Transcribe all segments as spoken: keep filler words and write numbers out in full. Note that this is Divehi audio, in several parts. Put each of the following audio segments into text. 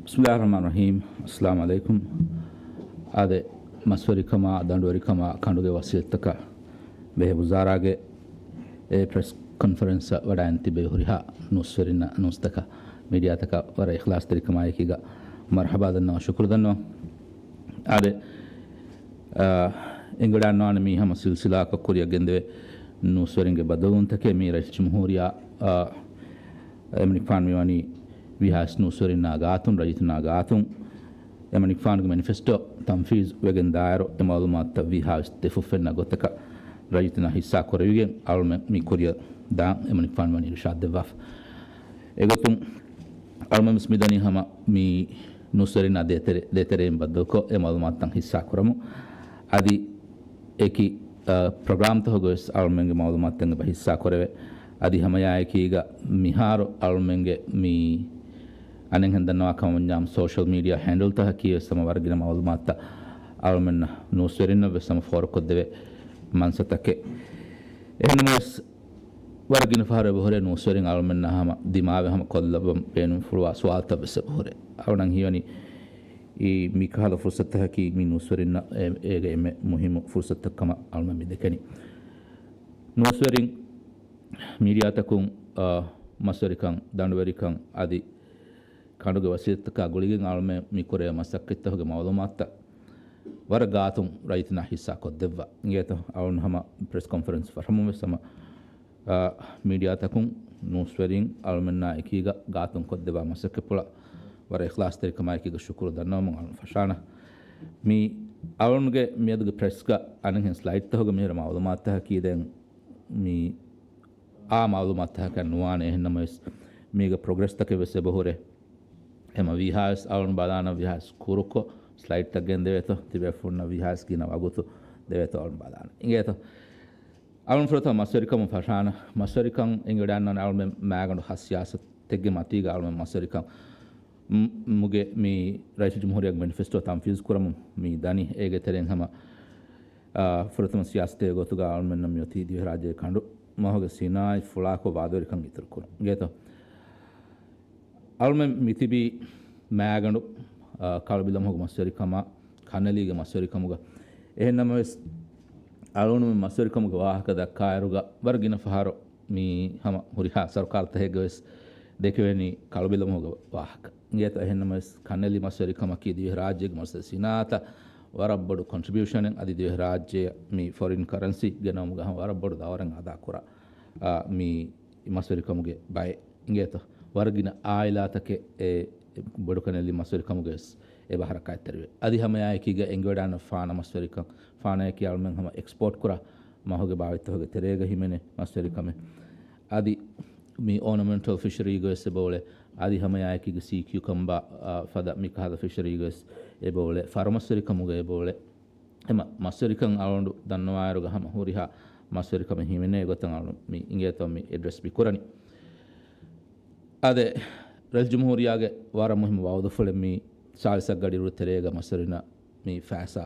ބިސްމިﷲިއްރަޙްމާނިއްރަޙީމް. އައްސަލާމު ޢަލައިކުމް. އާދެ، މަސްވެރިކަމާ، ދަނޑުވެރިކަމާ، ކަނޑުގެ ވަޞިއްޔަތުތަކާ ބެހޭ ވުޒާރާގެ އެ ޕްރެސް ކޮންފަރެންސަށް ވަޑައިން ތިބޭ ހުރިހާ ނޫސްވެރިންނަށް، ނޫސްތަކަށް، މީޑިއާތަކަށް ވަރަށް އިޚްލާޞްތެރިކަމާއެކީގަ މަރްޙަބާ ދަންނަވަން، ޝުކުރު ދަންނަވަން. އާދެ، އާ، އެނގިވަޑައިގަންނަވާނެ މީ ހަމަ ސިލްސިލާއަކަށް ކުރިއަށް ގެންދެވޭ ނޫސްވެރިންގެ ބައްދަލުވުންތަކެއް. މީ ރައީސުލްޖުމްހޫރިއްޔާ، އާ، އެމަނިކުފާނު މިވަނީ ވީހާވެސް ނޫސްވެރިންނާ ގާތުން، ރައްޔިތުންނާ ގާތުން އެމަނިކުފާނުގެ މެނިފެސްޓޯ ތަންފީޒު ވެގެން ދާއިރު، އެ މަޢުލޫމާތުތައް ވީހާވެސް ދެ ފުށްފެންނަ ގޮތަކަށް ރައްޔިތުންނާ ހިއްސާ ކުރެވިގެން އަޅުމެން މި ކުރިއަށް ދާން އެމަނިކުފާނު ވަނީ އިރުޝާދު ދެއްވާފަ. އެގޮތުން އަޅުމެން ވެސް މިދަނީ ހަމަ މި ނޫސްވެރިންނާ ދޭތެރެ-، ދޭތެރެއިން ބައްދަލުކޮށް، އެ މަޢުލޫމާތުތައް ހިއްސާ ކުރަމުން. އަދި އެކި، އަ، ޕްރޮގްރާމްތަކުގަވެސް އަޅުމެންގެ މަޢުލޫމާތުތައް އެބަ ހިއްސާ ކުރެވޭ. އަދި ހަމައެއާއެކީގަ މިހާރު އަޅުމެންގެ މި އަނެއްހެން ދަންނަވާ ކަމަށް ވަންޏާ ސޯޝަލް މީޑިއާ ހޭންޑަލްތަކަކީ ވެސް ހަމަ ވަރަށް ގިނަ މަޢުލޫމާތުތައް އަޅުމެންނަށް ނޫސްވެރިންނަށް ވެސް ހަމަ ފޯރުކޮށްދެވޭ މަންސަތަކެއް. އެހެންނަމަވެސް، ވަރަށް ގިނަ ފަހަރު އެބަހުރޭ ނޫސްވެރިން އަޅުމެންނާ ހަމަ ދިމާވެ ހަމަ ކޮށްލައްވަން ބޭނުންފުޅުވާ ސުވާލުތައް ވެސް އެބަހުރޭ. އަޅުގަނޑަށް ހީވަނީ އީ މިކަހަލަ ފުރުޞަތަކީ މި ނޫސްވެރިންނަށް އޭ-، އޭގެ އެންމެ މުހިއްމު ފުރުޞަތަކަށް ކަމަށް އަޅުގަނޑު މި ދެކެނީ. ނޫސްވެރިން، މީޑިއާތަކުން، އާ، މަސްވެރިކަން، ދަނޑުވެރިކަން އަދި ކަނޑުގެ ވަޞިއްޔަތުތަކާ ގުޅިގެން އަޅުމެން މި ކުރެވޭ މަސައްކަތްތަކުގެ މަޢުލޫމާތުތައް ވަރަށް ގާތުން ރައްޔިތުންނާ ހިއްސާ ކޮށްދެއްވާ. އިނގޭތޯ، އަޅުން ހަމަ ޕްރެސް ކޮންފަރެންސް ފަށަމުން ވެސް ހަމަ، އާ، މީޑިއާތަކުން ނޫސްވެރިން އަޅުމެންނާ އެކީގަ ގާތުން ކޮށްދެއްވާ މަސައްކަތްޕުޅަށް ވަރަށް އިޚްލާޞްތެރިކަމާއެކީގަ ޝުކުރު ދަންނަވަމުން އަޅުން ފަށާނަ. މި އަޅުންގެ މިއަދުގެ ޕްރެސްގަ އަނެއްހެން ސްލައިޑްތަކުގަ މިހިރަ މަޢުލޫމާތުތަކަކީ ދެން މި އާ މަޢުލޫމާތުތަކަކަށް ނުވާނެ. އެހެންނަމަވެސް، މީގަ ޕްރޮގްރެސްތަކެއް ވެސް އެބަހުރޭ. ހަމަ ވީހާވެސް އަޅުން ބަލާނަން، ވީހާވެސް ކުރުކޮށް ސްލައިޑްތައް ގެންދެވޭތޯ، ތިބޭފުޅުންނަށް ވީހާވެސް ގިނަ ވަގުތު ދެވޭތޯ އަޅުން ބަލާނަން. އިނގޭތޯ. އަޅުން ފުރަތަމަ މަސްވެރިކަމުން ފަށާނަ. މަސްވެރިކަން އެނގިވަޑައިގަންނަވާނެ އަޅުމެން މާގަނޑު ހަސް ސިޔާސަތެއްގެ މަތީގަ އަޅުމެން މަސްވެރިކަން މު-، މުގެ މި ރައީސުލްޖުމްހޫރިއްޔާގެ މެނިފެސްޓޯ ތަންފީޒު ކުރަމުން މި ދަނީ. އޭގެ ތެރެއިން ހަމަ އާ، ފުރަތަމަ ސިޔާސަތެއް ގޮތުގަ އަޅުމެންނަށް މިއޮތީ ދިވެހިރާއްޖޭގެ ކަނޑު މަހުގެ ސިނާއަތް ފުޅާކޮށް ވާދަވެރިކަން އިތުރުކުރުން. އިނގޭތޯ؟ އަޅުމެން މިތިބީ މާގަނޑު، އާ، ކަޅުބިލަމަހުގެ މަސްވެރިކަމާ ކަންނެލީގެ މަސްވެރިކަމުގަ. އެހެންނަމަވެސް، އަޅުގަނޑުމެން މަސްވެރިކަމުގެ ވާހަކަ ދައްކާއިރުގަ ވަރަށް ގިނަ ފަހަރު މި ހަމަ ހުރިހާ ސަރުކާރުތަކެއްގަވެސް ދެކެވެނީ ކަޅުބިލަމަހުގެ ވާހަކަ. އިނގޭތޯ؟ އެހެންނަމަވެސް، ކަންނެލި މަސްވެރިކަމަކީ ދިވެހިރާއްޖޭގެ މަސްވެރި ސިނާއަތަށް ވަރަށް ބޮޑު ކޮންޓްރިބިއުޝަނެއް އަދި ދިވެހިރާއްޖެއަށް މި ފޮރިން ކަރަންސީ ގެނައުމުގަ ހަމަ ވަރަށް ބޮޑު ދައުރެއް އަދާކުރާ، އާ، މި މަސްވެރިކަމުގެ ބައެއް. އިނގޭތޯ؟ ވަރަށް ގިނަ އާއިލާތަކެއް އެ ބޮޑުކަންނެލި މަސްވެރިކަމުގަވެސް އެބަ ހަރަކާތްތެރިވޭ. އަދި ހަމައެއާއެކީގަ އެނގިވަޑައިގަންނަވާ ފާނަ މަސްވެރިކަން، ފާނަޔަކީ އަޅުމެން ހަމަ އެކްސްޕޯޓް ކުރާ މަހުގެ ބާވަތްތަކުގެ ތެރޭގަ ހިމެނޭ މަސްވެރިކަމެއް. އަދި މި އޯނަމެންޓަލް ފިޝަރީގަވެސް އެބައުޅޭ. އަދި ހަމައެއާއެކީގަ ސީ ކިއުކަމްބާ، އާ، ފަދަ މިކަހަލަ ފިޝަރީގަވެސް އެބައުޅޭ. ފަރު މަސްވެރިކަމުގަ އެބައުޅޭ. އެމަ މަސްވެރިކަން އަޅުގަނޑު ދަންނަވާއިރުގަ ހަމަ ހުރިހާ މަސްވެރިކަމެއް ހިމެނޭ ގޮތަށް އަޅު މި އިނގޭތޯ މި އެޑްރެސް މި ކުރަނީ. އާދެ، ރައީސުލްޖުމްހޫރިއްޔާގެ ވަރަށް މުހިއްމު ވައުދުފުޅެއް މި ސާޅީސް އަށް ގަޑިއިރުގެ ތެރޭގަ މަސްވެރިންނަށް މި ފައިސާ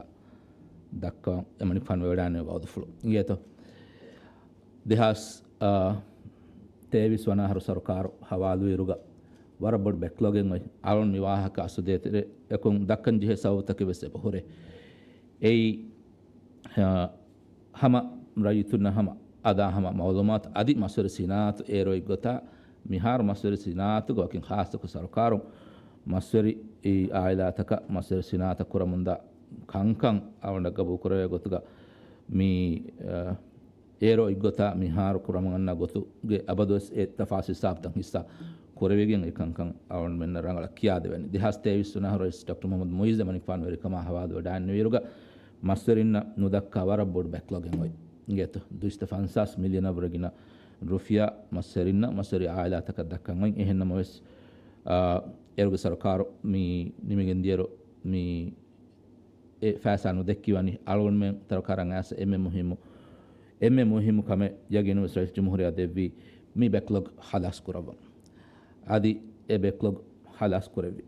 ދައްކަވަން އެމަނިކުފާނު ވެވަޑައިގަންނަވާ ވައުދުފުޅު. އިނގޭތޯ؟ ދެހާސް، އާ، ތޭވީސް ވަނަ އަހަރު ސަރުކާރު ހަވާލުވިއިރުގަ ވަރަށް ބޮޑު ބެކްލޮގެއް އޮތް. އަޅުން މި ވާހަކަ އަސްލު ދޭތެރެއަކުން ދައްކަން ޖެހޭ ސަބަބުތަކެއް ވެސް އެބަ ހުރޭ. އެއީ، އާ، ހަމަ ރައްޔިތުންނަށް ހަމަ އަދާ ހަމަ މައުލޫމާތު އަދި މަސްވެރި ސިނާއަތު އޭރު އޮތްގޮތާ މިހާރު މަސްވެރި ސިނާއަތުގަ ވަކިން ޚާއްޞަކޮށް ސަރުކާރުން މަސްވެރި އާއިލާތަކަށް މަސްވެރި ސިނާއަތަށް ކުރަމުންދާ ކަންކަން އަޅުގަނޑަށް ގަބޫލުކުރެވޭ ގޮތުގަ މި، އާ، އޭރު އޮތްގޮތާ މިހާރު ކުރަމުން އަންނަ ގޮތުގެ އަބަދުވެސް އެ ތަފާސް ހިސާބުތައް ހިއްސާ ކުރެވިގެން އެ ކަންކަން އަޅުގަނޑުމެންނަށް ރަނގަޅަށް ކިޔާދެވޭނެ. ދެހާސް ތޭވީސް ވަނަ އަހަރު ރައީސް ޑޮކްޓަރ މުޙައްމަދު މުޢިއްޒު އެމަނިކުފާނު ވެރިކަމާ ހަވާލުވެވަޑައިގެންނެވިއިރުގަ މަސްވެރިންނަށް ނުދައްކާ ވަރަށް ބޮޑު ބެކްލޮގެއް އޮތް. އިނގޭތޯ، ދުއިސައްތަ ފަންސާސް މިލިއަނަށްވުރެ ގިނަ ރުފިޔާ މަސްވެރިންނަށް މަސްވެރި އާއިލާތަކަށް ދައްކަން އޮތް. އެހެންނަމަވެސް، އާ، އޭރުގެ ސަރުކާރު މި ނިމިގެން ދިޔައިރު މި އެ ފައިސާ ނުދެއްކިވަނީ އަޅުގަނޑުމެން ސަރުކާރަށް އައިސް އެންމެ މުހިއްމު، އެންމެ މުހިއްމު ކަމެއް ޔަގީނުވެސް ރައީސް ޖުމްހޫރިއްޔާ ދެއްވީ މި ބެކްލޮގް ހަލާސް ކުރައްވަން. އަދި އެ ބެކްލޮގް ހަލާސް ކުރެއްވި.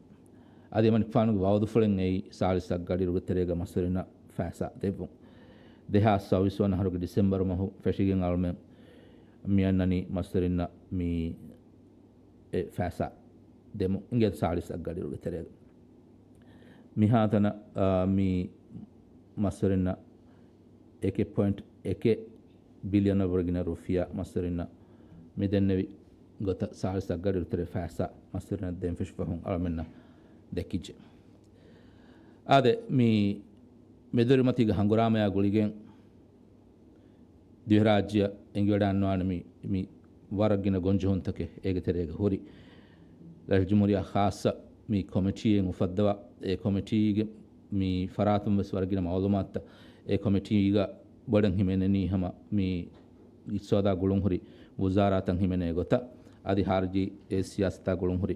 އަދި އެމަނިކުފާނުގެ ވައުދުފުޅެއް އެއީ ސާޅީސް އަށް ގަޑިއިރުގެ ތެރޭގަ މަސްވެރިންނަށް ފައިސާ ދެއްވުން. ދެހާސް ސައުވީސް ވަނަ އަހަރުގެ ޑިސެމްބަރު މަހު ފެށިގެން އަޅުމެން މިއަންނަނީ މަސްވެރިންނަށް މި އެ ފައިސާ ދެމުން. އިނގޭތޯ، ސާޅީސް އަށް ގަޑިއިރުގެ ތެރޭގަ. މިހާތަނަށް، އާ، މި މަސްވެރިންނަށް އެކެއް ޕޮއިންޓް އެކެއް ބިލިއަނަށްވުރެ ގިނަ ރުފިޔާ މަސްވެރިންނަށް މި ދެންނެވި ގޮތަށް ސާޅީސް އަށް ގަޑިއިރު ތެރޭ ފައިސާ މަސްވެރިންނަށް ދޭން ފެށިފަހުން އަޅަމެންނަށް ދެކިއްޖެ. އާދެ، މި މެދުވެރިމަތީގެ ހަނގުރާމަޔާ ގުޅިގެން ދިވެހިރާއްޖެއަށް އެނގިވަޑައިގަންނަވާނެ މި، މި ވަރަށް ގިނަ ގޮންޖެހުންތަކެއް އޭގެ ތެރޭގަ ހުރި. ރައީސުލްޖުމްހޫރިއްޔާ ޚާއްޞަ މި ކޮމިޓީއެއް އުފައްދަވާ، އެ ކޮމިޓީގެ މި ފަރާތުން ވެސް ވަރަށް ގިނަ މައުލޫމާތުތައް އެ ކޮމިޓީގަ ބޮޑަށް ހިމެނެނީ ހަމަ މި އިޤްތިޞާދާ ގުޅުންހުރި ވުޒާރާތައް ހިމެނޭ ގޮތަށް، އަދި ޚާރިޖީ އެ ސިޔާސަތާ ގުޅުންހުރި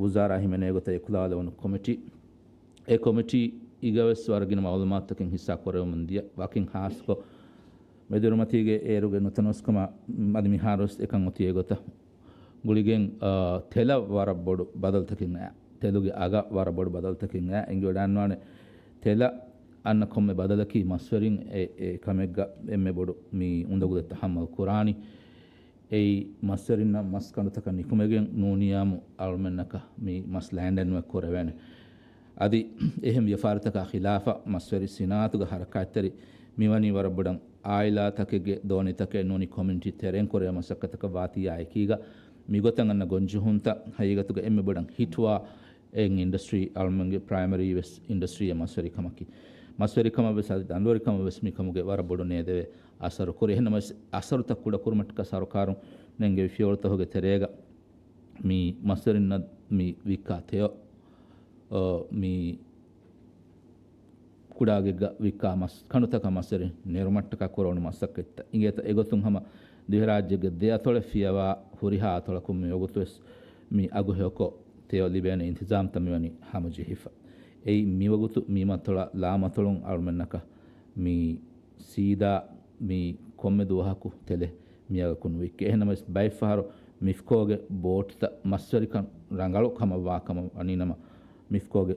ވުޒާރާ ހިމެނޭ ގޮތަށް އެކުލަވާލެވުނު ކޮމިޓީ. އެ ކޮމިޓީ އިގަވެސް ވަރަށް ގިނަ މައުލޫމާތުތަކެއް ހިއްސާ ކުރެވެމުން ދިޔަ. ވަކިން ޚާއްޞަކޮށް، މެދުވެރިމަތީގެ އޭރުގެ ނުތަނަވަސްކަމާ އަދި މިހާރުވެސް އެކަން އޮތީ އެގޮތަށް ގުޅިގެން، އާ، ތެލަށް ވަރަށް ބޮޑު ބަދަލުތަކެއް އައި، ތެލުގެ އަގަށް ވަރަށް ބޮޑު ބަދަލުތަކެއް އައި، އެނގިވަޑައިގަންނަވާނެ ތެލަށް އަންނަ ކޮންމެ ބަދަލަކީ މަސްވެރިން އެ، އެ ކަމެއްގަ އެންމެ ބޮޑު މި އުނދަގުލެއް ތަޙައްމަލް ކުރާނީ. އެއީ މަސްވެރިންނަށް މަސް ކަނޑުތަކަށް ނިކުމެގެން ނޫނިޔާމު އަޅުމެންނަކަށް މި މަސް ލައިންޑެން ކުރެވޭނެ. އަދި އެހެން ވިޔަފާރިތަކާ ޚިލާފަށް މަސްވެރި ސިނާއަތުގެ ހަރަކާތްތެރި މިވަނީ ވަރަށް ބޮޑަށް އާއިލާތަކެއްގެ ދޯނިތަކެއް ނޫނީ ކޮމިއުނިޓީ ތެރެއިން ކުރެވޭ މަސައްކަތަކަށް ވާތީ އާއެކީގަ މިގޮތަށް އަންނަ ގޮންޖެހުންތައް ހަގީގަތުގަ އެންމެ ބޮޑަށް ހިޓްވާ އެއް އިންޑަސްޓްރީ އަޅުމެންގެ ޕްރައިމަރީ ވެސް އިންޑަސްޓްރީއެއް މަސްވެރިކަމަކީ. މަސްވެރިކަމަށް ވެސް އަދި ދަނޑުވެރިކަމަށް ވެސް މިކަމުގެ ވަރަށް ބޮޑު ނޭދެވޭ އަސަރު ކުރި. އެހެންނަމަވެސް އަސަރުތައް ކުޑަކުރުމަށްޓަކާ ސަރުކާރުން ނެންގެވި ފިޔަވަޅުތަކުގެ ތެރޭގަ މި މަސްވެރިންނަށް މި ވިއްކާ ތެޔޮ، އަ، މި ކުޑަ އަގެއްގަ ވިއްކާ މަސް ކަނޑުތަކަށް މަސްވެރިން ނެރުމަށްޓަކާ ކުރެވުނު މަސައްކަތްތައް އިނގޭތަ؟ އެގޮތުން ހަމަ ދިވެހިރާއްޖޭގެ ދެ އަތޮޅެއް ފިޔަވާ ހުރިހާ އަތޮޅަކުން މިވަގުތުވެސް މި އަގު ހެޔޮކޮށް ތެޔޮ ލިބޭނެ އިންތިޒާމްތައް މިވަނީ ހަމަޖެހިފަ. އެއީ މިވަގުތު މި މަތޮޅަށް ލާމަތޮޅުން އަޅުމެންނަކަށް މި ސީދާ މި ކޮންމެ ދުވަހަކު ތެލެއް މިއަގަކުން ވިއްކޭ. އެހެންނަމަވެސް ބައެއްފަހަރު މިފްކޯގެ ބޯޓުތައް މަސްވެރިކަން ރަނގަޅު ކަމަށްވާ ކަމަށް ވަނީނަމަ، މިފްކޯގެ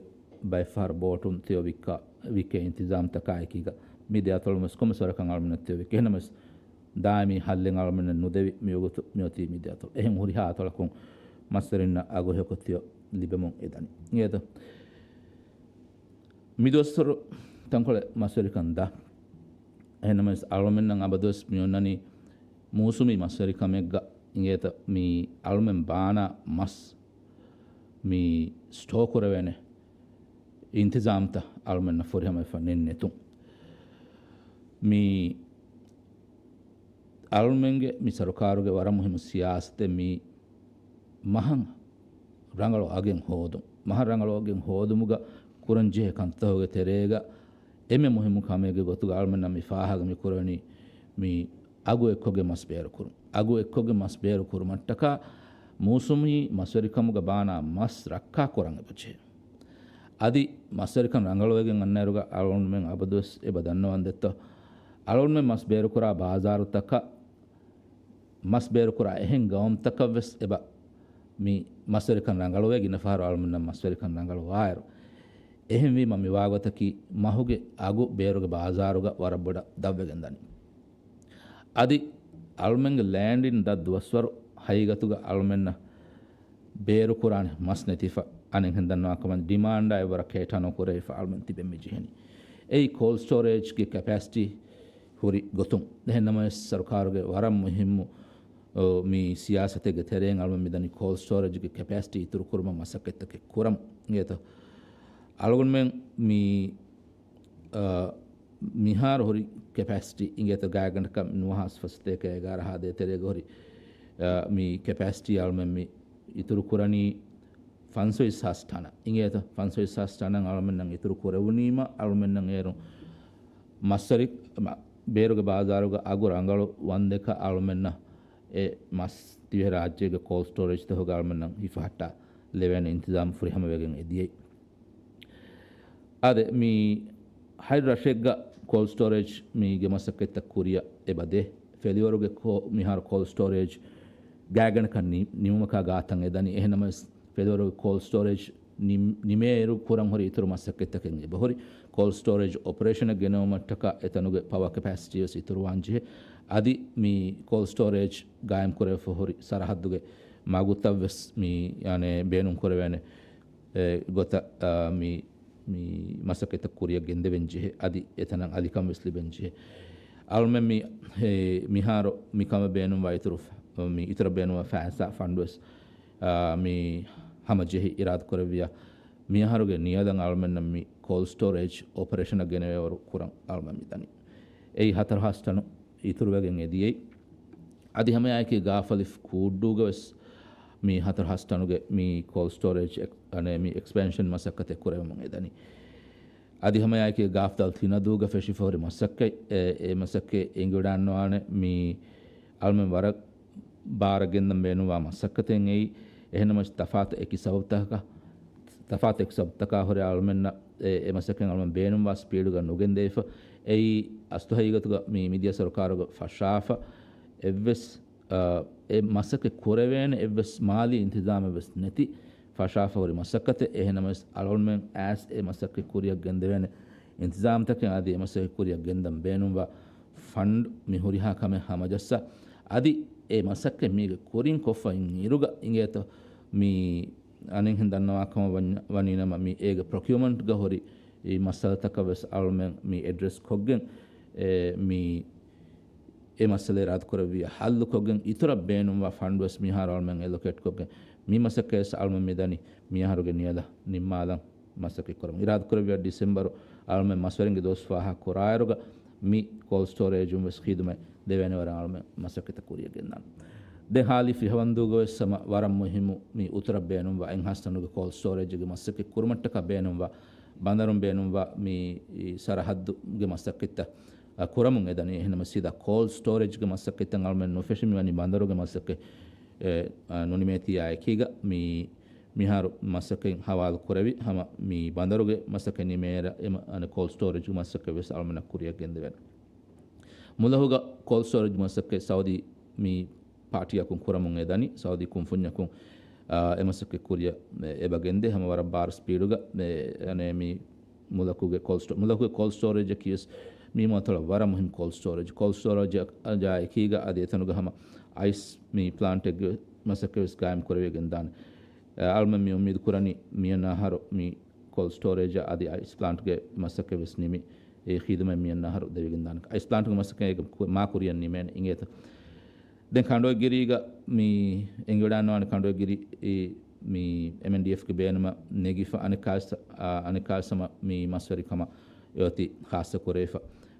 ބައެއްފަހަރު ބޯޓުން ތެޔޮ ވިއްކާ، ވިއްކޭ އިންތިޒާމްތަކާއެކީގަ މި ދެ އަތޮޅުން ވެސް ކޮންމެސް ވަރަކަށް އަޅުމެންނަށް ތެޔޮ ވިއްކޭ. އެހެންނަމަވެސް ދާއިމީ ހައްލެއް އަޅުމެންނަށް ނުދެވި މިވަގުތު މިއޮތީ މި ދެ އަތޮޅު. އެހެން ހުރިހާ އަތޮޅަކުން މަސްވެރިންނަށް އަގު ހެޔޮކޮށް ތެޔޮ ލިބެމުން އެދަނީ. އިނގޭތަ؟ މިދުވަސްވަރު ތަންކޮޅެއް މަސްވެރިކަން ދާ. އެހެންނަމަވެސް އަޅުމެންނަށް އަބަދުވެސް މި އޮންނަނީ މޫސުމީ މަސްވެރިކަމެއްގަ އިނގޭތަ މި އަޅުމެން ބާނާ މަސް މި ސްޓޯ ކުރެވޭނެ އިންތިޒާމްތައް އަޅުމެންނަށް ފުރިހަމަވެފަ ނެތް ނެތުން. މި އަޅުމެންގެ މި ސަރުކާރުގެ ވަރަށް މުހިއްމު ސިޔާސަތެއް މި މަހަށް ރަނގަޅު އަގެއް ހޯދުން. މަހަށް ރަނގަޅު އަގެއް ހޯދުމުގަ ކުރަންޖެހޭ ކަންތަކުގެ ތެރޭގަ އެންމެ މުހިއްމު ކަމެއްގެ ގޮތުގަ އަޅުމެންނަށް މި ފާހަގަ މި ކުރެވެނީ މި އަގު އެއްކޮށްގެން މަސް ބޭރުކުރުން. އަގު އެއްކޮށްގެން މަސް ބޭރު ކުރުމަށްޓަކާ މޫސުމީ މަސްވެރިކަމުގަ ބާނާ މަސް ރައްކާ ކުރަން އެބަޖެހޭ. އަދި މަސްވެރިކަން ރަނގަޅުވެގެން އަންނައިރުގަ އަޅުގަނޑުމެން އަބަދުވެސް އެބަ ދަންނަވަން ދެއްތޯ، އަޅުގަނޑުމެން މަސް ބޭރުކުރާ ބާޒާރުތަކަށް، މަސް ބޭރުކުރާ އެހެން ގައުމުތަކަށް ވެސް އެބަ މި މަސްވެރިކަން ރަނގަޅުވޭ. ގިނަ ފަހަރު އަޅުގަނޑުމެންނަށް މަސްވެރިކަން ރަނގަޅުވާއިރު، އެހެންވީމަ މިވާގޮތަކީ މަހުގެ އަގު ބޭރުގެ ބާޒާރުގަ ވަރަށް ބޮޑަށް ދަށްވެގެން ދަނީ. އަދި އަޅުމެންގެ ލޭންޑް އިން ދަށް ދުވަސްވަރު ހަގީގަތުގަ އަޅުމެންނަށް ބޭރުކުރާނެ މަސް ނެތިފަ، އަނެއްހެން ދަންނަވާކަމަށް ޑިމާންޑާ އެއްވަރަށް ކޭޓާ ނުކުރެވިފަ އަޅުމެން ތިބެން މި ޖެހެނީ. އެއީ ކޯލްޑް ސްޓޯރޭޖްގެ ކެޕޭސިޓީ ހުރި ގޮތުން. އެހެންނަމަވެސް ސަރުކާރުގެ ވަރަށް މުހިއްމު، އޯ، މި ސިޔާސަތެއްގެ ތެރެއިން އަޅުމެން މިދަނީ ކޯލްޑް ސްޓޯރޭޖްގެ ކެޕޭސިޓީ އިތުރުކުރުމަށް މަސައްކަތްތަކެއް ކުރަމުން. އިނގޭތޯ؟ އަޅުގަނޑުމެން މި އަ، މިހާރު ހުރި ކެޕޭސިޓީ އިނގޭތޯ ގާތްގަނޑަކަށް ނުވަހާސް ފަސް ސަތޭކަ އެގާރަ ހާދައި ތެރޭގަ ހުރި، އަ، މި ކެޕޭސިޓީ އަޅުމެން މި އިތުރު ކުރަނީ ފަންސަވީސް ހާސް ޓަނަށް. އިނގޭތޯ ފަންސަވީސް ހާސް ޓަނަށް އަޅުމެންނަށް އިތުރު ކުރެވުނީމަ އަޅުމެންނަށް އޭރު މަސްވެރި، މަ، ބޭރުގެ ބާޒާރުގަ އަގު ރަނގަޅު ވަންދެކަ އަޅުމެންނަށް އެ މަސް ދިވެހިރާއްޖޭގެ ކޯލްޑް ސްޓޯރޭޖްތަކުގަ އަޅުމެންނަށް ހިފަހައްޓާ ލެވޭނެ އިންތިޒާމް ފުރިހަމަވެގެން އެދިޔައީ. އާދެ، މި ހަތް ރަށެއްގަ ކޯލްޑް ސްޓޯރޭޖް މީގެ މަސައްކަތްތައް ކުރިއަށް އެބަދޭ. ފެލިވަރުގެ ކޯ-، މިހާރު ކޯލްޑް ސްޓޯރޭޖް ގާތްގަނޑަކަށް ނި-، ނިމުމަކާ ގާތަށް އެދަނީ. އެހެންނަމަވެސް، ފެލިވަރުގެ ކޯލްޑް ސްޓޯރޭޖް ނިމް-، ނިމޭއިރު ކުރަން ހުރި އިތުރު މަސައްކަތްތަކެއް އެބަހުރި. ކޯލްޑް ސްޓޯރޭޖް އޮޕަރޭޝަނަށް ގެނައުމަށްޓަކާ އެތަނުގެ ޕަވަ ކެޕޭސިޓީ ވެސް އިތުރުވާން ޖެހޭ. އަދި މި ކޯލްޑް ސްޓޯރޭޖް ގާއިމް ކުރެވިފަ ހުރި ސަރަހައްދުގެ މަގުތައް ވެސް މި، އަނެ، ބޭނުން ކުރެވޭނެ، އެ، ގޮތަށް، އާ، މި މި މަސައްކަތްތައް ކުރިއަށް ގެންދެވެން ޖެހޭ، އަދި އެތަނަށް އަލިކަން ވެސް ލިބެން ޖެހޭ. އަޅުމެން މި، އެ، މިހާރު މިކަމަށް ބޭނުންވާ އިތުރު، މި އިތުރަށް ބޭނުންވާ ފައިސާ ފަންޑް ވެސް، އާ، މި ހަމަޖެހި އިރާދަކުރެއްވިޔާ، މިއަހަރުގެ ނިޔަލަށް އަޅުމެންނަށް މި ކޯލްޑް ސްޓޯރޭޖް އޮޕަރޭޝަނަށް ގެނެވޭވަރު ކުރަން އަޅުމެން މިދަނީ. އެއީ ހަތަރު ހާސް ޓަނު އިތުރުވެގެން އެދިޔައީ. އަދި ހަމައެއާއެކީ ގާފަލިފް ކޫއްޑޫގަ ވެސް މި ހަތަރު ހާސް ޓަނުގެ މި ކޯލްޑް ސްޓޯރޭޖް އެކް-، އަނެ، މި އެކްސްޕެންޝަން މަސައްކަތެއް ކުރެވެމުން އެދަނީ. އަދި ހަމައެއާއެކީ ގާފްދަލް ތިނަދޫގަ ފެށިފަހުރި މަސައްކަތް، އެ، އެ މަސައްކަތް އެނގިވަޑާންވާނެ މި އަޅުމެން ވަރަށް ބާރަށް ގެންދަން ބޭނުންވާ މަސައްކަތެއް އެއީ. އެހެންނަމަވެސް ތަފާތު އެކި ސަބަބުތަކަކަށް، ތަފާތު އެކި ސަބަބުތަކާ ހުރެ އަޅުމެންނަށް އެ، އެ މަސައްކަތް އަޅުމެން ބޭނުންވާ ސްޕީޑުގަ ނުގެންދެވިފަ. އެއީ އަސްލު ހަގީގަތުގަ މި މިދިޔަ ސަރުކާރުގަ ފަށާފަ އެއްވެސް، އާ، އެ މަސައްކަތް ކުރެވޭނެ އެއްވެސް މާލީ އިންތިޒާމެއް ވެސް ނެތި ފަށާފަ ހުރި މަސައްކަތެއް. އެހެންނަމަވެސް އަޅުމެން އައިސް އެ މަސައްކަތް ކުރިއަށް ގެންދެވޭނެ އިންތިޒާމްތަކެއް އަދި އެ މަސައްކަތް ކުރިއަށް ގެންދަން ބޭނުންވާ ފަންޑް މި ހުރިހާ ކަމެއް ހަމަޖައްސާ، އަދި އެ މަސައްކަތް މީގެ ކުރިން ކޮށްފަ އިން އިރުގަ އިނގޭތޯ މި އަނެއްހެން ދަންނަވާ ކަމަށް ވަން-، ވަނީ ނަމަ، މި އޭގެ ޕްރޮކިއުމަންޓްގަ ހުރި އެ މައްސަލަތަކަށް ވެސް އަޅުމެން މި އެޑްރެސް ކޮށްގެން، އެ، މި އެ މައްސަލަ އިރާދަކުރެއްވިޔާ ހައްލުކޮށްގެން، އިތުރަށް ބޭނުންވާ ފަންޑް ވެސް މިހާރު އަޅުމެން އެލޮކޭޓް ކޮށްގެން، މި މަސައްކަތް ވެސް އަޅުމެން މިދަނީ މިއަހަރުގެ ނިޔަލަށް ނިންމާލަން މަސައްކަތް ކުރަމުން. އިރާދަކުރެއްވިޔާ ޑިސެމްބަރު އަޅުމެން މަސްވެރިންގެ ދުވަސް ފަހަށް ކުރާއިރުގަ މި ކޯލްޑް ސްޓޯރޭޖުން ވެސް ޚިދުމަތް ދެވޭނެ ވަރަށް އަޅުމެން މަސައްކަތް ކުރިއަށް ގެންދާނެ. ދެން ހާލީ ފިހަވަންދޫގަ ވެސް ހަމަ ވަރަށް މުހިއްމު މި އިތުރަށް ބޭނުންވާ އެއްހާސް ޓަނުގެ ކޯލްޑް ސްޓޯރޭޖްގެ މަސައްކަތް ކުރުމަށްޓަކާ ބޭނުންވާ ބަނދަރުން ބޭނުންވާ މި ސަރަހައްދުގެ މަސައްކަތްތައް، އަ، ކުރަމުން އެދަނީ. އެހެންނަމަ ސީދާ ކޯލްޑް ސްޓޯރޭޖްގެ މަސައްކަތްތައް އަޅުމެން ނުފެށި މިވަނީ ބަނދަރުގެ މަސައްކަތް، އެ، އަ، ނުނިމޭތީ އާއެކީގަ މި މިހާރު މަސައްކަތް ހަވާލު ކުރެވި ހަމަ މި ބަނދަރުގެ މަސައްކަތް ނިމޭއިރަށް އެ މަ-، އަނެއް ކޯލްޑް ސްޓޯރޭޖްގެ މަސައްކަތް ވެސް އަޅުމެންނަށް ކުރިއަށް ގެންދެވޭނެ. މުލަހުގަ ކޯލްޑް ސްޓޯރޭޖް މަސައްކަތް ސައުދީ މި ޕާޓީއަކުން ކުރަމުން އެދަނީ، ސައުދީ ކުންފުންޏަކުން، އާ، އެ މަސައްކަތް ކުރިއަށް އެ-، އެބަ ގެންދޭ ހަމަ ވަރަށް ބާރު ސްޕީޑުގަ އެ-، އަނެ މި މުލަކުގެ ކޯލްޑް ސްޓޯ-، މުލަކުގެ ކޯލްޑް ސްޓޯރޭޖަކީ ވެސް މި މަތޮޅަށް ވަރަށް މުހިން ކޯލްޑް ސްޓޯރޭޖް. ކޯލްޑް ސްޓޯރޭޖަކީގަ އަދި އެތަނުގަ ހަމަ އައިސް މި ޕްލާންޓެއްގެ މަސައްކަތް ވެސް ގާއިމް ކުރެވިގެން ދާނެ. އަޅުމެން މި އުއްމީދު ކުރަނީ މިއަންނަ އަހަރު މި ކޯލްޑް ސްޓޯރޭޖް އަދި އައިސް ޕްލާންޓްގެ މަސައްކަތް ވެސް ނިމި، އެ ޚިދުމަތް މިއަންނަ އަހަރު ދެވިގެން ދާނެ. އައިސް ޕްލާންޓްގެ މަސައްކަތް އޭގެ ކު-، މާ ކުރިއަށް ނިމޭނެ އިނގޭތަ؟ ދެން ކަނޑޮއެއްގިރީގަ މި އެނގިވަޑާންވާނެ ކަނޑޮއެއްގިރި މި އެމްއެންޑީއެފްގެ ބޭނުމަށް ނެގިފަ އަނެއްކާސް-، އާ، އަނެއްކާސް ހަމަ މި މަސްވެރިކަމަށް އެއޮތީ ޚާއްޞަ ކުރެވިފަ.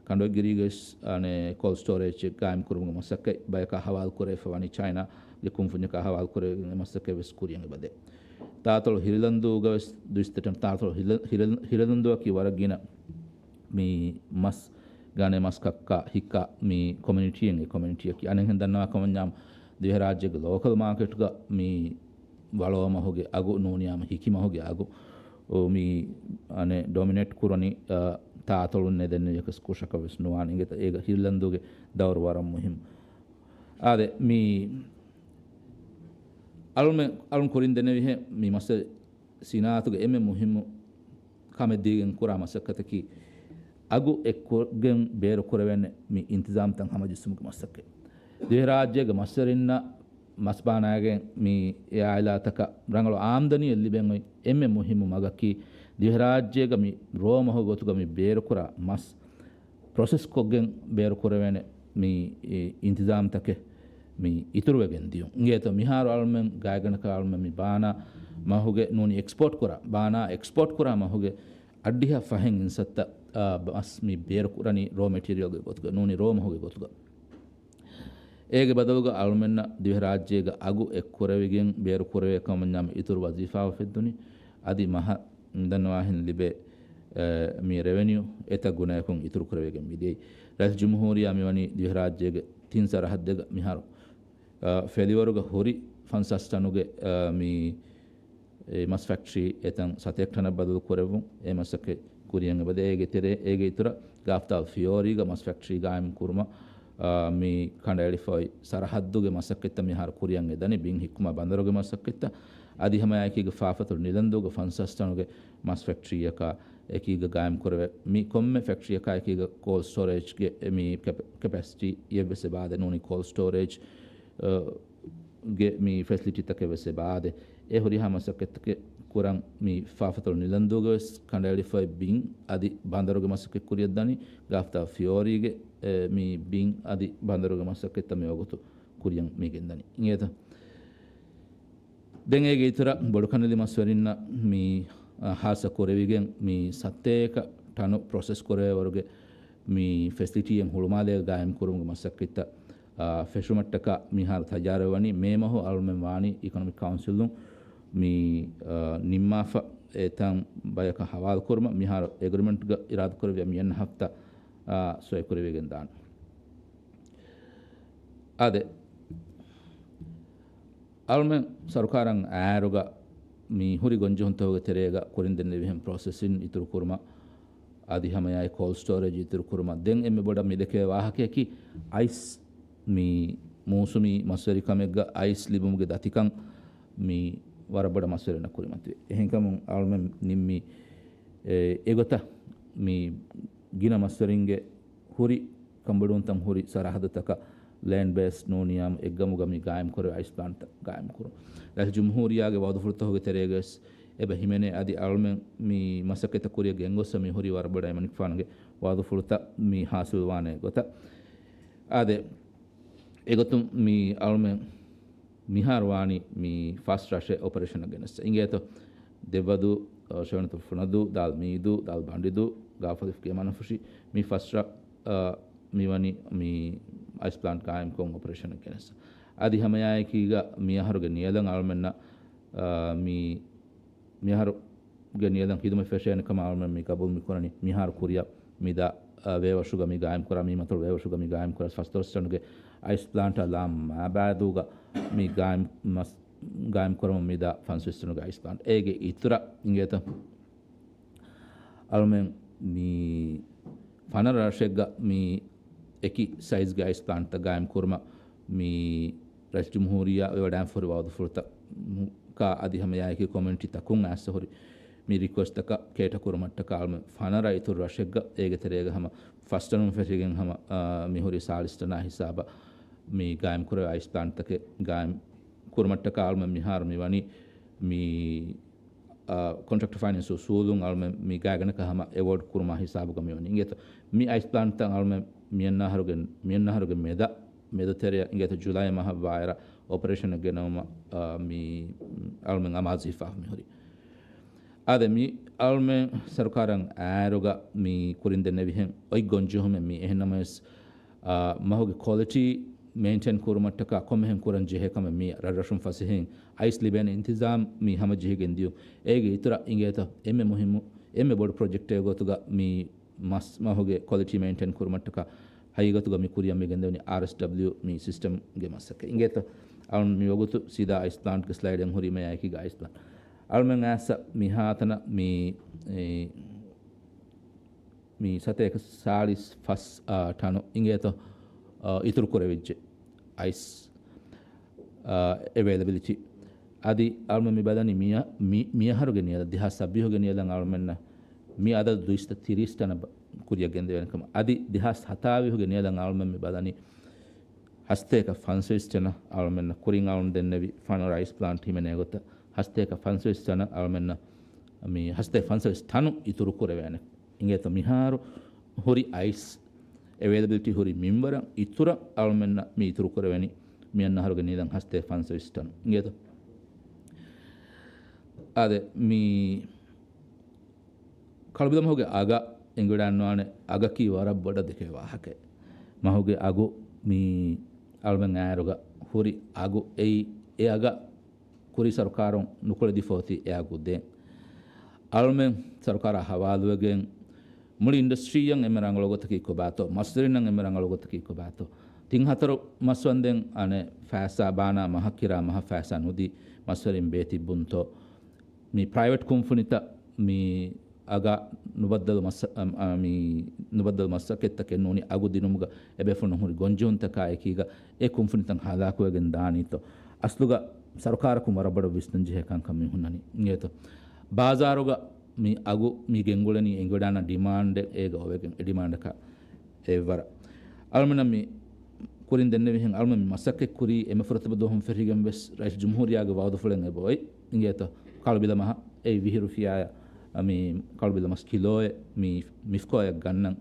ކަނޑޮއެއްގިރީގަ ވެސް އަނެ ކޯލްޑް ސްޓޯރޭޖް ގާއިމް ކުރުމުގެ މަސައްކަތް ބަޔަކާ ހަވާލު ކުރެވިފަ ވަނީ ޗައިނާގެ ކުންފުންޏަކާ ހަވާލު ކުރެވިގެން އެ މަސައްކަތް ވެސް ކުރިއަށް އެބަދޭ. ތާތޮޅު ހިރިލަންދޫގަ ވެސް ދުއިސައްތަ ޓަން ތާތޮޅު ހިރި-، ހިރި-، ހިރިލަންދޫއަކީ ވަރަށް ގިނަ މި މަސް ގަނެ މަސް ކައްކާ ހިއްކާ މި ކޮމިއުނިޓީއެއް. އެ ކޮމިއުނިޓީއަކީ އަނެއްހެން ދަންނަވާ ކަމަށް ދިވެހިރާއްޖޭގެ ލޯކަލް މާކެޓްގަ މި ވަޅޯ މަހުގެ އަގު ނޫނީ ހަމަ ހިކި މަހުގެ އަގު މި އަނެއް ޑޮމިނޭޓް ކުރަނީ، އަ، ތާތޮޅުން ނެދެން އެއްކަސް ކުށަކަށް ވެސް ނުވާނެ. އިނގޭތަ އޭގަ ހިރިލަންދޫގެ ދައުރު ވަރަށް މުހިއްމު. އާދެ، މި އަޅުމެ-، އަޅުން ކުރިން ދެނެވިހެން މި މައްސަލަ ސިނާއަތުގެ އެންމެ މުހިއްމު ކަމެއް ދީގެން ކުރާ މަސައްކަތަކީ، އަގު އެއްކޮށްގެން ބޭރުކުރެވޭނެ މި އިންތިޒާމްތައް ހަމަޖެއްސުމުގެ މަސައްކަތް. ދިވެހިރާއްޖޭގެ މަސްވެރިންނަށް މަސް ބާނާގެން މި އެ އާއިލާތަކަށް ރަނގަޅު އާމްދަނީއެއް ލިބެން އޮތް އެންމެ މުހިއްމު މަގަކީ، ދިވެހިރާއްޖޭގަ މި ރޯ މަހު ގޮތުގަ މި ބޭރުކުރާ މަސް ޕްރޮސެސްކޮށްގެން ބޭރުކުރެވޭނެ މި އިންތިޒާމްތަކެއް މި އިތުރުވެގެން ދިޔުން. އިނގޭތޯ މިހާރު އަޅުމެން ގާތްގަނޑަކަށް އަޅުމެން މި ބާނާ މަހުގެ ނޫނީ އެކްސްޕޯޓް ކުރާ، ބާނާ އެކްސްޕޯޓް ކުރާ މަހުގެ އަށްޑިހަ ފަހެއް އިންސައްތަ، އާ، މަސް މި ބޭރުކުރަނީ ރޯ މެޓީރިއަލްގެ ގޮތުގަ، ނޫނީ ރޯ މަހުގެ ގޮތުގަ. އޭގެ ބަދަލުގަ އަޅުމެންނަށް ދިވެހިރާއްޖޭގަ އަގު އެއްކުރެވިގެން ބޭރުކުރެވޭ ކަމަށް އިތުރު ވަޒީފާ އުފެއްދުނީ. އަދި މަހަށް މިދަންނަވާހެން ލިބޭ، އެ، މި ރެވެނިއު އެތައް ގުނައަކުން އިތުރުކުރެވިގެން މިދިޔައީ. ރައީސް ޖުމްހޫރިއްޔާ މިވަނީ ދިވެހިރާއްޖޭގެ ތިން ސަރަހައްދެއްގަ މިހާރު، އަ، ފެލިވަރުގަ ހުރި ފަންސާސް ޓަނުގެ، އަ، މި އެ މަސް ފެކްޓްރީ އެތަން ސަތޭކަ ޓަނަށް ބަދަލު ކުރެއްވުން އެ މަސައްކަތް ކުރިއަށް އެބަދޭ. އޭގެ ތެރޭ، އޭގެ އިތުރަށް ގާފްތާލް ފިޔޯރީގަ މަސް ފެކްޓްރީ ގާއިމް ކުރުމަށް، އާ، މި ކަނޑައެޅިފައި ސަރަހައްދުގެ މަސައްކަތްތައް މިހާރު ކުރިއަށް އެދަނީ. ބިން ހިއްކުމާ ބަނދަރުގެ މަސައްކަތްތައް އަދި ހަމައެކީގަ ފާފަތުރު ނިލަންދޫގަ ފަންސާސް ޓަނުގެ މަސް ފެކްޓްރީއަކާ އެކީގަ ގާއިމް ކުރެވޭ. މި ކޮންމެ ފެކްޓްރީއަކާ އެކީގަ ކޯލްޑް ސްޓޯރޭޖްގެ މި ކެޕ-، ކެޕޭސިޓީ އެއްވެސް އެބާދެ ނޫނީ ކޯލްޑް ސްޓޯރޭޖް، އަ، ގެ މި ފެސިލިޓީތަކެއް ވެސް އެބާދެ. އެ ހުރިހާ މަސައްކަތްތަކެއް ކުރަން މި ފާފަތޮޅު ނިލަންދޫގަވެސް ކަނޑައެޅިފައި ބިން އަދި ބަނދަރުގެ މަސައްކަތް ކުރިއަށްދަނީ. ގާފްތާ ފިޔޯރީގެ، އެ، މި ބިން އަދި ބަނދަރުގެ މަސައްކަތްތައް މި ވަގުތު ކުރިއަށް މި ގެންދަނީ. އިނގޭތަ؟ ދެން އޭގެ އިތުރަށް ބޮޑުކަންނެލި މަސްވެރިންނަށް މި، އަ، ހާއްސަ ކުރެވިގެން މި ސަތޭކަ ޓަނު ޕްރޮސެސް ކުރެވޭވަރުގެ މި ފެސިލިޓީއެއް ހުޅުމާލޭގަ ގާއިމް ކުރުމުގެ މަސައްކަތްތައް، އާ، ފެށުމަށްޓަކާ މިހާރު ތައްޔާރުވެވަނީ. މޭ މަހު އަޅުމެން ވާނީ އިކޮނޮމިކް ކައުންސިލުން މި، އާ، ނިންމާފަ އެތަން ބަޔަކަށް ހަވާލު ކުރުމަށް. މިހާރު އެގްރިމެންޓްގަ އިރާދަކުރެއްވިޔާ މިއަންނަ ހަފްތާ، އާ، ސޮއި ކުރެވިގެން ދާނެ. އާދެ، އަޅުމެން ސަރުކާރަށް އާއިރުގަ މި ހުރި ގޮންޖެހުންތަކުގެ ތެރޭގަ ކުރިން ދެންނެވިހެން ޕްރޮސެސިން އިތުރު ކުރުމަށް އަދި ހަމައެއާއެކު ކޯލްޑް ސްޓޯރޭޖް އިތުރު ކުރުމަށް. ދެން އެންމެ ބޮޑަށް މި ދެކޭ ވާހަކަޔަކީ އައިސް، މި މޫސުމީ މަސްވެރިކަމެއްގަ އައިސް ލިބުމުގެ ދަތިކަން މި ވަރަށް ބޮޑަށް މަސްވެރިންނަށް ކުރިމަތިވޭ. އެހެންކަމުން އަޅުމެން ނިންމީ، އެ، އެގޮތަށް މި ގިނަ މަސްވެރިންގެ ހުރި ކަނބޮޑުވުންތައް ހުރި ސަރަހައްދުތަކަށް ލޭންޑް ބޭސް ނޫނިޔާމު އެއްގަމުގަ މި ގާއިމްކުރެވޭ އައިސް ޕްލާންޓްތައް ގާއިމްކުރުން. ރައީސް ޖުމްހޫރިއްޔާގެ ވަޢުދުފުޅުތަކުގެ ތެރޭގަވެސް އެބަ ހިމެނޭ. އަދި އަޅުމެން މި މަސައްކަތްތައް ކުރިއަށް ގެންގޮއްސަ މި ހުރީ ވަރަށް ބޮޑަށް އެމަނިކުފާނުގެ ވަޢުދުފުޅުތައް މި ހާސިލްވާނެ ގޮތަށް. އާދެ، އެގޮތުން މި އަޅުމެން މިހާރު ވާނީ މި ފަސް ރަށެއް އޮޕަރޭޝަނަށް ގެނެއްސަ. އިނގޭތޯ، ދެއްވަދޫ، އަ، ޝެވަނަތު ފުނަދޫ، ދާލް މީދޫ، ދާލް ބަނޑިދޫ، ގާފަދިފު ގޭމާނަފުށި، މި ފަސް ރަށް، އަ، މިވަނީ މި އައިސް ޕްލާންޓް ގާއިމްކޮށް އޮޕަރޭޝަނަށް ގެނެއްސަ. އަދި ހަމައެއާއެކީގަ މިއަހަރުގެ ނިޔަލަށް އަޅުމެންނަށް، އަ، މި މިއަހަރުގެ ނިޔަލަށް ހިދުމަތް ފެށޭނެ ކަމަށް އަޅުމެން މި ގަބޫލު މި ކުރަނީ. މިހާރު ކުރިއަށް މިދާ، އަ، ވޭވަށުގަ މި ގާއިމް ކުރާ، މި މަތޮޅު ވޭވަށުގަ މި ގާއިމް ކުރާ ފަސް ދޮޅަސް ޓަނުގެ އައިސް ޕްލާންޓާ ލާމާބައިދޫގަ މި ގާއިމް މަސް، ގާއިމް ކުރަމުން މިދާ ފަންސަވީސް ޓަނުގެ އައިސް ޕްލާންޓް. އޭގެ އިތުރަށް އިނގޭތަ؟ އަޅުމެން މި ފަނަރަ ރަށެއްގަ މި އެކި ސައިޒްގެ އައިސް ޕްލާންޓްތައް ގާއިމް ކުރުމަށް މި ރައީސް ޖުމްހޫރިއްޔާ ވެވަޑައިން ފުރި ވަޢުދުފުޅުތަކާ އަދި ހަމައެއާއެކީ ކޮމިއުނިޓީ ތަކުން އައިސް ހުރި މި ރިކުއެސްޓްތަކަށް ކޭޓަ ކުރުމަށްޓަކާ އަޅުމެން ފަނަރަ އިތުރު ރަށެއްގަ އޭގެ ތެރޭގަ ހަމަ ފަސް ޓަނުން ފެށިގެން ހަމަ، އާ، މި ހުރި ސާޅީސް ޓަނާ ހިސާބަށް މި ގާއިމް ކުރެވޭ އައިސް ޕްލާންޓްތަކެއް ގާއިމް ކުރުމަށްޓަކާ އަޅުމެން މިހާރު މިވަނީ މި އާ، ކޮންޓްރެކްޓް ފައިނޭންސް އުސޫލުން އަޅުމެން މި ގާތްގަނޑަކަށް ހަމަ އެވޯޑް ކުރުމާ ހިސާބުގަ މިވަނީ. އިނގޭތޯ، މި އައިސް ޕްލާންޓްތައް އަޅުމެން މިއަންނަ އަހަރުގެ، މިއަންނަ އަހަރުގެ މެދަށް، މެދުތެރެއަށް އިނގޭތޯ ޖުލައި މަހަށް ވާއިރަށް އޮޕަރޭޝަނަށް ގެނައުމަށް، އާ، މި އަޅުމެން އަމާޒު ހިފާފަ މިހުރީ. އާދެ، މި އަޅުމެން ސަރުކާރަށް އާއިރުގަ މި ކުރިން ދެންނެވިހެން އޮތް ގޮންޖެހުމެއް މި. އެހެންނަމަވެސް، އާ، މަހުގެ ކޮލިޓީ މެއިންޓެން ކުރުމަށްޓަކާ ކޮންމެހެން ކުރަން ޖެހޭ ކަމެއް މި ރަށްރަށުން ފަސޭހައިން އައިސް ލިބޭނެ އިންތިޒާމް މި ހަމަޖެހިގެން ދިޔުން. އޭގެ އިތުރަށް އިނގޭތަ އެންމެ މުހިއްމު، އެންމެ ބޮޑު ޕްރޮޖެކްޓެއް ގޮތުގަ މި މަސް މަހުގެ ކޮލިޓީ މެއިންޓެން ކުރުމަށްޓަކާ ހަގީގަތުގަ މި ކުރިއަށް މި ގެންދެވުނީ އާރްއެސްޑަބްލިޔު މި ސިސްޓަމްގެ މަސައްކަތް. އިނގޭތަ އަޅުން މި ވަގުތު ސީދާ އައިސް ޕްލާންޓްގެ ސްލައިޑެއް ހުރީމަ އެކީގަ އައިސް ޕްލާންޓް. އަޅުމެން އައިސް މިހާތަނަށް މި، އެ، މި ސަތޭކަ ސާޅީސް ފަސް، އާ، ޓަނު އިނގޭތޯ، އާ، އިތުރު ކުރެވިއްޖެ އައިސް، އާ، އެވޭލެބިލިޓީ. އަދި އަޅުމެން މި ބަލަނީ މިއަ-، މި-، މިއަހަރުގެ ނިޔަލަށް ދެހާސް ސައްބީހުގެ ނިޔަލަށް އަޅުމެންނަށް މި އަދަދު ދުއިސައްތަ ތިރީސް ޓަނަށް ބަ-، ކުރިއަށް ގެންދެވޭނެ ކަމަށް. އަދި ދެހާސް ހަތާވީހުގެ ނިޔަލަށް އަޅުމެން މި ބަލަނީ ހަސަތޭކަ ފަންސަވީސް ޓަނަށް އަޅުމެންނަށް ކުރިން އަޅުން ދެންނެވި ފަނަރަ އައިސް ޕްލާންޓް ހިމެނޭ ގޮތަށް ހަސަތޭކަ ފަންސަވީސް ޓަނަށް އަޅުމެންނަށް މި ހަސަތޭކަ ފަންސަވީސް ޓަނު އިތުރު ކުރެވޭނެ. އިނގޭތޯ މިހާރު ހުރި އައިސް އެވޭލެބިލިޓީ ހުރި މިންވަރަށް އިތުރަށް އަޅުމެންނަށް މި އިތުރު ކުރެވެނީ މިއަންނަ އަހަރުގެ ނިޔަލަށް ހަސަތޭކަ ފަންސަވީސް ޓަނު. އިނގޭތޯ؟ އާދެ، މި ކަޅުބިލަ މަހުގެ އަގަށް އެނގިވަޑައިގަންނަވާނެ. އަގަކީ ވަރަށް ބޮޑަށް ދެކޭ ވާހަކައެއް. މަހުގެ އަގު މި އަޅުމެން އާއިރުގަ ހުރި އަގު އެއީ، އެ އަގަށް ކުރީ ސަރުކާރުން ނުކުޅެދިފަ އޮތީ އެ އަގު ދޭން. އަޅުމެން ސަރުކާރާ ހަވާލުވެގެން މުޅި އިންޑަސްޓްރީއަށް އެންމެ ރަނގަޅު ގޮތަކީ ކޮބާތޯ؟ މަސްވެރިންނަށް އެންމެ ރަނގަޅު ގޮތަކީ ކޮބާތޯ؟ ތިން ހަތަރު މަސްވަންދެން އަނެއް ފައިސާ ބާނާ މަހަށް ކިރާ މަހަށް ފައިސާ ނުދީ މަސްވެރިން ބޭތިއްބުންތޯ؟ މި ޕްރައިވެޓް ކުންފުނިތައް މި އަގާ ނުބައްދަލު މައްސަ-، އަ، އަ، މި ނުބައްދަލު މަސައްކަތްތަކެއް ނޫނީ އަގު ދިނުމުގަ އެބޭފުޅުން ހުރި ގޮންޖެހުންތަކާ އެކީގަ އެ ކުންފުނިތައް ހަލާކުވެގެން ދާނީތޯ؟ އަސްލުގަ ސަރުކާރަކުން ވަރަށް ބޮޑަށް ވިސްނަން ޖެހޭ ކަންކަން މި ހުންނަނީ. އިނގޭތޯ؟ ބާޒާރުގަ މި އަގު މި ގެންގުޅެނީ އެނގިވަޑާނަ ޑިމާންޑެއް އޭގަ އޮވެގެން، އެ ޑިމާންޑަކާ އެއްވަރަށް. އަޅުމެންނަށް މި ކުރިން ދެންނެވިހެން އަޅުމެން މި މަސައްކަތް ކުރީ އެންމެ ފުރަތަމަ ދުވަހުން ފެށިގެން ވެސް ރައީސް ޖުމްހޫރިއްޔާގެ ވަޢުދުފުޅެއް އެބަ އޮތް. އިނގޭތޯ، ކަޅުބިލަ މަހަށް އެއީ ވިހި ރުފިޔާއަށް މި ކަޅުބިލަ މަސް ކިލޯއެއް މި މިފްކޯއަށް ގަންނަން،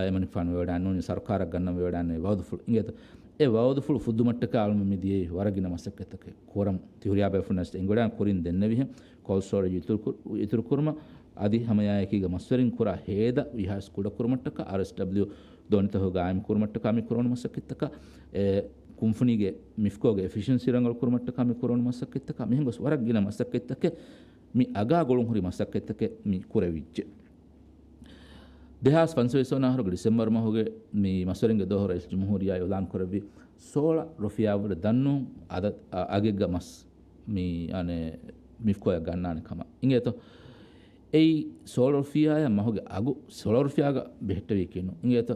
އެމަނިކުފާނު ވެވަޑާން ނޫނީ ސަރުކާރަށް ގަންނަން ވެވަޑާން ވައުދުފުޅު. އިނގޭތޯ، އެ ވައުދުފުޅު ފުއްދުމަށްޓަކާ އަޅުމެން މި ދިޔައީ ވަރަށް ގިނަ މަސައްކަތްތަކެއް ކުރަމުން. ތި ހުރިހާ ބޭފުޅުންނަށް އެނގިވަޑާން ކުރިން ދެންނެވިހެން ކޯލްޑް ސްޓޯރޭޖް އިތުރު ކުރ-، އިތުރު ކުރުމަށް އަދި ހަމައެއާއެކީގަ މަސްވެރިން ކުރާ ހޭދަ ވީހާވެސް ކުޑަ ކުރުމަށްޓަކާ، އާރްއެސްޑަބްލިއު ދޯނިތަކުގެ ގާއިމް ކުރުމަށްޓަކާ މި ކުރަން މަސައްކަތްތަކާ، އެ ކުންފުނީގެ މިފްކޯގެ އެފިޝިއެންސީ ރަނގަޅު ކުރުމަށްޓަކާ މި ކުރަން މަސައްކަތްތަކާ، މިހެން ގޮސް ވަރަށް ގިނަ މަސައްކަތްތަކެއް މި އަގާ ގުޅުން ހުރި މަސައްކަތްތަކެއް މި ކުރެވިއްޖެ. ދެހާސް ފަންސަވީސް ވަނަ އަހަރުގެ ޑިސެމްބަރު މަހުގެ މި މަސްވެރިންގެ ދޯހު ރައީސް ޖުމްހޫރިއްޔާ އިޢުލާން ކުރެއްވި ސޯޅަ ރުފިޔާވުރެ ދަންނޫން އަދަ-، އަ-، އަގެއްގަ މަސް މި، އަނެ، މިފްކޯއަށް ގަންނާނެ ކަމަށް. އިނގޭތޯ، އެއީ ސޯޅަ ރުފިޔާއަށް މަހުގެ އަގު ސޯޅަ ރުފިޔާގަ ބެހެއްޓެވީކީ ނޫން. އިނގޭތޯ،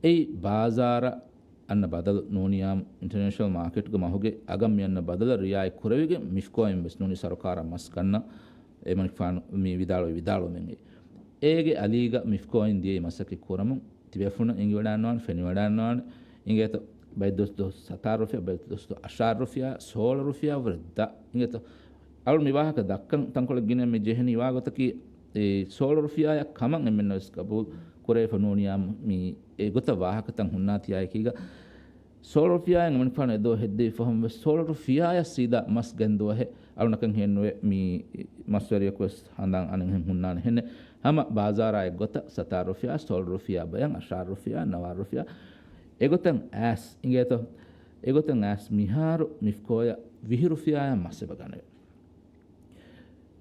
އެއީ ބާޒާރަށް އަންނަ ބަދަލު ނޫނިޔާމު އިންޓަރނޭޝަނަލް މާކެޓްގެ މަހުގެ އަގަށް މި އަންނަ ބަދަލަށް ރިއާޔަތް ކުރެވިގެން މިފްކޯއިން ވެސް ނޫނީ ސަރުކާރަށް މަސް ގަންނަ އެމަނިކުފާނު މި ވިދާޅުވި ވިދާޅުވުމެއް. އޭގެ އަލީގަ މިފްކޯއިން ދިޔައީ މަސައްކަތް ކުރަމުން ތިބޭފުޅުން އެނގިވަޑާންވާނެ، ފެނިވަޑާންވާނެ. އިނގޭތޯ، ބައެއް ދުވަސް ދުވަސް ސަތާރަ ރުފިޔާ، ބައެއް ދުވަސް ދުވަސް އަށާރަ ރުފިޔާ، ސޯޅަ ރުފިޔާ ވުރެ ދަ. އިނގޭތޯ، އަޅު މި ވާހަކަ ދައްކަން ތަންކޮޅެއް ގިނަ މި ޖެހެނީ ވާގޮތަކީ، އެ ސޯޅަ ރުފިޔާއަށް ކަމަށް އެންމެންނަށް ވެސް ގަބޫލު ކުރެވިފަ ނޫނިޔާ މި އެގޮތަށް ވާހަކަތައް ހުންނާތިޔާއެކީގަ، ސޯޅަ ރުފިޔާއިން އެމަނިކުފާނު އެ ދުވަހު ހެއްދެވި ފަހުން ވެސް ސޯޅަ ރުފިޔާއަށް ސީދާ މަސް ގެންދުވަހެއް އަޅުނަކަށް ހިއެއްނުވޭ. މި މަސްވެރިޔަކު ވެސް ހަނދާން އަނެއްހެން ހުންނާނެ ހެނެއް. ހަމަ ބާޒާރާ އެއްގޮތަށް ސަތާރަ ރުފިޔާ، ސޯޅަ ރުފިޔާ ބަޔަށް، އަށާރަ ރުފިޔާ، ނަވާރަ ރުފިޔާ އެގޮތަށް އައިސް އިނގޭތޯ، އެގޮތަށް އައިސް މިހާރު މިފްކޯއަށް ވިހި ރުފިޔާއަށް މަސް އެބަ ގަނެވޭ.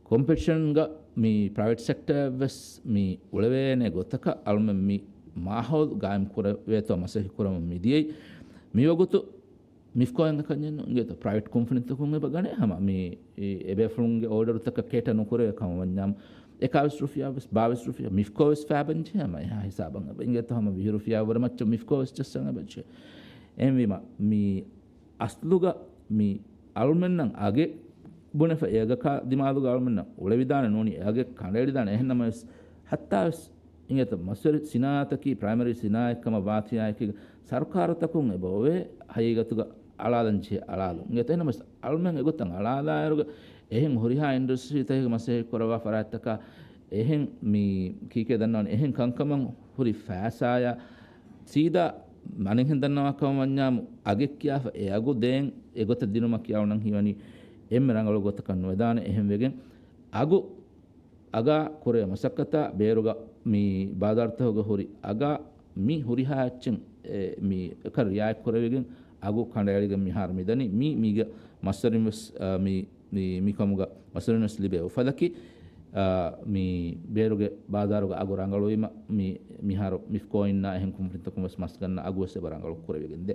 ކޮމްޕެޓިޝަންގަ މި ޕްރައިވެޓް ސެކްޓަރ ވެސް މި އުޅެވޭނެ ގޮތަކަށް އަޅުމެން މި މާހައުލު ގާއިމް ކުރެވޭތޯ މަސައްކަތް ކުރަމުން މި ދިޔައީ. މިވަގުތު މިފްކޯއިން ކަންޏެއް ނޫން. އިނގޭތޯ، ޕްރައިވެޓް ކުންފުނިތަކުން އެބަ ގަނޭ. ހަމަ މި އެބޭފުޅުންގެ އޯޑަރުތަކަށް ކޭޓަ ނުކުރެވޭ ކަމަށް ވަންޏާމު، އެކާވީސް ރުފިޔާ ވެސް، ބާވީސް ރުފިޔާ، މިފްކޯ ވެސް ފައިބަންޖެހޭ ހަމަ އެހާ ހިސާބަށް އެބަ. އިނގޭތޯ، ހަމަ ވިހި ރުފިޔާ ވުރެ މައްޗަށް މިފްކޯ ވެސް ޖައްސަން އެބަޖެހޭ. އެހެންވީމަ، މި އަސްލުގަ މި އަޅުމެންނަށް އަގެއް ބުނެފަ އެއަގަކާ ދިމާލުގަ އަޅުމެންނަށް އުޅެވިދާނެ ނޫނީ އެއަގެއް ކަނޑައެޅިދާނެ. އެހެންނަމަވެސް ހައްތާވެސް އިނގޭތޯ މަސްވެރި ސިނާއަތަކީ ޕްރައިމަރީ ސިނާއަތް ކަމަށް ވާތިޔާއެކީގަ ސަރުކާރުތަކުން އެބަ އޮވޭ ހަގީގަތުގަ އަޅާލަން ޖެހޭ އަޅާލުން. އިނގޭތޯ އެހެންނަމަވެސް އަޅުމެން އެގޮތަށް އަޅާލާއިރުގަ އެހެން ހުރިހާ އިންޑަސްޓްރީތަކެއްގެ މަސައްކަތް ކުރައްވާ ފަރާތްތަކާ އެހެން މި ކީކޭ ދަންނަވަނީ އެހެން ކަންކަމަށް ހުރި ފައިސާޔާ ސީދާ މަނެއްހެން ދަންނަވާކަމަށް ވަންޏާމު އަގެއް ކިޔާފަ އެ އަގު ދޭން އެގޮތަށް ދިނުމަކީ އަޅުނަށް ހީވަނީ އެންމެ ރަނގަޅު ގޮތަކަށް ނުވެދާނެ. އެހެންވެގެން އަގު އަގާ ކުރޭ މަސައްކަތާ ބޭރުގަ މި ބާޒާރުތަކުގަ ހުރި އަގާ މި ހުރިހާ އެއްޗެއް އެ، މި އެކަށް ރިއާޔަތް ކުރެވިގެން އަގު ކަނޑައެޅިގެން މިހާރު މިދަނީ. މީ މީގަ މަސްވެރިން ވެސް، އާ، މި، މި، މިކަމުގަ މަސްވެރިން ވެސް ލިބޭ އުފަލަކީ، އާ، މި ބޭރުގެ ބާޒާރުގަ އަގު ރަނގަޅުވީމަ، މި، މިހާރު މިފްކޯއިންނާ އެހެން ކުންފުނިތަކުން ވެސް މަސް ގަންނަ އަގު ވެސް އެބަ ރަނގަޅު ކުރެވިގެން ދޭ.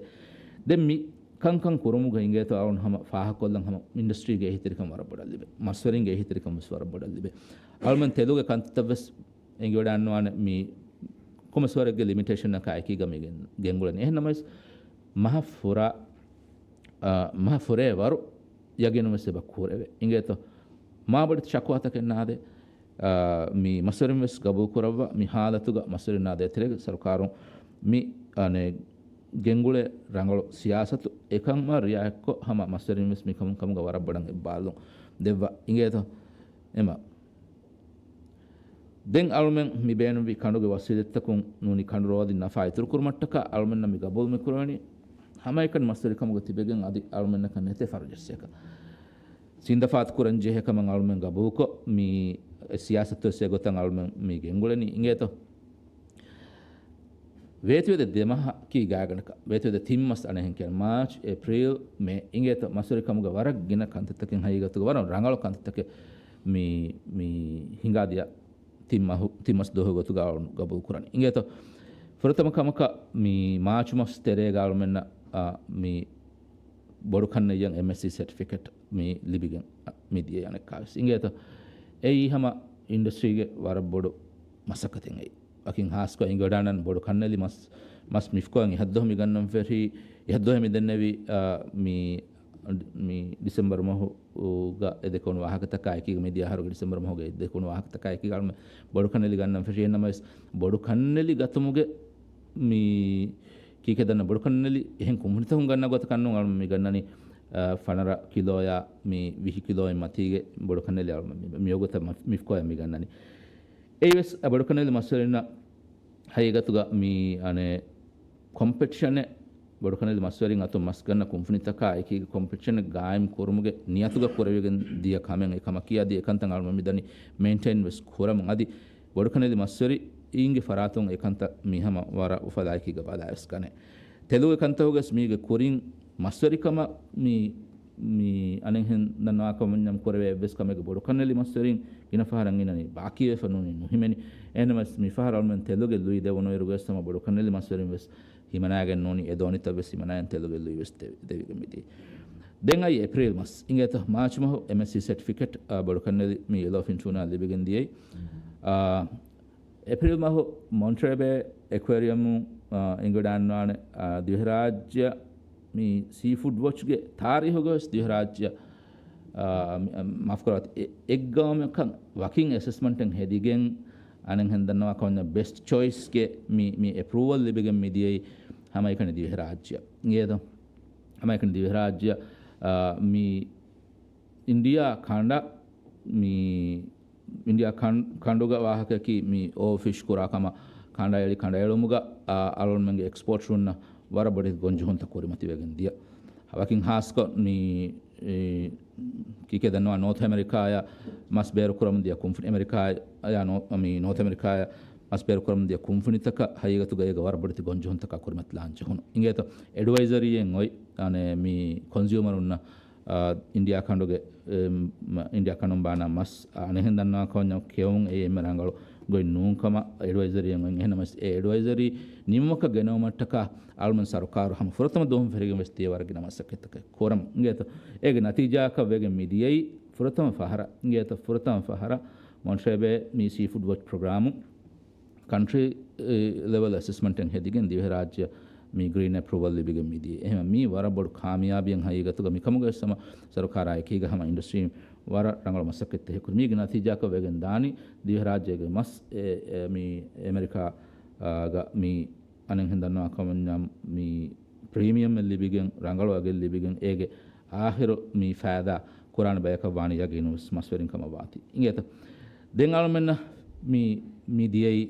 ދެން މި ކަންކަން ކުރުމުގަ އިނގޭތޯ އަޅުން ހަމަ ފާހަގަކޮށްލަން ހަމަ އިންޑަސްޓްރީގެ އެހީތެރިކަން ވަރަށް ބޮޑަށް ލިބޭ. މަސްވެރިންގެ އެހީތެރިކަން ވެސް ވަރަށް ބޮޑަށް ލިބޭ. އަޅުމެން ތެލުގެ ކަންތައްތައް ވެސް އެނގިވަޑާންވާނެ މި ކޮމެސްވަރެއްގެ ލިމިޓޭޝަނަކާ އެކީގަ މި ގެން-، ގެންގުޅެނީ. އެހެންނަމަވެސް މަހަށް ފުރާ، އާ، މަހަށް ފުރޭ ވަރު ޔަގީނުން ވެސް އެބަ ކުރެވޭ. އިނގޭތޯ މާބޮޑެތި ޝަކުވާތަކެއް ނާދޭ. އާ، މި މަސްވެރިން ވެސް ގަބޫލު ކުރައްވާ މި ހާލަތުގަ މަސްވެރިންނާ ދޭތެރޭގަ ސަރުކާރުން މި، އަނެ، ގެންގުޅޭ ރަނގަޅު ސިޔާސަތު އެކަންމަ ރިއާޔަތްކޮށް ހަމަ މަސްވެރިން ވެސް މިކަމުން ކަމުގަ ވަރަށް ބޮޑަށް އެއްބާލުން ދެއްވާ. އިނގޭތޯ އެމަ ދެން އަޅުމެން މި ބޭނުންވި ކަނޑުގެ ވަސީލަތްތަކުން ނޫނީ ކަނޑު ރޯދިން ނަފާ އިތުރުކުރުމަށްޓަކާ އަޅުމެންނަށް މި ގަބޫލު މި ކުރެވެނީ ހަމައެކަނި މަސްވެރިކަމުގަ ތިބެގެން އަދި އަޅުމެންނަކަށް ނެތޭ ފަރުޖައްސެކަ. ސިނދަފާތު ކުރަން ޖެހޭ ކަމަށް އަޅުމެން ގަބޫލުކޮށް މި ސިޔާސަތު ވެސް އެގޮތަށް އަޅުމެން މި ގެންގުޅެނީ. އިނގޭތޯ؟ ވޭތުވެދެ ދެމަހަކީ ގާތްގަނޑަކަށް، ވޭތުވެދެ ތިން މަސް އަނެއްހެން ކިޔަން، މާޗް، އޭޕްރީލް، މޭ އިނގޭތޯ މަސްވެރިކަމުގެ ވަރަށް ގިނަ ކަންތައްތަކެއް ހަގީގަތުގަ ވަރަށް ރަނގަޅު ކަންތައްތަކެއް މި، މި ހިނގާދިޔަ ތިން މަހު، ތިން މަސް ދުވަހު ގޮތުގަ އަޅުން ގަބޫލު ކުރަނީ. އިނގޭތޯ ފުރަތަމަ ކަމަކަށް މި މާޗު މަސް ތެރޭގަ އަޅުމެންނަށް، އާ، މި ބޮޑު ކަންނެއްޔަން އެމްއެސްސީ ސެޓްފިކެޓް މި ލިބިގެން، އަ، މި ދިޔަ އަނެއްކާވެސް. އިނގޭތޯ އެއީ ހަމަ އިންޑަސްޓްރީގެ ވަރަށް ބޮޑު މަސައްކަތެއް އެއީ. ވަކިން ހާސްކޮށް އިނގިވަޑާނަން ބޮޑު ކަންނެލި މަސް، މަސް މިފްކޯއިން އެހަށްދުވަހު މި ގަންނަން ފެށީ، އެހަށްދުވަހު މި ދެންނެވި، އާ، މި، މި ޑިސެމްބަރު މަހުގަ އެ ދެކެވުނު ވާހަކަތަކާ އެކީގަ، މިދިޔަ އަހަރުގެ ޑިސެމްބަރު މަހުގަ އެ ދެކެވުނު ވާހަކަތަކާ އެކީގަ އަޅުމެން ބޮޑު ކަންނެލި ގަންނަން ފެށީ. އެހެންނަމަވެސް ބޮޑު ކަންނެލި ގަތުމުގެ މި ކީކޭ ދަންނަ ބޮޑު ކަންނެލި އެހެން ކުންފުނިތަކުން ގަންނަ ގޮތަކަށް ނޫން އަޅުމެން މި ގަންނަނީ، އަ، ފަނަރަ ކިލޯޔާ މި ވިހި ކިލޯއިން މަތީގެ ބޮޑުކަންނެލި އަޅުމެން މި، މި އޮގޮތަށް މަ-، މިފްކޯއަށް މި ގަންނަނީ. އެއީވެސް އަ، ބޮޑުކަންނެލި މަސްވެރިންނަށް ހަގީގަތުގަ މި އަނެއް ކޮމްޕެޓިޝަނެއް، ބޮޑުކަންނެލި މަސްވެރިން އަތުން މަސް ގަންނަ ކުންފުނިތަކާ އެކީގެ ކޮމްޕެޓިޝަނެއް ގާއިމް ކުރުމުގެ ނިޔަތުގަ ކުރެވިގެން ދިޔަ ކަމެއް އެކަމަކީ އަދި އެކަންތައް އަޅުމެން މިދަނީ މެއިންޓެއިން ވެސް ކުރަމުން. އަދި ބޮޑުކަންނެލި މަސްވެރިންގެ ފަރާތުން އެކަންތައް މި ހަމަ ވަރަށް އުފަލާއެކީގަ ބަލާވެސް ގަނެ. ތެލުގެ ކަންތަކުގަސް މީގެ ކުރިން މަސްވެރިކަމަށް މި، މި އަނެއްހެން ދަންނަވާ ކަމަށް ކުރެވޭ އެއްވެސް ކަމެއްގެ ބޮޑުކަންނެލި މަސްވެރިން ގިނަ ފަހަރަށް އިންނަނީ ބާކީވެފަ ނޫނީ ނުހިމެނި. އެހެންނަމަވެސް މި ފަހަރަށް އަޅުމެން ތެލުގެ ލުއި ދެވުނުއިރުގަސް ހަމަ ބޮޑުކަންނެލި މަސްވެރިން ވެސް ހިމަނާގެން ނޫނީ އެ ދޯނިތައް ވެސް ހިމަނާގެން ތެލުގެ ލުއި ވެސް ދެ-، ދެވިގެން މިދިޔަ. ދެން އައީ އޭޕްރީލް މަސް. އިނގޭތަ މާޗް މަހު އެމްއެސްސީ ސެޓްފިކެޓް، އާ، ބޮޑުކަންނެލި މި ޔެލޯފިން ޓޫނާ ލިބިގެން ދިޔައީ. އާ، އޭޕްރީލް މަހު މޮންޓްރޭ ބޭ އެކުއޭރިއަމުން، އާ، އެނގިވަޑައިގަންނާނެ، އާ، ދިވެހިރާއްޖެ މި ސީފުޑް ވޮޗްގެ ތާރީހުގަވެސް ދިވެހިރާއްޖެ، އާ، މި-، މާފުކުރާތި އެ-، އެއްގައުމަކަށް ވަކިން އެސެސްމަންޓެއް ހެދިގެން އަނެއްހެން ދަންނަވާ ކަމަށް ބެސްޓް ޗޮއިސްގެ މި، މި އެޕްރޫވަލް ލިބިގެން މިދިޔައީ ހަމައެކަނި ދިވެހިރާއްޖެއަށް. އިނގޭތަ؟ ހަމައެކަނި ދިވެހިރާއްޖެއަށް، އާ، މި އިންޑިއާ ކަނޑަށް މި އިންޑިއާ ކަން-، ކަނޑުގަ ވާހަކައަކީ މި އޯފިޝް ކުރާ ކަމަށް ކަނޑައެޅި ކަނޑައެޅުމުގަ، އާ، އަޅުގަނޑުމެންގެ އެކްސްޕޯޓްރުންނަށް ވަރަށް ބޮޑެތި ގޮންޖެހުންތައް ކުރިމަތިވެގެން ދިޔަ. ވަކިން ހާސްކޮށް މި، އެ، ކީކޭ ދަންނަވާ ނޯތް އެމެރިކާޔަށް މަސް ބޭރުކުރަމުން ދިޔަ ކުންފުނި އެމެރިކާޔާ ނޯ-، މި ނޯތް އެމެރިކާޔަށް މަސް ބޭރުކުރަމުން ދިޔަ ކުންފުނިތަކަށް ހަގީގަތުގަ އޭގަ ވަރަށް ބޮޑެތި ގޮންޖެހުންތަކާ ކުރިމަތިލާން ޖެހުނު. އިނގޭތޯ އެޑްވައިޒަރީއެއް އޮތް، އަނެއް މި ކޮންސިއުމަރުންނަށް އާ، އިންޑިއާ ކަނޑުގެ، އެ، މަ-، އިންޑިއާ ކަނޑުން ބާނާ މަސް، އަނެއްހެން ދަންނަވާ ކަމަށް ކެއުން އެއީ އެންމެ ރަނގަޅު ގޮތް ނޫން ކަމަށް އެޑްވައިޒަރީއެއް އޮތް. އެހެންނަމަވެސް އެ އެޑްވައިޒަރީ ނިމުމަކަށް ގެނައުމަށްޓަކާ އަޅުމެން ސަރުކާރު ހަމަ ފުރަތަމަ ދުވަހުން ފެށިގެން ވެސް ދިޔަ ވަރަށް ގިނަ މަސައްކަތްތަކެއް ކުރަމުން. އިނގޭތޯ އޭގެ ނަތީޖާއަކަށް ވެގެން މި ދިޔައީ ފުރަތަމަ ފަހަރަށް، އިނގޭތޯ ފުރަތަމަ ފަހަރަށް މޮންޓްރޭ ބޭ މި ސީފުޑް ވޮޗް ޕްރޮގްރާމު ކަންޓްރީ، އެ، ލެވެލް އެސެސްމަންޓެއް ހެދިގެން ދިވެހިރާއްޖެ މި ގްރީން އެޕްރޫވަލް ލިބިގެން މިދިޔަ. އެހެން މީ ވަރަށް ބޮޑު ކާމިޔާބީއެއް ހަގީގަތުގަ މިކަމުގަ ވެސް ހަމަ ސަރުކާރާ އެކީގަ ހަމަ އިންޑަސްޓްރީން ވަރަށް ރަނގަޅު މަސައްކަތްތައް ހެކުރި. މީގެ ނަތީޖާއަކަށް ވެގެން ދާނީ ދިވެހިރާއްޖޭގެ މަސް އެ، އެ، މި އެމެރިކާ، އާ، ގަ މި އަނެއްހެން ދަންނަވާ ކަމަށް މި ޕްރީމިއަމެއް ލިބިގެން، ރަނގަޅު އަގެއް ލިބިގެން، އޭގެ އާޚިރު މި ފައިދާ ކުރާނެ ބަޔަކަށް ވާނީ ޔަގީނުވެސް މަސްވެރިން ކަމަށް ވާތީ. އިނގޭތަ؟ ދެން އަޅުމެންނަށް މި، މި ދިޔައީ،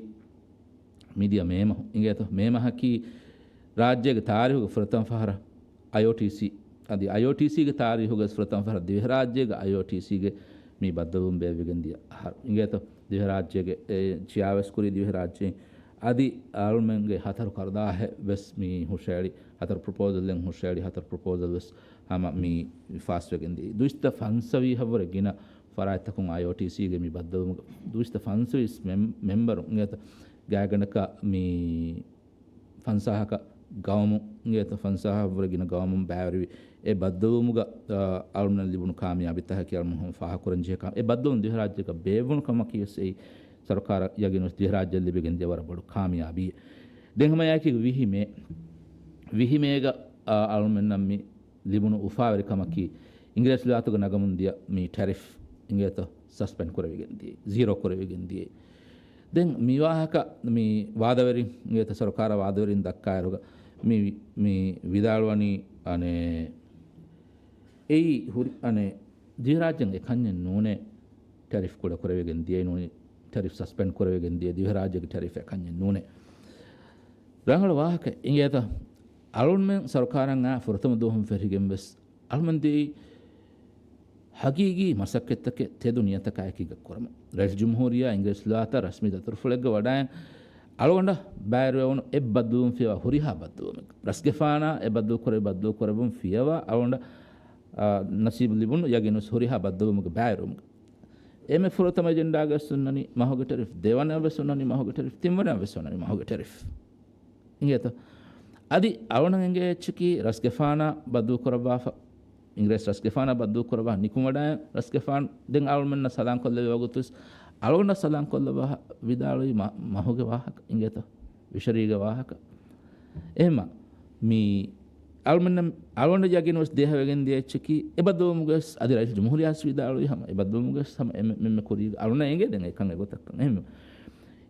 މި ދިޔަ މޭ މަހު. އިނގޭތަ؟ މޭ މަހަކީ ރާއްޖޭގެ ތާރީހުގެ ފުރަތަމަ ފަހަރަށް އައިއޯޓީސީ، އަދި އައިއޯޓީސީގެ ތާރީހުގަ ފުރަތަމަ ފަހަރަށް ދިވެހިރާއްޖޭގެ އައިއޯޓީސީގެ މި ބައްދަލުވުން ބޭއްވިގެން ދިޔަ އަހަރު. އިނގޭތަ؟ ދިވެހިރާއްޖޭގެ އެ ޗިޔާވެސް ކުރީ ދިވެހިރާއްޖެއިން. އަދި އަޅުމެންގެ ހަތަރު ކަރުދާހެއް ވެސް މި ހުށައެޅި، ހަތަރު ޕްރޮޕޯޒަލްއެއް ހުށައެޅި، ހަތަރު ޕްރޮޕޯޒަލް ވެސް ހަމަ މި ފާސްވެގެން ދިޔަ. ދުއިސައްތަ ފަންސަވީހަށް ވުރެ ގިނަ ފަރާތްތަކުން އައިއޯޓީސީގެ މި ބައްދަލުވުމުގަ ދުއިސައްތަ ފަންސަވީސް މެމް-، މެމްބަރުން އިނގޭތަ ގާތްގަނޑަކަށް މި ފަންސާހަކަށް ގައުމު އިނގޭތަ ފަންސާހަށް ވުރެ ގިނަ ގައުމުން ބައިވެރިވި އެ ބައްދަލުވުމުގަ، އަ، އަޅުމެންނަށް ލިބުނު ކާމިޔާބީތަކަކީ އަޅުމެން ހަމަ ފާހަގަކުރަން ޖެހޭ ކަމަށް. އެ ބައްދަލުވުން ދިވެހިރާއްޖޭގަ ބޭއްވުނު ކަމަކީ ވެސް އެއީ ސަރުކާރަށް ޔަގީނުވެސް ދިވެހިރާއްޖެ ލިބިގެން ދިޔަ ވަރަށް ބޮޑު ކާމިޔާބީއެއް. ދެން ހަމަ އެއާއެކީ ވިހި މޭ، ވިހި މޭގަ، އަ، އަޅުމެންނަށް މި ލިބުނު އުފާވެރިކަމަކީ، އިނގިރޭސި ލާތުގަ ނަގަމުން ދިޔަ މި ޓެރިފް އިނގޭތަ ސަސްޕެންޑް ކުރެވިގެން ދިޔަ، ޒީރޯ ކުރެވިގެން ދިޔަ. ދެން މި ވާހަކަ މި ވާދަވެރިން އިނގޭތަ ސަރުކާރާ ވާދަވެރިން ދައްކާއިރުގަ މި، މި ވިދާޅުވަނީ އަނެއް އެއީ ހުރި އަނެއް ދިވެހިރާއްޖޭން އެކަންޏެއް ނޫނޭ ޓެރިފް ކުޑަ ކުރެވިގެން ދިޔަ ނޫނީ، ޓެރިފް ސަސްޕެންޑް ކުރެވިގެން ދިޔަ، ދިވެހިރާއްޖޭގެ ޓެރިފް އެކަންޏެއް ނޫނޭ. ރަނގަޅު ވާހަކަ އިނގޭތަ؟ އަޅުންމެން ސަރުކާރަށް އާ ފުރަތަމަ ދުވަހުން ފެށިގެން ވެސް އަޅުމެން ދިޔައީ ހަގީގީ މަސައްކަތްތަކެއް ތެދު ނިޔަތަކާއެކީގަ ކުރަމުން. ރައީސް ޖުމްހޫރިއްޔާ އިނގިރޭސި ލާތައް ރަސްމީ ދަތުރުފުޅެއްގަ ވަޑައިން އަޅުގަނޑަށް ބައިވެރިވެވުނު އެއް ބައްދަލުވުން ފިޔަވާ ހުރިހާ ބައްދަލުވުމެއް. ރަސްގެފާނާ އެ ބައްދަލު ކުރެވި ބައްދަލު ކުރެއްވުން ފިޔަވާ އަޅުގަނޑަށް، އާ، ނަސީބު ލިބުނު ޔަގީނުވެސް ހުރިހާ ބައްދަލުވުމުގެ ބައިވެރިވުމުގަ. އެންމެ ފުރަތަމަ އެޖެންޑާގަވެސް ހުންނަނީ މަހުގެ ޓެރިފް، ދެވަނައަށްވެސް ހުންނަނީ މަހުގެ ޓެރިފް، ތިންވަނައަށްވެސް ހުންނަނީ މަހުގެ ޓެރިފް. އިނގޭތަ؟ އަދި އަޅުނަށް އެނގޭ އެއްޗަކީ ރަސްގެފާނާ ބައްދަލު ކުރައްވާފަ، އިނގިރޭސި ރަސްގެފާނާ ބައްދަލު ކުރައްވާ ނިކުމެވަޑައި ރަސްގެފާނު ދެން އަޅުމެންނަށް ސަލާން ކޮށްލެވޭ ވަގުތުވެސް އަޅުގަނޑަށް ސަލާން ކޮށްލައްވާ ވިދާޅުވީ މަ-، މަހުގެ ވާހަކަ އިނގޭތަ؟ ވިޝަރީގެ ވާހަކަ. އެހެންމަ މި އަޅުމެންނަށް، އަޅުގަނޑަށް ޔަގީނުވެސް ދޭހަވެގެން ދިޔަ އެއްޗަކީ، އެ ބައްދަލުވުމުގަވެސް އަދި ރައީސް ޖުމްހޫރިއްޔާވެސް ވިދާޅުވީ ހަމަ، އެ ބައްދަލުވުމުގަވެސް ހަމަ އެންމެ، އެންމެ ކުރީގަ އަޅުނަށް އެނގޭ ދެން އެކަން އެގޮތަށްކަން. އެހެން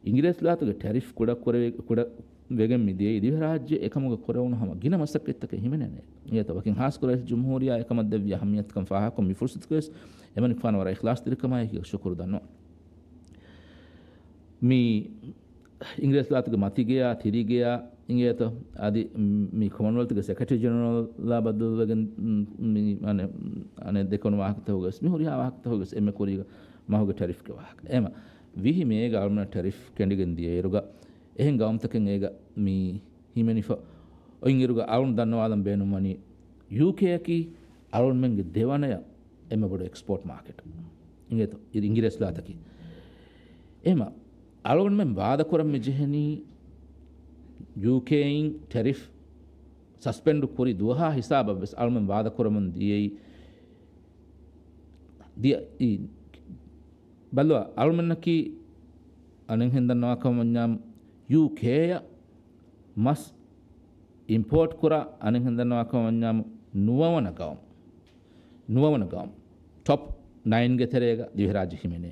އިނގިރޭސި ލާތުގެ ޓެރިފް ކުޑަ ކުރެވި، ކުޑަ ވެގެން މި ދިޔައީ ދިވެހިރާއްޖެ އެކަމުގަ ކުރެވުނު ހަމަ ގިނަ މަސައްކަތްތަކެއް ހިމެނޭނެ. އިނގޭތަ ވަކިން ހާސްކުރެވި ޖުމްހޫރިއްޔާ އެކަމަށް ދެއްވި އަހައްމިޔަތުކަން ފާހަގަކޮށް މި ފުރުސަތުގަވެސް އެމަނިކުފާނަށް ވަރަށް އިޚްލާޞްތެރިކަމާއެކީގަ ޝުކުރު ދަންނަވަން. މި އިނގިރޭސި ލާތުގެ މަތިގެޔާ، ތިރިގެޔާ އިނގޭތޯ، އަދި މި ކޮމަންވެލްތުގެ ސެކްރެޓަރީ ޖެނެރަލް ލާ ބައްދަލުވެގެން، މި އަނެއް، އަނެއް ދެކެވުނު ވާހަކަތަކުގަސް، މި ހުރިހާ ވާހަކަތަކުގަސް އެންމެ ކުރީގަ މަހުގެ ޓެރިފްގެ ވާހަކަ. އެމަ ވިހި މޭގަ އަޅުމެންނަށް ޓެރިފް ކެނޑިގެން ދިޔައިރުގަ، އެހެން ގައުމުތަކެއް އޭގަ މި ހިމެނިފަ އޮތްއިރުގަ އަޅުން ދަންނަވާލަން ބޭނުންވަނީ، ޔޫކޭއަކީ އަޅުންމެންގެ ދެވަނަޔަށް އެންމެ ބޮޑު އެކްސްޕޯޓް މާކެޓް. އިނގޭތޯ، އި-، އިނގިރޭސި ލާތަކީ. އެމަ އަޅުގަނޑުމެން ވާދަކުރަން މި ޖެހެނީ، ޔޫކޭއިން ޓެރިފް ސަސްޕެންޑު ކުރި ދުވަހާ ހިސާބަށްވެސް އަޅުމެން ވާދަކުރަމުން ދިޔައީ، ދިޔަ، އީ، ބައްލަވާ، އަޅުމެންނަކީ އަނެއްހެން ދަންނަވާ ކަމަށް ވަންޏާ، ޔޫކޭއަށް މަސް އިމްޕޯޓް ކުރާ، އަނެއްހެން ދަންނަވާ ކަމަށް ވަންޏާ، ނުވަވަނަ ގައުމު. ނުވަވަނަ ގައުމު. ޓޮޕް ނައިންގެ ތެރޭގަ ދިވެހިރާއްޖެ ހިމެނޭ.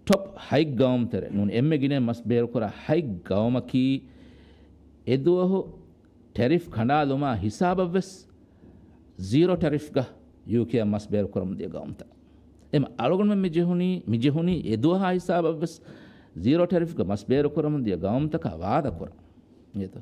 ޓޮޕް ހަތް ގައުމު ތެރޭ ނޫން، އެންމެ ގިނަ މަސް ބޭރުކުރާ ހަތް ގައުމަކީ، އެދުވަހު ޓެރިފް ކަނޑާލުމާ ހިސާބަށްވެސް ޒީރޯ ޓެރިފްގަ ޔޫކޭއަށް މަސް ބޭރުކުރަމުން ދިޔަ ގައުމުތައް. އެމަ އަޅުގަނޑުމެން މި ޖެހުނީ، މި ޖެހުނީ އެދުވަހާ ހިސާބަށްވެސް ޒީރޯ ޓެރިފްގަ މަސް ބޭރުކުރަމުން ދިޔަ ގައުމުތަކާ ވާދަކުރަން. އިނގޭތޯ؟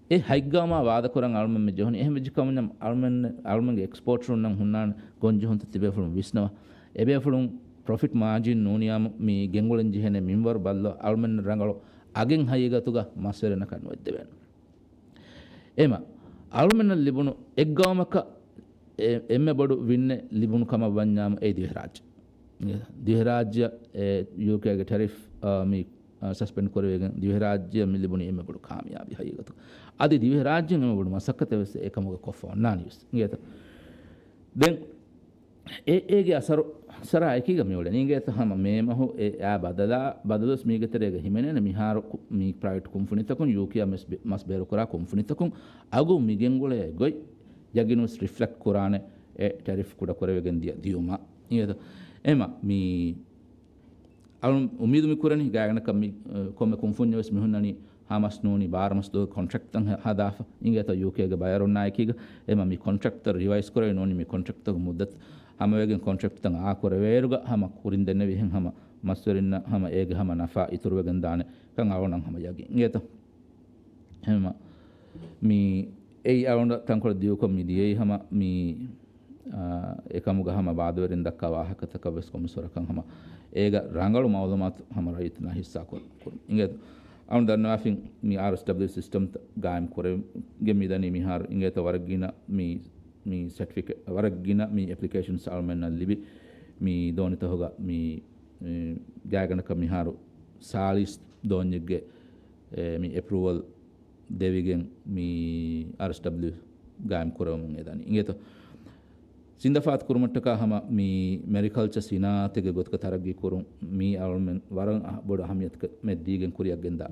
އެ ހަތް ގައުމާ ވާދަކުރަން އަޅުމެން މި ޖެހުނީ. އެހެން ވެއްޖެ ކަމުން އަޅުމެން، އަޅުމެންގެ އެކްސްޕޯޓްރުންނަށް ހުންނާނެ ގޮންޖެހުންތައް ތިބޭފުޅުން ވިސްނަވާ. އެބޭފުޅުން ޕްރޮފިޓް މާޖިން ނޫނިއްޔާމު މި ގެންގުޅެން ޖެހޭނެ މިންވަރު ބައްލަވާ، އަޅުމެން ރަނގަޅު އަގެއް ހަގީގަތުގަ މަސްވެރިންނަކަށް ނުވެއްދެވޭނެ. އެމަ އަޅުމެންނަށް ލިބުނު އެއްގައުމަކަށް އެ-، އެންމެ ބޮޑު ވިންއެއް ލިބުނު ކަމަށް ވަންޏާމު އެއީ ދިވެހިރާއްޖެ. ދިވެހިރާއްޖެއަށް އެ ޔޫކޭގެ ޓެރިފް، އާ، މި، އާ، ސަސްޕެންޑް ކުރެވިގެން ދިވެހިރާއްޖެއަށް މި ލިބުނީ އެންމެ ބޮޑު ކާމިޔާބީ ހަގީގަތު. އަދި ދިވެހިރާއްޖެއިން އެންމެ ބޮޑު މަސައްކަތެއް ވެސް އެކަމުގަ ކޮށްފަ އޮންނާނީ ވެސް. އިނގޭތަ؟ ދެން އެ-، އޭގެ އަސަރު ސަރާ އެކީގަ މިއުޅެނީ. އިނގޭތަ ހަމަ މޭ މަހު އެ އާ ބަދަލާ، ބަދަލުވެސް މީގެ ތެރޭގަ ހިމެނޭނެ. މިހާރު ކު-، މި ޕްރައިވެޓް ކުންފުނިތަކުން، ޔޫކޭއަށް މަސް ބޭ-، މަސް ބޭރުކުރާ ކުންފުނިތަކުން އަގު މިގެންގުޅޭ ގޮތް ޔަގީނުވެސް ރިފްލެކްޓް ކުރާނެ އެ ޓެރިފް ކުޑަކުރެވިގެން ދިޔަ ދިޔުމަށް. އިނގޭތަ؟ އެމަ މި އަޅުން އުއްމީދު މި ކުރަނީ ގާތްގަނޑަކަށް މި، އަ، ކޮންމެ ކުންފުންޏެއް ވެސް މި ހުންނަނީ ހަ މަސް ނޫނީ ބާރަ މަސް ދުވަހު ކޮންޓްރެކްޓްތައް ހަ-، ހަދާފަ. އިނގޭތޯ ޔޫކޭގެ ބަޔަރުންނާއެކީގަ. އެމަ މި ކޮންޓްރެކްޓްތައް ރިވައިޒް ކުރެވި ނޫނީ މި ކޮންޓްރެކްޓްތަކުގެ މުއްދަތު ހަމަވެގެން ކޮންޓްރެކްޓްތައް އާ ކުރެވޭއިރުގަ ހަމަ ކުރިން ދެންނެވިހެން ހަމަ މަސްވެރިންނަށް ހަމަ އޭގެ ހަމަ ނަފާ އިތުރުވެގެން ދާނެ ކަން އަޅުގަނޑަށް ހަމަ ޔަގީން. އިނގޭތޯ؟ ހެމަ މި އެއީ އަޅުގަނޑަށް ތަންކޮޅެއް ދިޔުކޮށް މި ދިޔައީ ހަމަ މި، އާ، އެކަމުގަ ހަމަ ވާދަވެރިން ދައްކާ ވާހަކަތަކަށް ވެސް ކޮންމެސް ވަރަކަށް ހަމަ އޭގަ ރަނގަޅު މައުލޫމާތު ހަމަ ރައްޔިތުންނާ ހިއްސާ ކުރު-، ކުރުން. އިނގޭތޯ؟ އަޅުން ދަންނަވާފިން މި އާރްއެސްޑަބްލިއު ސިސްޓަމްތައް ގާއިމް ކުރެ-، ގެން މިދަނީ މިހާރު. އިނގޭތޯ؟ ވަރަށް ގިނަ މި، މި ސެޓްފިކެޓް، ވަރަށް ގިނަ މި އެޕްލިކޭޝަންސް އަޅުމެންނަށް ލިބި، މި ދޯނިތަހުގަ މި، މި ގާތްގަނޑަކަށް މިހާރު ސާޅީސް ދޯންޏެއްގެ އެ، މި އެޕްރޫވަލް ދެވިގެން މި އާރްއެސްޑަބްލިއު ގާއިމް ކުރަމުން އެދަނީ. އިނގޭތޯ؟ ޒިންދަފާތު ކުރުމަށްޓަކާ ހަމަ މި މެރިކަލްޗަ ސިނާއަތެއްގެ ގޮތުގަ ތަރައްގީ ކުރުން މީ އަޅުމެން ވަރަށް އަ-، ބޮޑު އަހަމިޔަތު މެ ދީގެން ކުރިއަށް ގެންދާ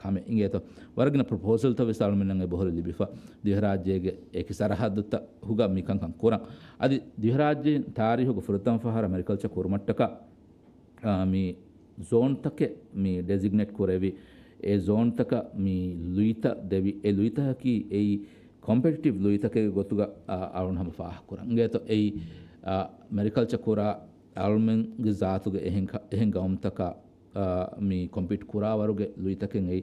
ކަމެއް. އިނގޭތޯ؟ ވަރަށް ގިނަ ޕްރޮޕޯސަލްތައް ވެސް އަޅުމެންނަށް އެބަހުރި ލިބިފަ، ދިވެހިރާއްޖޭގެ އެކި ސަރަހައްދުތައް ހުގަ މިކަންކަން ކުރަން. އަދި ދިވެހިރާއްޖޭ ތާރީހުގެ ފުރަތަމަ ފަހަރަށް މެރިކަލްޗަ ކުރުމަށްޓަކާ އާ، މި ޒޯންތަކެއް މި ޑެޒިގްނޭޓް ކުރެވި، އެ ޒޯންތަކަށް މި ލުއިތައް ދެވި، އެ ލުއިތަކަކީ އެއީ ކޮމްޕެޓިޓިވް ލުއިތަކެއްގެ ގޮތުގަ، އާ، އަޅުން ހަމަ ފާހަގަކުރަން. އިނގޭތޯ އެއީ، އާ، މެރިކަލްޗަ ކުރާ އަޅުމެންގެ ޒާތުގެ އެހެން ކަ-، އެހެން ގައުމުތަކާ، އާ، މި ކޮމްޕީޓް ކުރާވަރުގެ ލުއިތަކެއް އެއީ.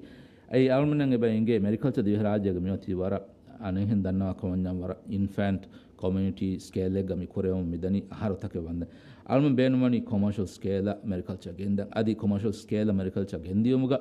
އެއީ އަޅުމެންނަށް އެބަ އެނގޭ މެރިކަލްޗަ ދިވެހިރާއްޖޭގަ މިއޮތީ ވަރަށް އަނެއްހެން ދަންނަވާ ކަމަށް ވަރަށް އިންފޭންޓް ކޮމިއުނިޓީ ސްކޭލެއްގަ މި ކުރެވުން މިދަނީ އަހަރުތަކެއް ވަންދެން. އަޅުމެން ބޭނުންވަނީ ކޮމާޝަލް ސްކޭލަށް މެރިކަލްޗަ ގެންދަން. އަދި ކޮމާޝަލް ސްކޭލަށް މެރިކަލްޗަ ގެންދިޔުމުގަ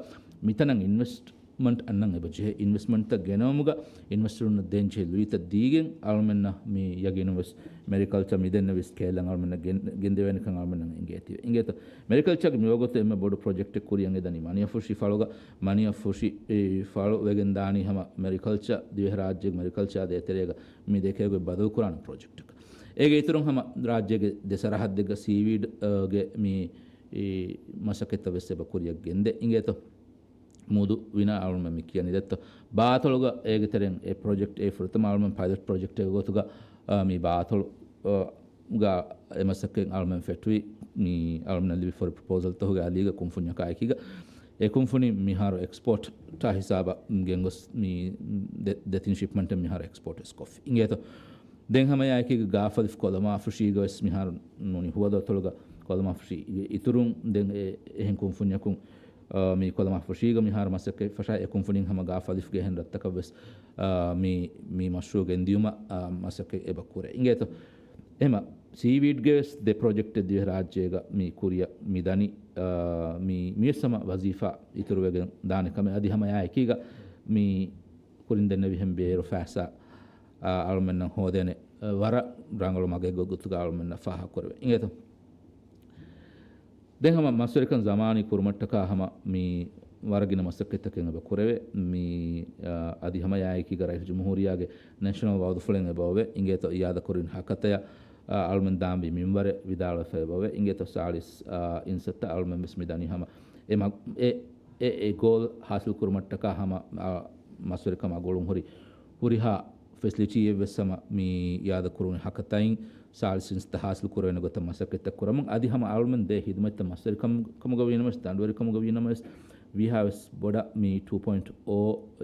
މިތަނަށް އިންވެސްޓްމަންޓް އަންނަން އެބަ ޖެހޭ. އިންވެސްޓްމަންޓްތައް ގެނައުމުގަ އިންވެސްޓަރުންނަށް ދޭންޖެހޭ ލުއިތައް ދީގެން އަޅުމެންނަށް މި ޔަގީނުން ވެސް މެރިކަލްޗަ މިދެންނެވި ސްކޭލަށް އަޅުމެންނަށް ގެން-، ގެންދެވޭނެކަން އަޅުމެންނަށް އެނގޭތީވެ. އިނގޭތޯ؟ މެރިކަލްޗަގެ މިވަގުތު އެންމެ ބޮޑު ޕްރޮޖެކްޓެއް ކުރިއަށް އެދަނީ މަނިއަށް ފުށި ފަޅުގަ. މަނިއަށް ފުށި، އެ، ފަޅު ވެގެން ދާނީ ހަމަ މެރިކަލްޗަ ދިވެހިރާއްޖޭގެ މެރިކަލްޗާ ދޭތެރޭގަ މި ދެކޭގޮތް ބަދަލުކުރާނެ ޕްރޮޖެކްޓަކަށް. އޭގެ އިތުރުން ހަމަ ރާއްޖޭގެ ދެ ސަރަހައްދެއްގަ ސީވީޑް، އަ، ގެ މި، އި، މަސައްކަތްތައް ވެސް އެބަ ކުރިއަށް ގެންދޭ. އިނގޭތޯ؟ މޫދު ވިނާ އަޅުމެން މި ކިޔަނީ ދެއްތޯ؟ ބާތޮޅުގަ އޭގެ ތެރެއިން އެ ޕްރޮޖެކްޓް އެ ފުރަތަމަ އަޅުމެން ޕައިލަޓް ޕްރޮޖެކްޓެއްގެ ގޮތުގަ، އަ، މި ބާތޮޅު، އަ، ގަ އެ މަސައްކަތް އަޅުމެން ފެއްޓުވި މި އަޅުމެންނަށް ލިބި ފޮރި ޕްރޮޕޯސަލްތަކުގެ އަލީގަ ކުންފުންޏަކާއެކީގަ. އެ ކުންފުނި މިހާރު އެކްސްޕޯޓް ހިސާބަށް ގެންގޮސް މި ދެ-، ދެތިން ޝިޕްމަންޓެއް މިހާރު އެކްސްޕޯޓް ވެސް ކޮށްފި. އިނގޭތޯ؟ ދެން ހަމަ އެއާއެކީގަ ގާފަލިފު ކޮލަމާފުށީގަ ވެސް މިހާރު ނޫނީ ހުވަދު އަތޮޅުގަ ކޮލަމާފުށީ އިތުރުން ދެން އެ-، އެހެން ކުންފުންޏަކުން، އާ، މި ކޮލަމާފުށީގަ މިހާރު މަސައްކަތް ފަށާ އެ ކުންފުނިން ހަމަ ގާފަލިފުގެ އެހެން ރަށްތަކަށް ވެސް، އާ، މި، މި މަޝްރޫޢު ގެންދިޔުމަށް، އާ، މަސައްކަތް އެބަ ކުރޭ. އިނގޭތޯ؟ އެހެމަ ސީވީޑްގެ ވެސް ދެ ޕްރޮޖެކްޓެއް ދިވެހިރާއްޖޭގަ މި ކުރިއަށް މި ދަނީ، އާ، މި، މިވެސް ހަމަ ވަޒީފާ އިތުރުވެގެން ދާނެ ކަމެއް. އަދި ހަމަ އެއާއެކީގަ މި ކުރިން ދެންނެވިހެން ބޭރު ފައިސާ، އާ، އަޅުމެންނަށް ހޯދޭނެ، އާ، ވަރަށް ރަނގަޅު މަގެއް ގޮތުގަ އަޅުމެންނަށް ފާހަގަކުރެވޭ. އިނގޭތޯ؟ ދެން ހަމަ މަސްވެރިކަން ޒަމާނީ ކުރުމަށްޓަކާ ހަމަ މި ވަރަށް ގިނަ މަސައްކަތްތަކެއް އެބަ ކުރެވޭ. މި، އާ، އަދި ހަމަ އެއާއެކީގަ ރައީސުލް ޖުމްހޫރިއްޔާގެ ނޭޝަނަލް ވައުދުފުޅެއް އެބައޮވޭ. އިނގޭތޯ އިޔާދަކުރިން ހަކަތަޔަށް، އާ، އަޅުމެން ދާންވީ މިންވަރެއް ވިދާޅުވެފަ އެބައޮވޭ. އިނގޭތޯ ސާޅީސް، އާ، އިންސައްތަ އަޅުމެން ވެސް މި ދަނީ ހަމަ އެ މަ-، އެ، އެ، އެ ގޯލް ހާސިލް ކުރުމަށްޓަކާ ހަމަ، އާ، މަސްވެރިކަމާ ގުޅުން ހުރި ހުރިހާ ފެސިލިޓީއެއް ވެސް ހަމަ މި އިޔާދަކުރުނީ ހަކަތައިން ސާޅީސް އިންސައްތަ ހާސިލް ކުރެވޭނެ ގޮތަށް މަސައްކަތްތައް ކުރަމުން. އަދި ހަމަ އަޅުމެން ދޭ ހިދުމަތްތައް މަސްވެރިކަމުގަ ވީނަމަވެސް، ދަނޑުވެރިކަމުގަ ވީނަމަވެސް، ވީހާވެސް ބޮޑަށް މި ޓޫ ޕޮއިންޓް އޯ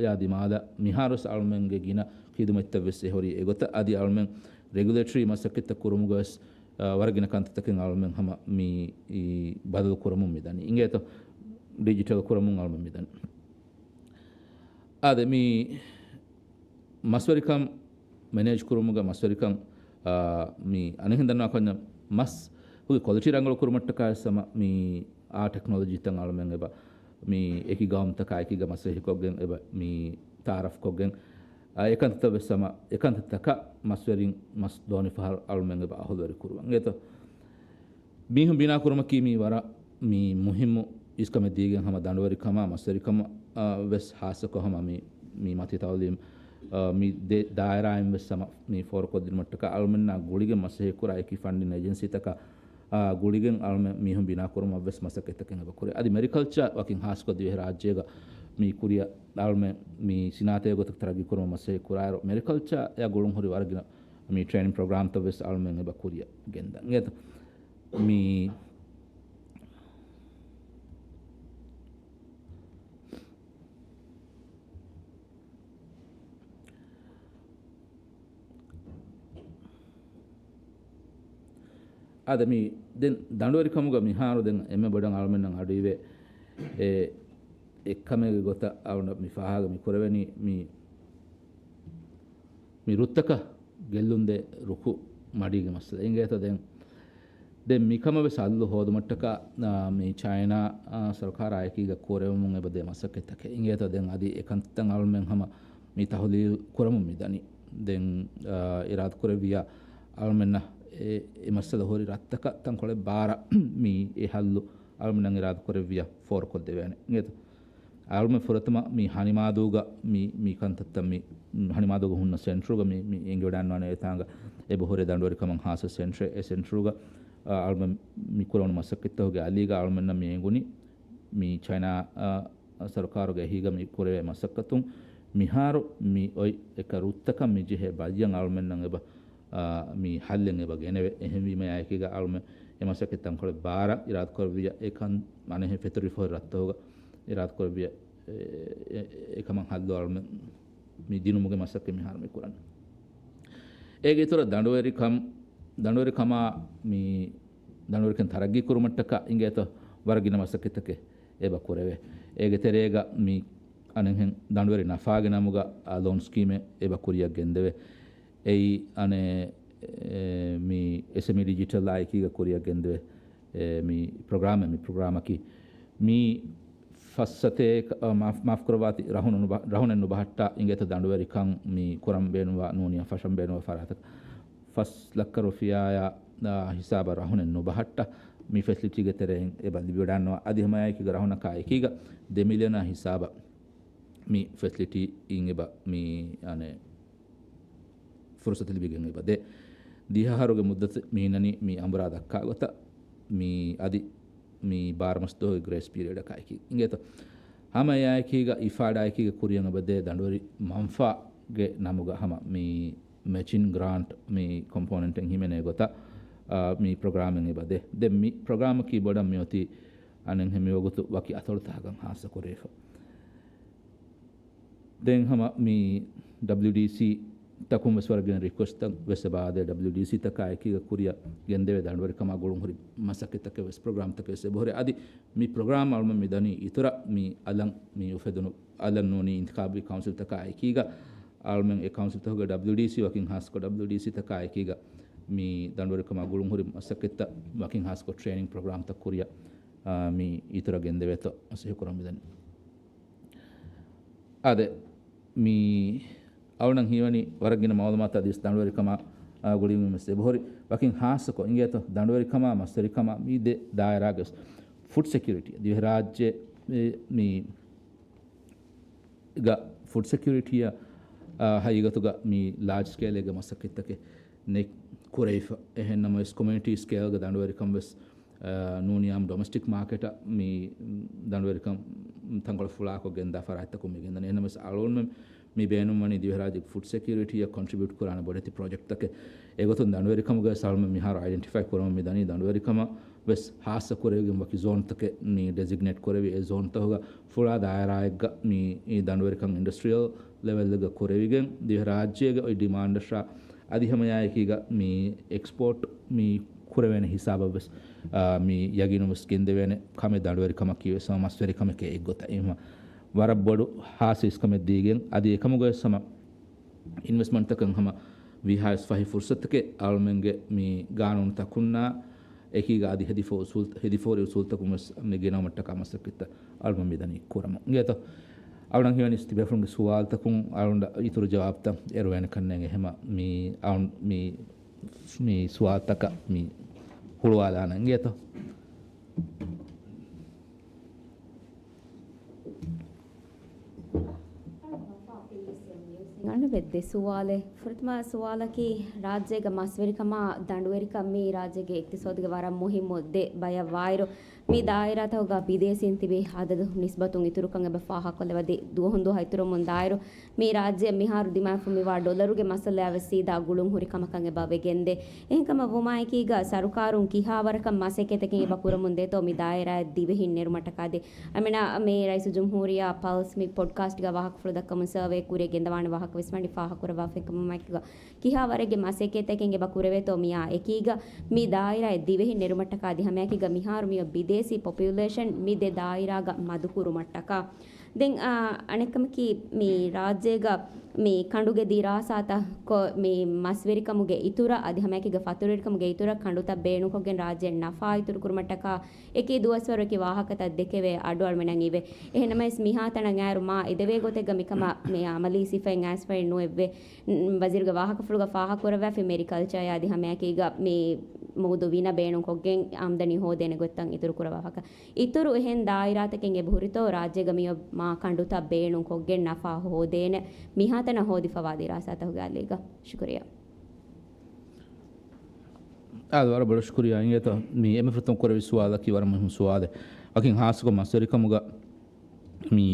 އާ ދިމާލަށް މިހާރުވެސް އަޅުމެންގެ ގިނަ ހިދުމަތްތައް ވެސް އެހުރީ އެގޮތަށް. އަދި އަޅުމެން ރެގިއުލޭޓަރީ މަސައްކަތްތައް ކުރުމުގަ ވެސް، އާ، ވަރަށް ގިނަ ކަންތައްތަކެއް އަޅުމެން ހަމަ މި، އީ، ބަދަލު ކުރަމުން މި ދަނީ. އިނގޭތޯ ޑިޖިޓަލް ކުރަމުން އަޅުމެން މި ދަނީ. އާދެ، މި މަސްވެރިކަން މެނޭޖް ކުރުމުގަ މަސްވެރިކަން، އާ، މި އަނެއްހެން ދަންނަވާ ކަންޏަށް މަސް ހުރި ކޮލިޓީ ރަނގަޅު ކުރުމަށްޓަކާ ވެސް ހަމަ މި އާ ޓެކްނޮލޮޖީތައް އަޅުމެން އެބަ މި އެކި ގައުމުތަކާ އެކީގަ މަސައްކަތްކޮށްގެން އެބަ މި ތައާރަފްކޮށްގެން، އާ، އެކަންތައްތައް ވެސް ހަމަ އެކަންތައްތަކަށް މަސްވެރިން މަސް ދޯނިފަހަރު އަޅުމެން އެބަ އަހުލުވެރި ކުރުވަން. އިނގޭތޯ؟ މީހުން ބިނާ ކުރުމަކީ މީ ވަރަށް މީ މުހިއްމު އިސްކަމެއް ދީގެން ހަމަ ދަނޑުވެރިކަމާ މަސްވެރިކަމަށް، އާ، ވެސް ހާއްސަކޮށް ހަމަ މި، މި މަތި ތައުލީމް، އާ، މި ދެ ދާއިރާއިން ވެސް ހަމަ މި ފޯރުކޮށްދިނުމަށްޓަކާ އަޅުމެންނާ ގުޅިގެން މަސައްކަތްކުރާ އެކި ފަންޑިން އެޖެންސީތަކާ، އާ، ގުޅިގެން އަޅުމެން މީހުން ބިނާ ކުރުމަށް ވެސް މަސައްކަތްތަކެއް އެބަ ކުރޭ. އަދި މެރިކަލްޗާ ވަކިން ހާއްސަކޮށް ދިވެހިރާއްޖޭގަ މި ކުރިއަށް އަޅުމެން މި ސިނާއަތެއް ގޮތަށް ތަރައްގީ ކުރުމަށް މަސައްކަތް ކުރާއިރު، މެރިކަލްޗާ އެއާ ގުޅުން ހުރި ވަރަށް ގިނަ މި ޓްރޭނިން ޕްރޮގްރާމްތައް ވެސް އަޅުމެން އެބަ ކުރިއަށް ގެންދަން. އިނގޭތޯ؟ މި، އާދެ، މި ދެން ދަނޑުވެރިކަމުގަ މިހާރު ދެން އެންމެ ބޮޑަށް އަޅުމެންނަށް އަޑުއިވޭ އެ އެއްކަމެއްގެ ގޮތަށް އަޅުން މި ފާހަގަ މި ކުރެވެނީ މި މި ރުއްތަކަށް ގެއްލުންދޭ ރުކު މަޑީގެ މައްސަލަ. އިނގޭތޯ ދެން، ދެން މިކަމަށް ވެސް ހައްލު ހޯދުމަށްޓަކާ، އާ، މި ޗައިނާ، އާ، ސަރުކާރާ އެކީގަ ކުރެވެމުން އެބަދޭ މަސައްކަތްތަކެއް. އިނގޭތޯ ދެން އަދި އެކަންތައް އަޅުމެން ހަމަ މި ތަހުލީލް ކުރަމުން މި ދަނީ. ދެން، އާ، އިރާދަކުރެއްވިޔާ އަޅުމެންނަށް އެ، އެ މައްސަލަ ހުރި ރަށްތަކަށް ތަންކޮޅެއް ބާރަށް މި އެ ހައްލު އަޅުމެންނަށް އިރާދަކުރެއްވިޔާ ފޯރުކޮށްދެވޭނެ. އިނގޭތޯ؟ އަޅުމެން ފުރަތަމަ މި ހަނިމާދޫގަ މި، މި ކަންތައްތައް މި، ހަނިމާދޫގަ ހުންނަ ސެންޓަރުގަ މި، މި އެނގިވަޑައިންވާނެ އެތާނގަ އެބަހުރޭ ދަނޑުވެރިކަމަށް ހާއްސަ ސެންޓަރެއް. އެ ސެންޓަރުގަ، އާ، އަޅުމެން މި ކުރެވުނު މަސައްކަތްތަކުގެ އަލީގަ އަޅުމެންނަށް މި އެނގުނީ މި ޗައިނާ، އާ، ސަރުކާރުގެ އެހީގަ މި ކުރެވޭ މަސައްކަތުން މިހާރު މި އޮތް އެކަ ރުއްތަކަށް މި ޖެހޭ ބައްޔަށް އަޅުމެންނަށް އެބަ، އާ، މި ހައްލެއް އެބަ ގެނެވޭ. އެހެންވީމަ އެއާއެކީގަ އަޅުމެން އެ މަސައްކަތް ތަންކޮޅެއް ބާރަށް އިރާދަކުރެއްވިޔާ އެކަން އަނެއްހެން ފެތުރިފަ ހުރި ރަށްތަކުގަ އިރާދަކުރެއްވިޔާ އެ، އެ، އެކަމަށް ހައްލު އަޅުމެން މި ދިނުމުގެ މަސައްކަތް މިހާރު މި ކުރަނީ. އޭގެ އިތުރަށް ދަނޑުވެރިކަން، ދަނޑުވެރިކަމާ މި ދަނޑުވެރިކަން ތަރައްގީ ކުރުމަށްޓަކާ އިނގޭތޯ ވަރަށް ގިނަ މަސައްކަތްތަކެއް އެބަ ކުރެވޭ. އޭގެ ތެރޭގަ މި އަނެއްހެން ދަނޑުވެރި ނަފާގެ ނަމުގަ އާ ލޯން ސްކީމެއް އެބަ ކުރިއަށް ގެންދެވޭ. އެއީ އަނެއް، އެ، މި އެސްއެމްއީ ޑިޖިޓަލްއާ އެކީގަ ކުރިއަށް ގެންދެވޭ. އެ، މި ޕްރޮގްރާމެއް، މި ޕްރޮގްރާމަކީ މި ފައްސަތޭކަ، އަ، މާފް، މާފް ކުރައްވާތި، ރަހުނެއް ނުބަ-، ރަހުނެއް ނުބަހައްޓާ އިނގޭތޯ ދަނޑުވެރިކަން މި ކުރަން ބޭނުންވާ ނޫނިއްޔާ ފަށަން ބޭނުންވާ ފަރާތަކަށް ފަސް ލައްކަ ރުފިޔާއާ، އާ، ހިސާބަށް ރަހުނެއް ނުބަހައްޓާ މި ފެސިލިޓީގެ ތެރެއިން އެބަ ލިބިވަޑައިގަންނަވާ. އަދި ހަމައެކީގަ ރަހުނަކާ އެކީގަ ދެ މިލިއަނާ ހިސާބަށް މި ފެސިލިޓީއިން އެބަ މި، އަނެއް، ފުރުސަތު ލިބިގެން އެބަ ދޭ. ދިހަ އަހަރުގެ މުއްދަތު މި އިންނަނީ މި އަނބުރާ ދައްކާ ގޮތަށް މި އަދި މި ބާރަ މަސް ދުވަހުގެ ގްރޭސް ޕީރިއަޑަކާއެކީ. އިނގޭތޯ؟ ހަމަ އެއާއެކީގަ އިފާޑާއެކީގަ ކުރިއަށް އެބަ ދޭ ދަނޑުވެރި މަންފާގެ ނަމުގަ ހަމަ މި މެޗިން ގްރާންޓް މި ކޮމްޕޯނެންޓެއް ހިމެނޭ ގޮތަށް، އާ، މި ޕްރޮގްރާމެއް އެބަ ދޭ. ދެން މި ޕްރޮގްރާމަކީ ބޮޑަށް މިއޮތީ އަނެއްހެން މިވަގުތު ވަކި އަތޮޅުތަކަކަށް ހާއްސަ ކުރެވިފަ. ދެން ހަމަ މި ޑަބްލިއުޑީސީ ތަކުން ވެސް ވަރަށް ގިނަ ރިކުއެސްޓްތައް ވެސް އެބަ އާދޭ. ޑަބްލިއުޑީސީ ތަކާ އެކީގަ ކުރިއަށް ގެންދެވޭ ދަނޑުވެރިކަމާ ގުޅުންހުރި މަސައްކަތްތަކެއް ވެސް ޕްރޮގްރާމްތަކެއް ވެސް އެބަހުރޭ. އަދި މި ޕްރޮގްރާމް އަޅުމެން މި ދަނީ އިތުރަށް މި އަލަށް މި އުފެދުނު އަލަށް ނޫނީ އިންތިޚާބީ ކައުންސިލްތަކާ އެކީގަ އަޅުމެން އެ ކައުންސިލްތަކުގެ ޑަބްލިއުޑީސީ ވަކިން ހާއްސަކޮށް ޑަބްލިއުޑީސީ ތަކާ އެކީގަ މި ދަނޑުވެރިކަމާ ގުޅުންހުރި މަސައްކަތްތައް ވަކިން ހާއްސަކޮށް ޓްރޭނިންގ ޕްރޮގްރާމްތައް ކުރިއަށް، އާ، މި އިތުރަށް ގެންދެވޭތޯ މަސައްކަތް ކުރަމުން މިދަނީ. އާދެ، މި އަޅުނަށް ހީވަނީ ވަރަށް ގިނަ މައުލޫމާތު އަދިވެސް ދަނޑުވެރިކަމާ، އާ، ގުޅިގެން ވެސް އެބަހުރި ވަކިން ހާއްސަކޮށް އިނގޭތޯ ދަނޑުވެރިކަމާ މަސްވެރިކަމާ މި ދެ ދާއިރާގެ ވެސް ފުޑް ސެކިއުރިޓީ ދިވެހިރާއްޖެ މި ގަ ފުޑް ސެކިއުރިޓީއަށް، އާ، ހަގީގަތުގަ މި ލާޖް ސްކޭލްގެ މަސައްކަތްތަކެއް ނެތް ކުރެވިފަ. އެހެން ނަމަވެސް ކޮމިއުނިޓީ ސްކޭލްގެ ދަނޑުވެރިކަން ވެސް، އާ، ނޫނީ އާއްމު ޑޮމެސްޓިކް މާކެޓަށް މި ދަނޑުވެރިކަން ތަންކޮޅެއް ފުޅާކޮށް ގެންދާ ފަރާތްތަކުން މި ގެންދަނީ. އެހެން ނަމަވެސް އަޅުގަނޑުމެން މި ބޭނުންވަނީ ދިވެހިރާއްޖޭގެ ފުޑް ސެކިއުރިޓީއަށް ކޮންޓްރިބިއުޓް ކުރާނެ ބޮޑެތި ޕްރޮޖެކްޓްތަކެއް. އެގޮތުން ދަނޑުވެރިކަމުގަ ވެސް އަޅުމެން މިހާރު އައިޑެންޓިފައި ކުރަމުން މި ދަނީ ދަނޑުވެރިކަމަށް ވެސް ހާއްސަ ކުރެވިގެން ވަކި ޒޯންތަކެއް މި ޑެޒިގްނޭޓް ކުރެވި. އެ ޒޯންތަކުގަ ފުޅާ ދާއިރާއެއްގަ މި ދަނޑުވެރިކަން އިންޑަސްޓްރިއަލް ލެވެލްގަ ކުރެވިގެން ދިވެހިރާއްޖޭގެ އޮތް ޑިމާންޑަށާ އަދި ހަމައެކީގަ މި އެކްސްޕޯޓް މި ކުރެވޭނެ ހިސާބަށް ވެސް، އާ، މި ޔަގީނުން ވެސް ގެންދެވޭނެ ކަމެއް ދަނޑުވެރިކަމަކީ ވެސް ހަމަ މަސްވެރިކަމެކޭ އެއްގޮތަށް. އެހެން ވަރަށް ބޮޑު ހާއްސަ އިސްކަމެއް ދީގެން އަދި އެކަމުގަ ވެސް ހަމަ އިންވެސްޓްމަންޓްތަކަށް ހަމަ ވީހާވެސް ފަހި ފުރުސަތުތަކެއް އަޅުމެންގެ މި ގާނޫނުތަކުންނާ އެކީގަ އަދި ހެދިފަ އުސޫލް، ހެދިފަހުރި އުސޫލްތަކުން ވެސް މި ގެނައުމަށްޓަކާ މަސައްކަތްތައް އަޅުގަނޑު މިދަނީ ކުރަމުން. އިނގޭތޯ، އަޅުގަނޑު ހީވަނީ ތިބޭފުޅުންގެ ސުވާލުތަކުން އަޅުގަނޑަށް އިތުރު ޖަވާބުތައް އެރުވޭނެ ކަންނޭނގެ. ހަމަ މި އަޅުން މި، މި ސުވާލުތަކަށް މި ހުޅުވާލާނަން. އިނގޭތޯ. އަންނަ ދެ ސުވާލެއް. ފުރަތަމަ ސުވާލަކީ، ރާއްޖޭގަ މަސްވެރިކަމާ ދަނޑުވެރިކަން މީ ރާއްޖޭގެ އިޤްތިޞާދުގެ ވަރަށް މުހިއްމު ދެ ބަޔަށް ވާއިރު، މި ދާއިރާތަކުގަ ބިދޭސީން ތިބި އަދަދު ނިސްބަތުން އިތުރުކަން އެބަ ފާހަގަކޮށްލަވަދި، ދުވަހުން ދުވަހަށް އިތުރުވަމުން ދާއިރު، މި ރާއްޖެ މިހާރު ދިމާވެފަ މިވާ ޑޮލަރުގެ މައްސަލައާ ވެސް ސީދާ ގުޅުން ހުރި ކަމަކަށް އެބަ ވެގެންދޭ. އެހެންކަމަށް ވުމާއެކީގަ، ސަރުކާރުން ކިހާވަރަކަށް މަސައްކަތްތަކެއް އެބަ ކުރަމުން ދޭތޯ މި ދާއިރާއަށް ދިވެހިން ނެރުމަށްޓަކާ ދޭ. އަމިނާ މި ރައީސުލްޖުމްހޫރިއްޔާ ޕަލްސް މި ޕޮޑްކާސްޓްގަ ވާހަކަފުޅު ދައްކަމުން ސަރވޭ ކުރިއަށް ގެންދަވާނެ ވާހަކަ ވެސް ވަނީ ފާހަގަކުރައްވާފައި ކަމަށް ކިހާވަރެއްގެ މަސައްކަތްތަކެއް އެބަ ކުރެވޭތޯ މިއާ އެކީގަ މި ދާއިރާއަށް ދިވެހިން ނެރުމަށްޓަކާ އަދި ހަމައެކީގަ މިހާރު މިއޮތް ބިދޭސީ ޕޮޕިއުލޭޝަން މި ދެ ދާއިރާގަ މަދުކުރުމަށްޓަކާ. ދެން، އާ، އަނެއްކަމަކީ މި ރާއްޖޭގަ މި ކަނޑުގެ ދިރާސާތައް ކޮށް މި މަސްވެރިކަމުގެ އިތުރަށް އަދި ހަމައެކީގަ ފަތުރުވެރިކަމުގެ އިތުރަށް ކަނޑުތައް ބޭނުންކޮށްގެން ރާއްޖެ ނަފާ އިތުރުކުރުމަށްޓަކާ އެކީ ދުވަސްވަރު އެކި ވާހަކަތައް ދެކެވޭ އަޑު އަޅުމެންނަށް އިވޭ. އެހެންނަމަވެސް މިހާތަނަށް އައިރު މާ އެދެވޭ ގޮތެއްގަ މިކަމަށް މި އަމަލީ ސިފައިން އައިސްފައި ނުއެއްވޭ. ވަޒީރުގެ ވާހަކަފުޅުގަ ފާހަގަކުރައްވާފި މެރިކަލްޗަރ އަދި ހަމައެކީގަ މި މުދު ވިނަ ބޭނުންކޮށްގެން އާމްދަނީ ހޯދޭނެ ގޮތްތައް އިތުރުކުރައްވާފަކަ. އިތުރު އެހެން ދާއިރާތަކެއް އެބަހުރިތޯ ރާއްޖޭގަ މިއޮތް މާ ކަނޑުތައް ބޭނުންކޮށްގެން ނަފާ ހޯދޭނެ މިހާތަނަށް ހޯދިފަވާ ދިރާސާތަކުގެ އަލީގަ. ޝުކުރިއްޔާ. އާދެ، ވަރަށް ބޮޑަށް ޝުކުރިއްޔާ. އިނގޭތޯ، މި އެންމެ ފުރަތަމަ ކުރެވި ސުވާލަކީ ވަރަށް މުހިއްމު ސުވާލެއް. ވަކިން ހާއްސަކޮށް މަސްވެރިކަމުގަ މި،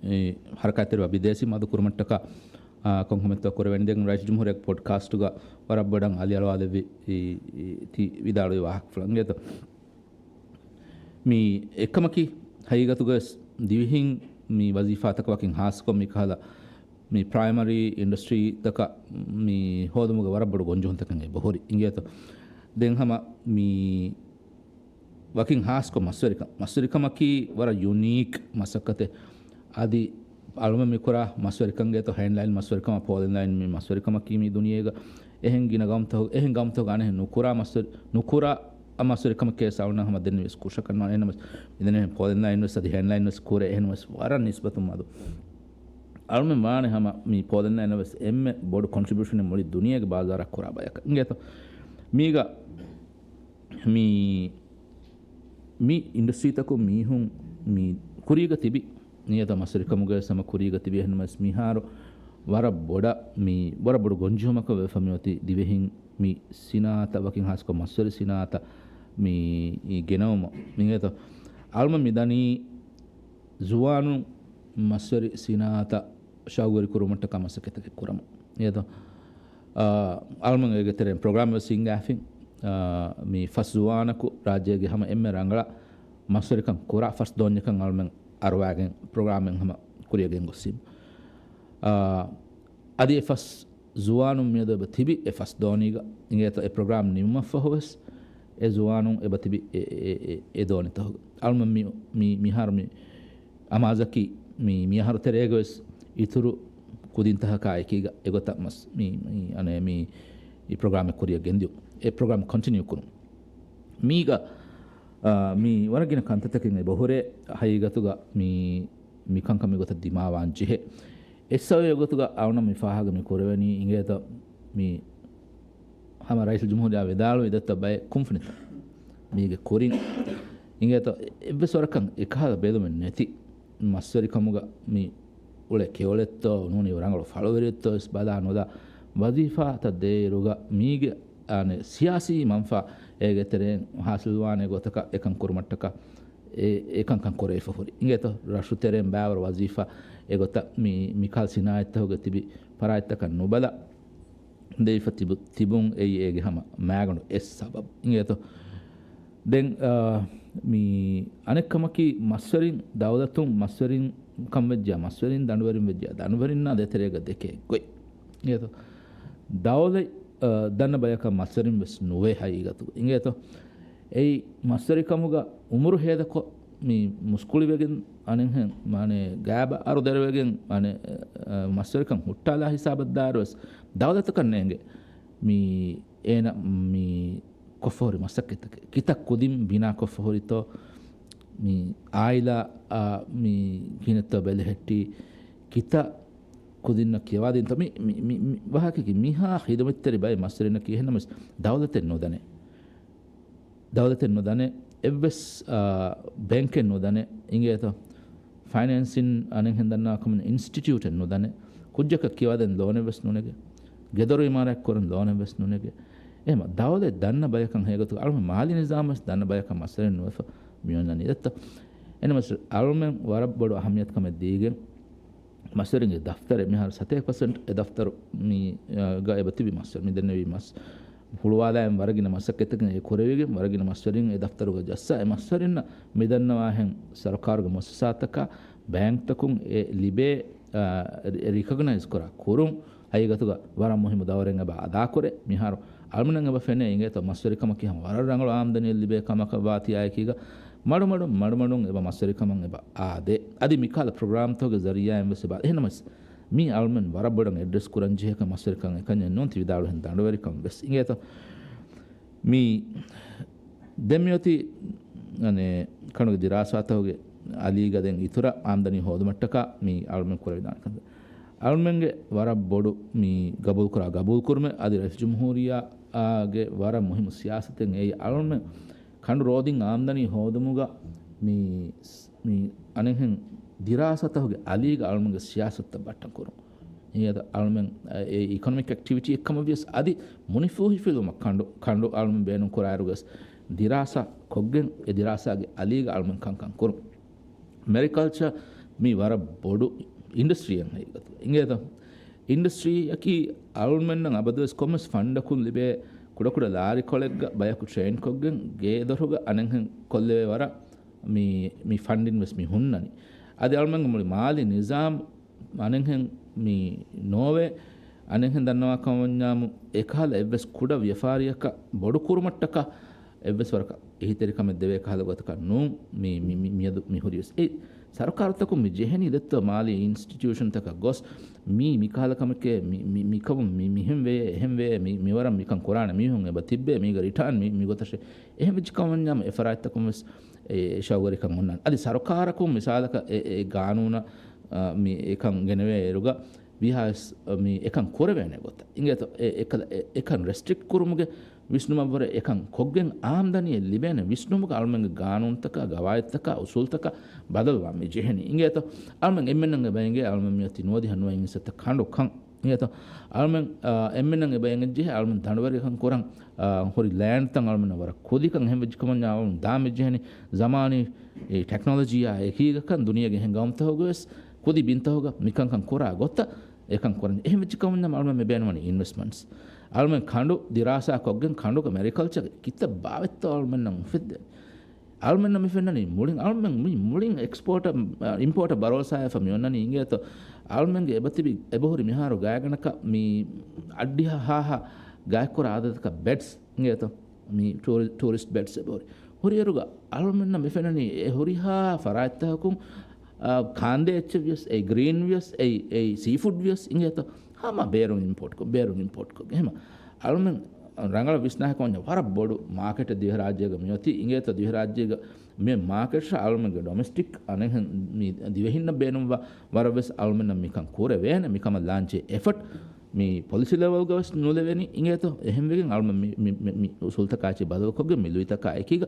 އެ، ހަރަކާތްތެރިވާ ބިދޭސީ މަދުކުރުމަށްޓަކާ، އާ، ކޮންކަމެއްތޯ ކުރެވެނީ. ދެން ރައީސުލްޖުމްހޫރިއްޔާގެ ޕޮޑްކާސްޓުގަ ވަރަށް ބޮޑަށް އަލިއަޅުވާލެއްވި، އި، އި، ތި ވިދާޅުވި ވާހަކަފުޅަށް އިނގޭތޯ. މި އެއްކަމަކީ، ހަގީގަތުގަވެސް ދިވެހިން މި ވަޒީފާތަކަށް ވަކިން ހާއްސަކޮށް މިކަހަލަ މި ޕްރައިމަރީ އިންޑަސްޓްރީތަކަށް މި ހޯދުމުގެ ވަރަށް ބޮޑު ގޮންޖެހުންތަކެއް އެބަހުރި އިނގޭތޯ. ދެން ހަމަ މި ވަކިން ހާއްސަކޮށް މަސްވެރިކަން، މަސްވެރިކަމަކީ ވަރަށް ޔުނީކް މަސައްކަތެއް. އަދި އަޅުމެން މިކުރާ މަސްވެރިކަންގެ ތޯ ހޭންޑްލައިން މަސްވެރިކަމާ ޕޯލިން ލައިން މި މަސްވެރިކަމަކީ މި ދުނިޔޭގަ އެހެން ގިނަ ގައުމުތަކު، އެހެން ގައުމުތަކުގަ އަނެއް ނުކުރާ މަސްވެރި، ނުކުރާ މަސްވެރިކަމެއް ކޭސް އަޅުން ހަމަ ދެން ވެސް ކުށަކަށް ނުވާނެ. އެހެންނަމަވެސް މިދެން އެހެން ޕޯލިން ލައިން ވެސް އަދި ހޭންޑް ލައިން ވެސް ކުރޭ އެހެން ވެސް ވަރަށް ނިސްބަތުން މަދު. އަޅުމެން ވާނެ ހަމަ މި ޕޯލިން ލައިން ވެސް އެންމެ ބޮޑު ކޮންޓްރިބިއުޝަނެއް މުޅި ދުނިޔޭގެ ބާޒާރަށް ކުރާ ބަޔަކަށް. އިނގޭތޯ؟ މީގަ މި، މި އިންޑަސްޓްރީތަކުން މީހުން ކުރީގަ ތިބި، ނިޔަތަށް މަސްވެރިކަމުގަ ހަމަ ކުރީގަ ތިބި. އެހެންނަމަވެސް މިހާރު ވަރަށް ބޮޑަށް މި، ވަރަށް ބޮޑު ގޮންޖެހުމަކަށް ވެފަ މިއޮތީ ދިވެހިން މި ސިނާއަތަށް ވަކިން ހާއްސަކޮށް މަސްވެރި ސިނާއަތަށް މި ގެނައުމަށް. އިނގޭތޯ؟ އަޅުމެން މި ދަނީ ޒުވާނުން މަސްވެރި ސިނާއަތަށް ޝައުގުވެރި ކުރުމަށްޓަކާ މަސައްކަތްތަކެއް ކުރަމުން. އިނގޭތޯ؟ އާ، އަޅުމެން އޭގެ ތެރެއިން ޕްރޮގްރާމް ވެސް ހިންގާފިން. އާ، މި ފަސް ޒުވާނަކު ރާއްޖޭގެ ހަމަ އެންމެ ރަނގަޅަށް މަސްވެރިކަން ކުރާ ފަސް ދޯންޏަކަށް އަޅުމެން އަރުވާގެން ޕްރޮގްރާމެއް ހަމަ ކުރިޔަށް ގެންގޮސްސީމު. އާ، އަދި އެ ފަސް ޒުވާނުން މިއަދު އެބަ ތިބި އެ ފަސް ދޯނީގަ އިނގޭތޯ އެ ޕްރޮގްރާމް ނިމުމަށްފަހު ވެސް އެ ޒުވާނުން އެބަ ތިބި އެ، އެ، އެ، އެ ދޯނިތަކުގަ. އަޅުމެން މި، މި، މިހާރު މި އަމާޒަކީ މި، މި އަހަރު ތެރޭގަ ވެސް އިތުރު ކުދިންތަކަކާ އެކީގަ އެގޮތަށް މަސް، މި، މި، އަނެ، މި، މި ޕްރޮގްރާމެއް ކުރިޔަށް ގެންދިޔުން. އެ ޕްރޮގްރާމް ކޮންޓިނިއު ކުރުން. މީގަ، އާ، މި ވަރަށް ގިނަ ކަންތައްތަކެއް އެބަހުރޭ ހަގީގަތުގަ މި، މި ކަންކަން މިގޮތަށް ދިމާވާން ޖެހޭ. އެއްސަބަބެއް ގޮތުގަ އަޅުނަ މި ފާހަގަ މި ކުރެވެނީ އިނގޭތޯ މި ހަމަ ރައީސުލްޖުމްހޫރިއްޔާ ވިދާޅުވި ދެއްތޯ ބައެއް ކުންފުނިތައް މީގެ ކުރިން އިނގޭތޯ އެއްވެސް ވަރަކަށް އެކަހަލަ ބެލުމެއް ނެތި މަސްވެރިކަމުގަ މި އުޅޭ ކެޔޮލެއްތޯ ނޫނީ ރަނގަޅު ފަޅުވެރިއެއްތޯ ވެސް ބަލާ ނުލާ ވަޒީފާތައް ދޭއިރުގަ މީގެ އަނެ ސިޔާސީ މަންފާ އޭގެ ތެރެއިން ހާސިލްވާނެ ގޮތަކަށް އެކަން ކުރުމަށްޓަކާ އެ، އެކަންކަން ކުރެވިފަ ހުރި. އިނގޭތޯ ރަށު ތެރެއިން ބާވަރު ވަޒީފާ އެގޮތަށް މި، މިކަހަލަ ސިނާއަތްތަކުގެ ތިބި ފަރާތްތަކަށް ނުބަލާ ދެވިފަ ތިބު، ތިބުން އެއީ އޭގެ ހަމަ މާގަނޑު އެއް ސަބަބު. އިނގޭތޯ؟ ދެން، އާ، މި އަނެއްކަމަކީ މަސްވެރިން ދައުލަތުން މަސްވެރިން ކަން ވެއްޖެޔާ، މަސްވެރިން ދަނޑުވެރިން ވެއްޖެޔާ، ދަނޑުވެރިންނާ ދޭތެރޭގަ ދެކޭ ގޮތް. އިނގޭތޯ؟ ދައުލަތް، އާ، ދަންނަ ބަޔަކަށް މަސްވެރިން ވެސް ނުވޭ ހަގީގަތުގަ. އިނގޭތޯ؟ އެއީ މަސްވެރިކަމުގަ އުމުރު ހޭދަކޮށް، މި މުސްކުޅިވެގެން އަނެއްހެން، މާނެ، ގާބަ އަރު ދެރަވެގެން، މާނެ، އަ، މަސްވެރިކަން ހުއްޓާލާ ހިސާބަށް ދާއިރު ވެސް ދައުލަތަކަށް ނޭނގެ މި އޭނަ މި ކޮށްފަހުރި މަސައްކަތްތަކެއް. ކިތައް ކުދިން ބިނާ ކޮށްފަހުރިތޯ، މި އާއިލާ، އާ، މި ކިހިނެއްތޯ ބެލެހެއްޓި، ކިތައް ކުދިންނަށް ކިޔަވާދީންތޯ، މި، މި، މި، މި ވާހަކަކީ މިހާ ޚިދުމަތްތެރި ބައެއް މަސްވެރިންނަކީ އެހެންނަމަވެސް ދައުލަތެއް ނުދަނޭ. ދައުލަތެއް ނުދަނެ އެއްވެސް، އާ، ބޭންކެއް ނުދަނެ އިނގޭތޯ، ފައިނޭންސިން އަނެއްހެން ދަންނަވާ ކަމުން އިންސްޓިޓިއުޓެއް ނުދަނެ، ކުއްޖަކަށް ކިޔަވާދޭން ލޯނެއް ވެސް ނުނެގެ، ގެދޮރު އިމާރާތް ކުރަން ލޯނެއް ވެސް ނުނެގެ. އެހެމަ ދައުލަތް ދަންނަ ބަޔަކަށް ހޭގޮތުގަ އަޅުމެން މާލީ ނިޒާމް ވެސް ދަންނަ ބަޔަކަށް މަސްވެރިން ނުވެފަ މިއޮންނަނީ ދެއްތޯ. އެނަމަސް އަޅުމެން ވަރަށް ބޮޑު އަހައްމިޔަތުކަމެއް ދީގެން، މަސްވެރިންގެ ދަފްތަރެއް މިހާރު ސަތޭކަ ޕަސެންޓް އެ ދަފްތަރު މި، އަ، ގަ އެބަ ތިބި މަސްވެރިން މި ދެންނެވީ މަސް ހުޅުވާލާއިން ވަރަށް ގިނަ މަސައްކަތްތަކެއް އެ ކުރެވިގެން ވަރަށް ގިނަ މަސްވެރިން އެ ދަފްތަރުގަ ޖައްސާ އެ މަސްވެރިންނަށް މިދަންނަވާހެން ސަރުކާރުގެ މުއައްސަސާތަކާ ބޭންކްތަކުން އެ ލިބޭ، އަ، ރި-، ރިކޮގްނައިޒް ކުރާ ކުރުން ހަގީގަތުގަ ވަރަށް މުހިއްމު ދައުރެއް އެބަ އަދާކުރޭ. މިހާރު އަޅުމެންނަށް އެބަ ފެނޭ އިނގޭތޯ މަސްވެރިކަމަކީ ހަމަ ވަރަށް ރަނގަޅު އާމްދަނީއެއް ލިބޭ ކަމަކަށް ވާތީ އާއެކީގަ މަޑުމަޑުން މަޑުމަޑުން އެބަ މަސްވެރިކަމަށް އެބަ އާދޭ. އަދި މިކަހަލަ ޕްރޮގްރާމްތަކުގެ ޒަރީއާއިން ވެސް އެބަ އެހެނަމަސް މީ އަޅުމެން ވަރަށް ބޮޑަށް އެޑްރެސް ކުރަން ޖެހޭ ކަން މަސްވެރިކަން އެކަންޏެއް ނޫން ތި ވިދާޅުހެން ދަނޑުވެރިކަން ވެސް އިނގޭތޯ. މީ ދެން މިއޮތީ، އަނެ، ކަނޑުގެ ދިރާސާތަކުގެ އަލީގަ ދެން އިތުރަށް އާމްދަނީ ހޯދުމަށްޓަކާ މީ އަޅުމެން ކުރެވިދާނެ ކަންތައް. އަޅުމެންގެ ވަރަށް ބޮޑު މި ގަބޫލުކުރާ ގަބޫލުކުރުމެއް އަދި ރައީސްޖުމްހޫރިއްޔާގެ ވަރަށް މުހިއްމު ސިޔާސަތެއް އެއީ އަޅުމެން ކަނޑު ރޯދިން އާމްދަނީ ހޯދުމުގަ މި، މި އަނެއްހެން ދިރާސާތަކުގެ އަލީގަ އަޅުމެންގެ ސިޔާސަތުތައް ބައްޓަން ކުރުން. އިނގޭތޯ އަޅުމެން އެ އިކޮނޮމިކް އެކްޓިވިޓީއެއް ކަމަށް ވިޔަސް އަދި މުނިފޫހިފިލުމަށް ކަނޑު، ކަނޑު އަޅުމެން ބޭނުން ކުރާއިރުވެސް ދިރާސާ ކޮށްގެން އެ ދިރާސާގެ އަލީގަ އަޅުމެން ކަންކަން ކުރުން. މެރިކަލްޗަރ މީ ވަރަށް ބޮޑު އިންޑަސްޓްރީއެއް ހަގީގަތުގަ. އިނގޭތޯ؟ އިންޑަސްޓްރީއަކީ އަޅުމެންނަށް އަބަދުވެސް ކޮންމެސް ފަންޑަކުން ލިބޭ ކުޑަކުޑަ ލާރިކޮޅެއްގަ ބަޔަކު ޓްރެއިން ކޮށްގެން ގޭދޮރުގަ އަނެއްހެން ކޮށްލެވޭ ވަރަށް މި، މި ފަންޑިން ވެސް މި ހުންނަނީ. އަދި އަޅުމެންގެ މުޅި މާލީ ނިޒާމް އަނެއްހެން މި ނޯވޭ، އަނެއްހެން ދަންނަވާ ކަމަށް ވަންޏާމު އެކަހަލަ އެއްވެސް ކުޑަ ވިޔަފާރިއަކަށް ބޮޑު ކުރުމަށްޓަކާ އެއްވެސް ވަރަކަށް އެހީތެރިކަމެއް ދެވޭ ކަހަލަ ގޮތަކަށް ނޫން މި، މި، މި، މިއަދު މި ހުރިވެސް. އެ ސަރުކާރުތަކުން މި ޖެހެނީ ދެއްތޯ މާލީ އިންސްޓިޓިއުޝަންތަކަށް ގޮސް މީ މިކަހަލަ ކަމެކޭ، މި، މި، މިކަމުން މި، މިހެން ވެޔޭ، އެހެން ވެޔޭ، މި، މިވަރަށް މިކަން ކުރާނެ މީހުން އެބަ ތިއްބޭ، މީގަ ރިޓާން މި، މިގޮތަށޭ. އެހެން ވެއްޖެ ކަމަށް ވަންޏާމު އެ ފަރާތްތަކުން ވެސް އެ ޝައުގުވެރިކަން އޮންނާނެ. އަދި ސަރުކާރަކުން މިސާލަކަށް އެ، އެ ގާނޫނަށް، އާ، މި އެކަން ގެނެވޭ އިރުގަ ވީހާވެސް މި އެކަން ކުރެވޭނެ ގޮތަށް. އިނގޭތޯ؟ އެ، އެކަލަ، އެ، އެކަން ރެސްޓްރިކްޓް ކުރުމުގެ ވިސްނުމަށްވުރެ އެކަން ކޮށްގެން އާމްދަނީއެއް ލިބޭނެ ވިސްނުމުގަ އަޅުމެންގެ ގާނޫނުތަކާ، ގަވާއިދުތަކާ، އުސޫލުތަކާ ބަދަލުވާން މި ޖެހެނީ. އިނގޭތޯ؟ އަޅުމެން އެންމެންނަށް އެބަ އެނގޭ އަޅުމެން މިއޮތީ ނުވަދިހަ ނުވައިން އިންސައްތަ ކަނޑު ކަން. އިނގޭތޯ؟ އަޅުމެން، އާ، އެންމެންނަށް އެބަ އެނގެއްޖެހޭ އަޅުމެން ދަނޑުވެރިކަން ކުރަން، އާ، ހުރި ލޭންޑްތައް އަޅުމެންނަށް ވަރަށް ކުދިކަން. އެހެން ވެއްޖެ ކަމަންޏާ އަޅުމެން ދާން މި ޖެހެނީ ޒަމާނީ އެ ޓެކްނޮލޮޖީއާ އެކީގަކަން ދުނިޔޭގެ އެހެން ގައުމުތަކުގަވެސް ކުދި ބިންތަކުގަ މިކަންކަން ކުރާ ގޮތަށް އެކަން ކުރަން. އެހެން ވެއްޖެ ކަމަންޏާ އަޅުމެން މި ބޭނުންވަނީ އިންވެސްޓްމަންޓްސް. އަޅުމެން ކަނޑު ދިރާސާ ކޮށްގެން ކަނޑުގެ މެރިކަލްޗަރގެ ކިތައް ބާވަތްތޯ އަޅުމެންނަށް އުފެއްދޭ. އަޅުމެންނަށް މި ފެންނަނީ މުޅިން އަޅުމެން މި މުޅިން އެކްސްޕޯޓަށް، އިމްޕޯޓަށް ބަރޯސާވެފަ މި އޮންނަނީ އިނގޭތޯ. އަޅުމެންގެ އެބަތިބި އެބަހުރި މިހާރު ގާތްގަނޑަކަށް މި އައްޑިހަ ހާހަ ގާތްކުރާ އަދަދަކަށް ބެޑްސް އިނގޭތޯ. މި ޓޫރި-، ޓޫރިސްޓް ބެޑްސް އެބަހުރި. ހުރިއެރުގަ އަޅުމެންނަށް މި ފެންނަނީ އެ ހުރިހާ ފަރާތްތަކަކުން، އާ، ކާންދެ އެއްޗެއް ވިޔަސް، އެ ގްރީން ވިޔަސް، އެ، އެ ސީ ފުޑް ވިޔަސް އިނގޭތޯ. ހަމަ ބޭރުން އިމްޕޯޓްކޮށް، ބޭރުން އިމްޕޯޓްކޮށް. އެހެމަ އަޅުމެން ރަނގަޅަށް ވިސްނާހެކަމަންޏާ ވަރަށް ބޮޑު މާކެޓެއް ދިވެހިރާއްޖޭގަ މިއޮތީ. އިނގޭތޯ ދިވެހިރާއްޖޭގަ މި މާކެޓަށް އަޅުމެންގެ ޑޮމެސްޓިކް އަނެއްހެން މި ދިވެހިންނަށް ބޭނުންވާ ވަރަށް ވެސް އަޅުމެންނަށް މިކަން ކުރެވޭނެ. މިކަމަށް ލާންޗޭ އެފަޓް މި ޕޮލިސީ ލެވެލްގަ ވެސް ނުލެވެނީ. އިނގޭތޯ އެހެންވެގެން އަޅުމެން މި، މި، މި، މި އުސޫލްތަކާއެކީ ބަދަލުކޮށްގެން މި ލުއިތަކާ އެކީގަ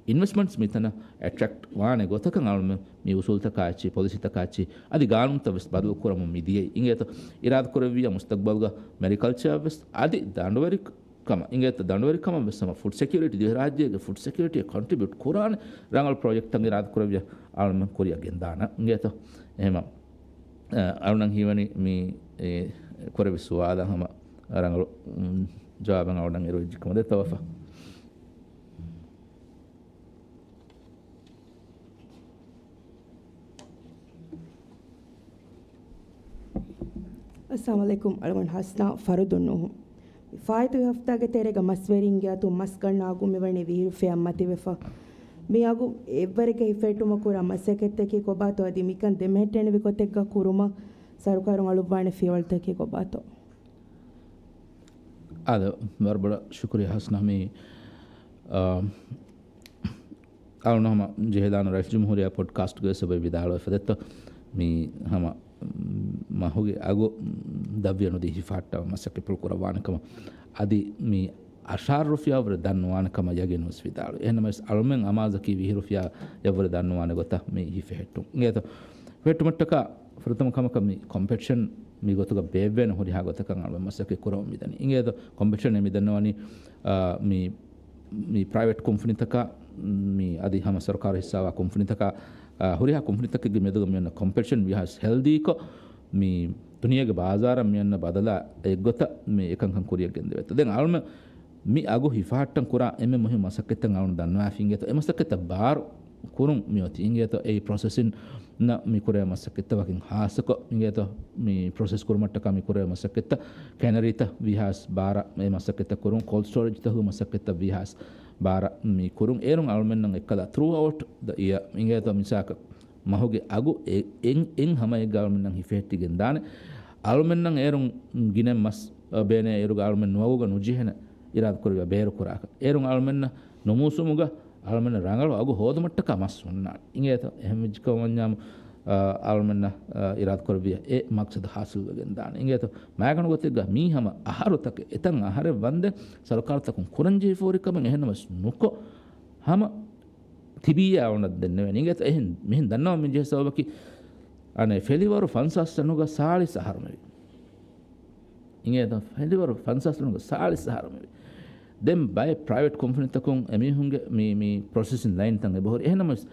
އިންވެސްޓްމަންޓްސް މިތަނަށް އެޓްރެކްޓް ވާނެ ގޮތަކަށް އަޅުމެން މި އުސޫލްތަކާއެއްޗި، ޕޮލިސީތަކާއެއްޗި، އަދި ގާނޫނުތައް ވެސް ބަދަލު ކުރަމުން މި ދިޔައީ. އިނގޭތޯ އިރާދަކުރެއްވިއްޔާ މުސްތަގްބަލްގަ މެރިކަލްޗާ ވެސް އަދި ދަނޑުވެރި ކަމަށް، އިނގޭތޯ ދަނޑުވެރިކަމަށް ވެސް ހަމަ ފުޑް ސެކިއުރިޓީ، ދިވެހިރާއްޖޭގެ ފުޑް ސެކިއުރިޓީއަށް ކޮންޓްރިބިއުޓް ކުރާނެ ރަނގަޅު ޕްރޮޖެކްޓްތައް އިރާދަކުރެއްވިއްޔާ އަޅުމެން ކުރިއަށް ގެންދާނަން. އިނގޭތޯ އެހެމަ، އަ، އަޅުނަށް ހީވަނީ މި، އެ، ކުރެއްވި ސުވާލަށް ހަމަ ރަނގަޅު، އުން، ޖަވާބެއް އަޅުނަށް އިރު އިއްޒަތްކަމަށް ދެއްތޯ ވަފާ. އައްސަލާމު ޢަލައިކުމް. އަޅުގަނޑު ހަސްނާ ފަރުދުން ނޫހު. ފާއިތުވި ހަފްތާގެ ތެރޭގަ މަސްވެރިންގެ އަތުން މަސް ގަންނަ އަގު މިވަނީ ވިހި ރުފިޔާއަށް މަތިވެފަ. މި އަގު އެއްވަރެއްގަ ހިފެހެއްޓުމަށް ކުރާ މަސައްކަތްތަކީ ކޮބާތޯ؟ އަދި މިކަން ދެމެހެއްޓޭނެ ގޮތެއްގަ ކުރުމަށް ސަރުކާރުން އަޅުއްވާނެ ފިޔަވަޅުތަކީ ކޮބާތޯ؟ އާދެ، ވަރަށް ބޮޑަށް ޝުކުރިއްޔާ ހަސްނާ. މި، އާ، އަޅުން ހަމަ ޖެހިލާނު ރައީސް ޖުމްހޫރިއްޔާ ޕޮޑްކާސްޓްގަ ވެސް އެބަ ވިދާޅުވެފަ ދެއްތޯ. މި ހަމަ މަހުގެ އަގު ދަށްވިޔަ ނުދީ ހިފަހައްޓަވާ މަސައްކަތްޕުޅު ކުރައްވާނެ ކަމަށް އަދި މި އަށާރަ ރުފިޔާ ވުރެ ދަންނަވާނެ ކަމަށް ޔަގީން ވެސް ވިދާޅުވި. އެހެންނަމަވެސް އަޅުމެން އަމާޒަކީ ވިހި ރުފިޔާއަށްވުރެ ދަންނަވާނެ ގޮތަށް މި ހިފެހެއްޓުން. އިނގޭތޯ ފެއްޓުމަށްޓަކާ ފުރަތަމަ ކަމަކަށް މި ކޮމްޕެންސޭޝަން މި ގޮތުގަ ބޭއްވޭނެ ހުރިހާ ގޮތަކަށް އަޅުމެން މަސައްކަތް ކުރަމުން މިދަނީ. އިނގޭތޯ ކޮމްޕެންސޭޝަން މި ދަންނަވަނީ، އާ، މި، މި ޕްރައިވެޓް ކުންފުނިތަކާ، މި އަދި ހަމަ ސަރުކާރު ހިއްސާވާ ކުންފުނިތަކާ، އާ، ހުރިހާ ކުންފުނިތަކެއްގެ މެދުގަ މިއޮންނަ ކޮމްޕެންސޭޝަން ވީހާވެސް ހެލްދީކޮށް، މި ދުނިޔޭގެ ބާޒާރަށް މިއޮންނަ ބަދަލާ އެއްގޮތަށް މި އެކަންކަން ކުރިއަށް ގެންދެވޭތޯ. ދެން އަޅުމެން މި އަގު ހިފަހައްޓަން ކުރާ އެންމެ މުހިންމު މަސައްކަތްތައް އަޅުން ދަންނަވާފި އިނގޭތޯ. އެ މަސައްކަތްތައް ބާރު ކުރުން މިއޮތީ އިނގޭތޯ. އެއީ ޕްރޮސެސިން ނަށް މި ކުރޭ މަސައްކަތްތައް ވަކިން ހާއްސަކޮށް އިނގޭތޯ. މި ޕްރޮސެސް ކުރުމަށްޓަކާ މި ކުރޭ މަސައްކަތްތައް ކެނަރީތައް ވީހާވެސް ބާރަށް އެ މަސައްކަތްތައް ކުރުން، ކޯލްޑް ސްޓޯރޭޖްތަކުގެ މަސައްކަތްތައް ވީހާވެސް ބާރަށް މި ކުރުން. އޭރުން އަޅުމެންނަށް އެއްކަލަ ތްރޫއައުޓް ދަ އިޔަ އިނގޭތޯ މިސާލަކަށް މަހުގެ އަގު އެ-، އެއް-، އެއް ހަމައެއްގަ އަޅުމެންނަށް ހިފެހެއްޓިގެން ދާނެ. އަޅުމެންނަށް އޭރުން ގިނައިން މަސް، އަ، ބޭނޭ އޭރުގަ އަޅުމެން ނުވަގުގަ ނުޖެހޭނެ އިރާދަކުރެއްވިޔާ ބޭރު ކުރާކަށް. އޭރުން އަޅުމެންނަށް ނުމޫސުމުގަ އަޅުމެންނަށް ރަނގަޅު އަގު ހޯދުމަށްޓަކާ މަސް ހުންނާނެ. އިނގޭތޯ އެހެން ވެއްޖެކަމަށް ވަންޏާމު، އަ، އަޅުމެންނަށް، އަ، އިރާދަކުރެއްވިޔާ އެ މަޤްޞަދު ހާސިލްވެގެން ދާނެ. އިނގޭތޯ މާގަނޑު ގޮތެއްގަ މީ ހަމަ އަހަރުތަކެއް، އެތައް އަހަރެއް ވަންދެން ސަރުކާރުތަކުން ކުރަންޖެހިފަ ހުރި ކަމެއް އެހެންނަމަވެސް ނުކޮށް ހަމަ ތިބިއްޔާ އަޅުންނަށް ދެންނެވޭނެ. އިނގޭތޯ އެހެން މިހެން ދަންނަވަން މި ޖެހޭ ސަބަބަކީ، އަނެއް ފެލިވަރު ފަންސާސް ރަނުގަ ސާޅީސް އަހަރު މިވީ. އިނގޭތޯ ފެލިވަރު ފަންސާސް ރަނުގަ ސާޅީސް އަހަރު މިވީ. ދެން ބައެއް ޕްރައިވެޓް ކުންފުނިތަކުން އެމީހުންގެ މި، މި ޕްރޮސެސިން ލައިންތައް އެބަހުރި. އެހެންނަމަވެސް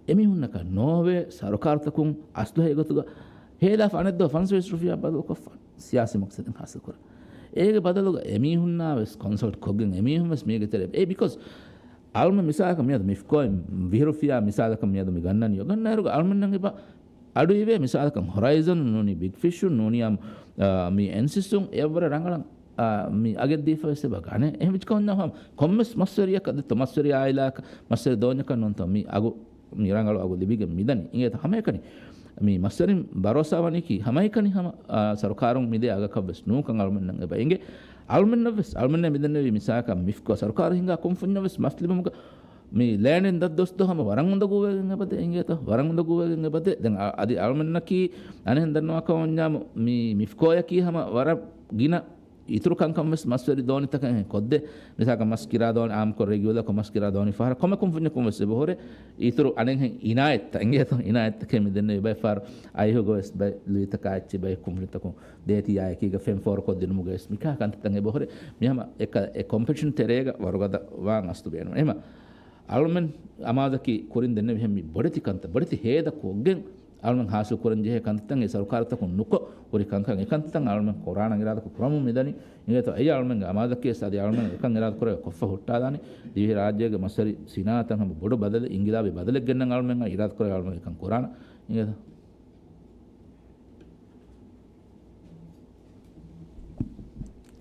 އެމީހުންނަކަށް ނޯވޭ ސަރުކާރުތަކުން އަސްލު ހެޔޮ ގޮތުގަ ހޭލާފަ އަނެއްދުވަހު ފަންސަވީސް ރުފިޔާ ބަދަލުކޮށްފަ ސިޔާސީ މަޤްޞަދެއް ހާސިލް ކުރާ. އޭގެ ބަދަލުގަ އެމީހުންނާ ވެސް ކޮންސަލްޓް ކޮށްގެން އެމީހުން ވެސް މީގެ ތެރޭ، އޭ ބިކޮޒް އަޅުމެން މިސާލަކަށް މިއަދު މިފްކޯއިން ވިހި ރުފިޔާ މިސާލަކަށް މިއަދު މި ގަންނަނީ ގަންނައިރުގަ އަޅުމެންނަށް އެބަ އަޑުއިވޭ މިސާލަކަށް ހޮރައިޒަން ނޫނީ ބިގް ފިޝުން ނޫނީ އަމް، އާ، މި އެންސިސުން އެއްވަރަށް ރަނގަޅަށް، އާ، މި އަގެއްދީފަ ވެސް އެބަ ގަނެ. އެހެން ވެއްޖެކަމަށް ކޮންމެސް މަސްވެރިއަކަށް ދެއްތޯ މަސްވެރި އާއިލާއަކަށް މަސްވެރި ދޯންޏަކަށް ނޫންތޯ މި އަގު މި ރަނގަޅު އަގު ލިބިގެން މިދަނީ. އިނގޭތަ ހަމައެކަނި މި މަސްވެރިން ބަރޯސާ ވަނީކީ ހަމައެކަނި ހަމަ، އާ، ސަރުކާރުން މިދޭ އަގަކަށް ވެސް ނޫންކަން އަޅުމެންނަށް އެބަ އެނގޭ. އަޅުމެންނަށް ވެސް، އަޅުމެންނަށް މިދެންނެވީ މިސާލަކަށް މިފްކޯ ސަރުކާރު ހިންގާ ކުންފުންޏަށް ވެސް މަސް ލިބުމުގަ މި ލޭންޑިން ދަށް ދޮސްދޯ ހަމަ ވަރަށް އުނދަގޫވެގެން އެބަދޭ އިނގޭތަ؟ ވަރަށް އުނދަގޫވެގެން އެބަދޭ. ދެން އަ-، އަދި އަޅުމެންނަކީ އަނެއްހެން ދަންނަވާކަމަށް ވަންޏާމު މި މިފްކޯޔަކީ ހަމަ ވަރަށް ގިނަ އިތުރު ކަންކަން ވެސް މަސްވެރި ދޯނިތަކަށް ކޮށްދޭ. މިސާލަކަށް މަސް ކިރާ ދޯނި އާއްމުކޮށް ރެގިއުލަރކޮށް މަސް ކިރާ ދޯނި ފަހަރަށް ކޮންމެ ކުންފުންޏަކުން ވެސް އެބަހުރޭ އިތުރު އަނެއްހެން އިނާޔަތްތައް އިނގޭތަ؟ އިނާޔަތްތަކެއް މި ދެންނެވި ބައެއް ފަހަރު އައިހުގަ ވެސް ބައެއް ލުއިތަކާ އެއްޗެއް ބައެއް ކުންފުނިތަކުން ދޭތިއްޔާ އެކީގަ ފެން ފޯރުކޮށްދިނުމުގަ ވެސް މިކާ ކަންތައްތައް އެބަހުރޭ. މި ހަމަ އެކަ-، އެ ކޮމްޕެޓިޝަން ތެރޭގަ ވަރުގަދަ ވާން އަސްލު ބޭނުން. އެހެމަ އަޅުމެން އަމާޒަކީ ކުރިން ދެންނެވިހެން މި ބޮޑެތި ކަންތައް ބޮޑެތި ހޭދަ ކޮށްގެން އަޅުމެން ހާސިލް ކުރަން ޖެހޭ ކަންތައްތައް އެ ސަރުކާރުތަކުން ނުކޮށް ހުރި ކަންކަން. އެ ކަންތައްތައް އަޅުމެން ކުރާނަން އިރާދަކޮށް ކުރަމުން މިދަނީ. އިނގޭތޯ އެއީ އަޅުމެންގެ އަމާޒަކީ ވެސް. އަދި އަޅުމެން އެކަން އިރާދަ ކުރެވޭ ކޮށްފަ ހުއްޓާލާނީ ދިވެހި ރާއްޖޭގެ މަސްވެރި ސިނާއަތަށް ހަމަ ބޮޑު ބަދަލެއް، އިންގިލާބީ ބަދަލެއް ގެންނަން އަޅުމެން އިރާދަ ކުރެވޭ އަޅުމެން އެކަން ކުރާނަން. އިނގޭތޯ؟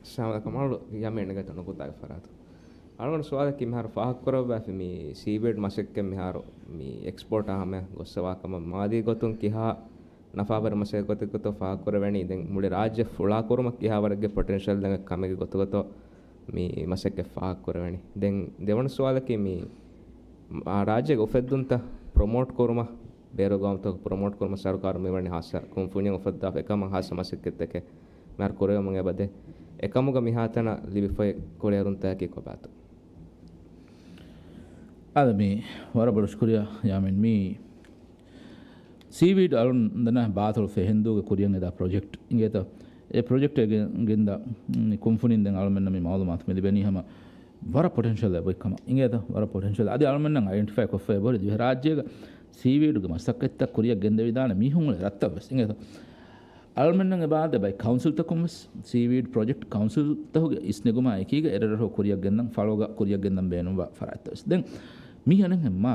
އައްސަލާމު ޢަލައިކުމް. އަޅު ޔާމީން ގެތަ ނުކުތާގެ ފަރާތު. އަޅުގަނޑު ސުވާލަކީ މިހާރު ފާހަގަކުރައްވާފި މި ސީވީޑް މަސައްކަތް މިހާރު މި އެކްސްޕޯޓާ ހަމަ ގޮއްސަވާ ކަމަށް މާލީ ގޮތުން ކިހާ ނަފާބަރި މަސައްކަތް ގޮތެއް ގޮތޯ ފާހަގަކުރެވެނީ. ދެން މުޅި ރާއްޖެ ފުޅާކުރުމަށް ކިހާވަރެއްގެ ޕޮޓެންޝަލް ދެން ކަމެއްގެ ގޮތުގަތޯ މި މަސައްކަތް ފާހަގަކުރެވެނީ. ދެން ދެވަނަ ސުވާލަކީ މި އާ ރާއްޖޭގެ އުފެއްދުންތައް ޕްރޮމޯޓް ކުރުމަށް ބޭރު ގައުމުތަކު ޕްރޮމޯޓް ކުރުމަށް ސަރުކާރު މިވަނީ ހާއްސަ ކުންފުނިއެއް އުފައްދާފަ އެކަމަށް ހާއްސަ މަސައްކަތްތަކެއް މިހާރު ކުރެވެމުން އެބަދޭ. އެކަމުގަ މިހާތަނަށް ލިބިފައި ކުޅޭރުންތަކަކީ ކޮބާތޯ؟ އާދެ، މީ ވަރަށް ބޮޑު ޝުކުރިއްޔާ ޔާމީން. މީ ސީވީޑް އަޅުން ދަނާ ބާތޮޅު ފެހެންދޫގެ ކުރިއަށް އެދާ ޕްރޮޖެކްޓް އިނގޭތަ؟ އެ ޕްރޮޖެކްޓް ގެން، ގެންދާ، މް، ކުންފުނިން ދެން އަޅުމެންނަށް މި މައުލޫމާތު މި ލިބެނީ ހަމަ ވަރަށް ޕޮޓެންޝަލް އެބޮތް ކަމަށް. އިނގޭތަ؟ ވަރަށް ޕޮޓެންޝަލް. އަދި އަޅުމެންނަށް އައިޑެންޓިފައި ކޮށްފަ އެބަހުރި ދިވެހިރާއްޖޭގަ ސީވީޑްގެ މަސައްކަތްތައް ކުރިއަށް ގެންދެވިދާނެ މީހުން އުޅޭ ރަށްތައް ވެސް. އިނގޭތަ؟ އަޅުމެންނަށް އެބައާދޭ ބައެއް ކައުންސިލްތަކުން ވެސް ސީވީޑް ޕްރޮޖެކްޓް ކައުންސިލްތަކުގެ އިސްނެގުމާ އެކީގަ އެރަށްރަށު ކުރިއަށް ގެންދަން ފަޅުގަ ކުރިއަށް ގެންދަން ބޭނުންވާ ފަރާތްތައް ވެސް. ދެން މީ އަނެއްހެން މާ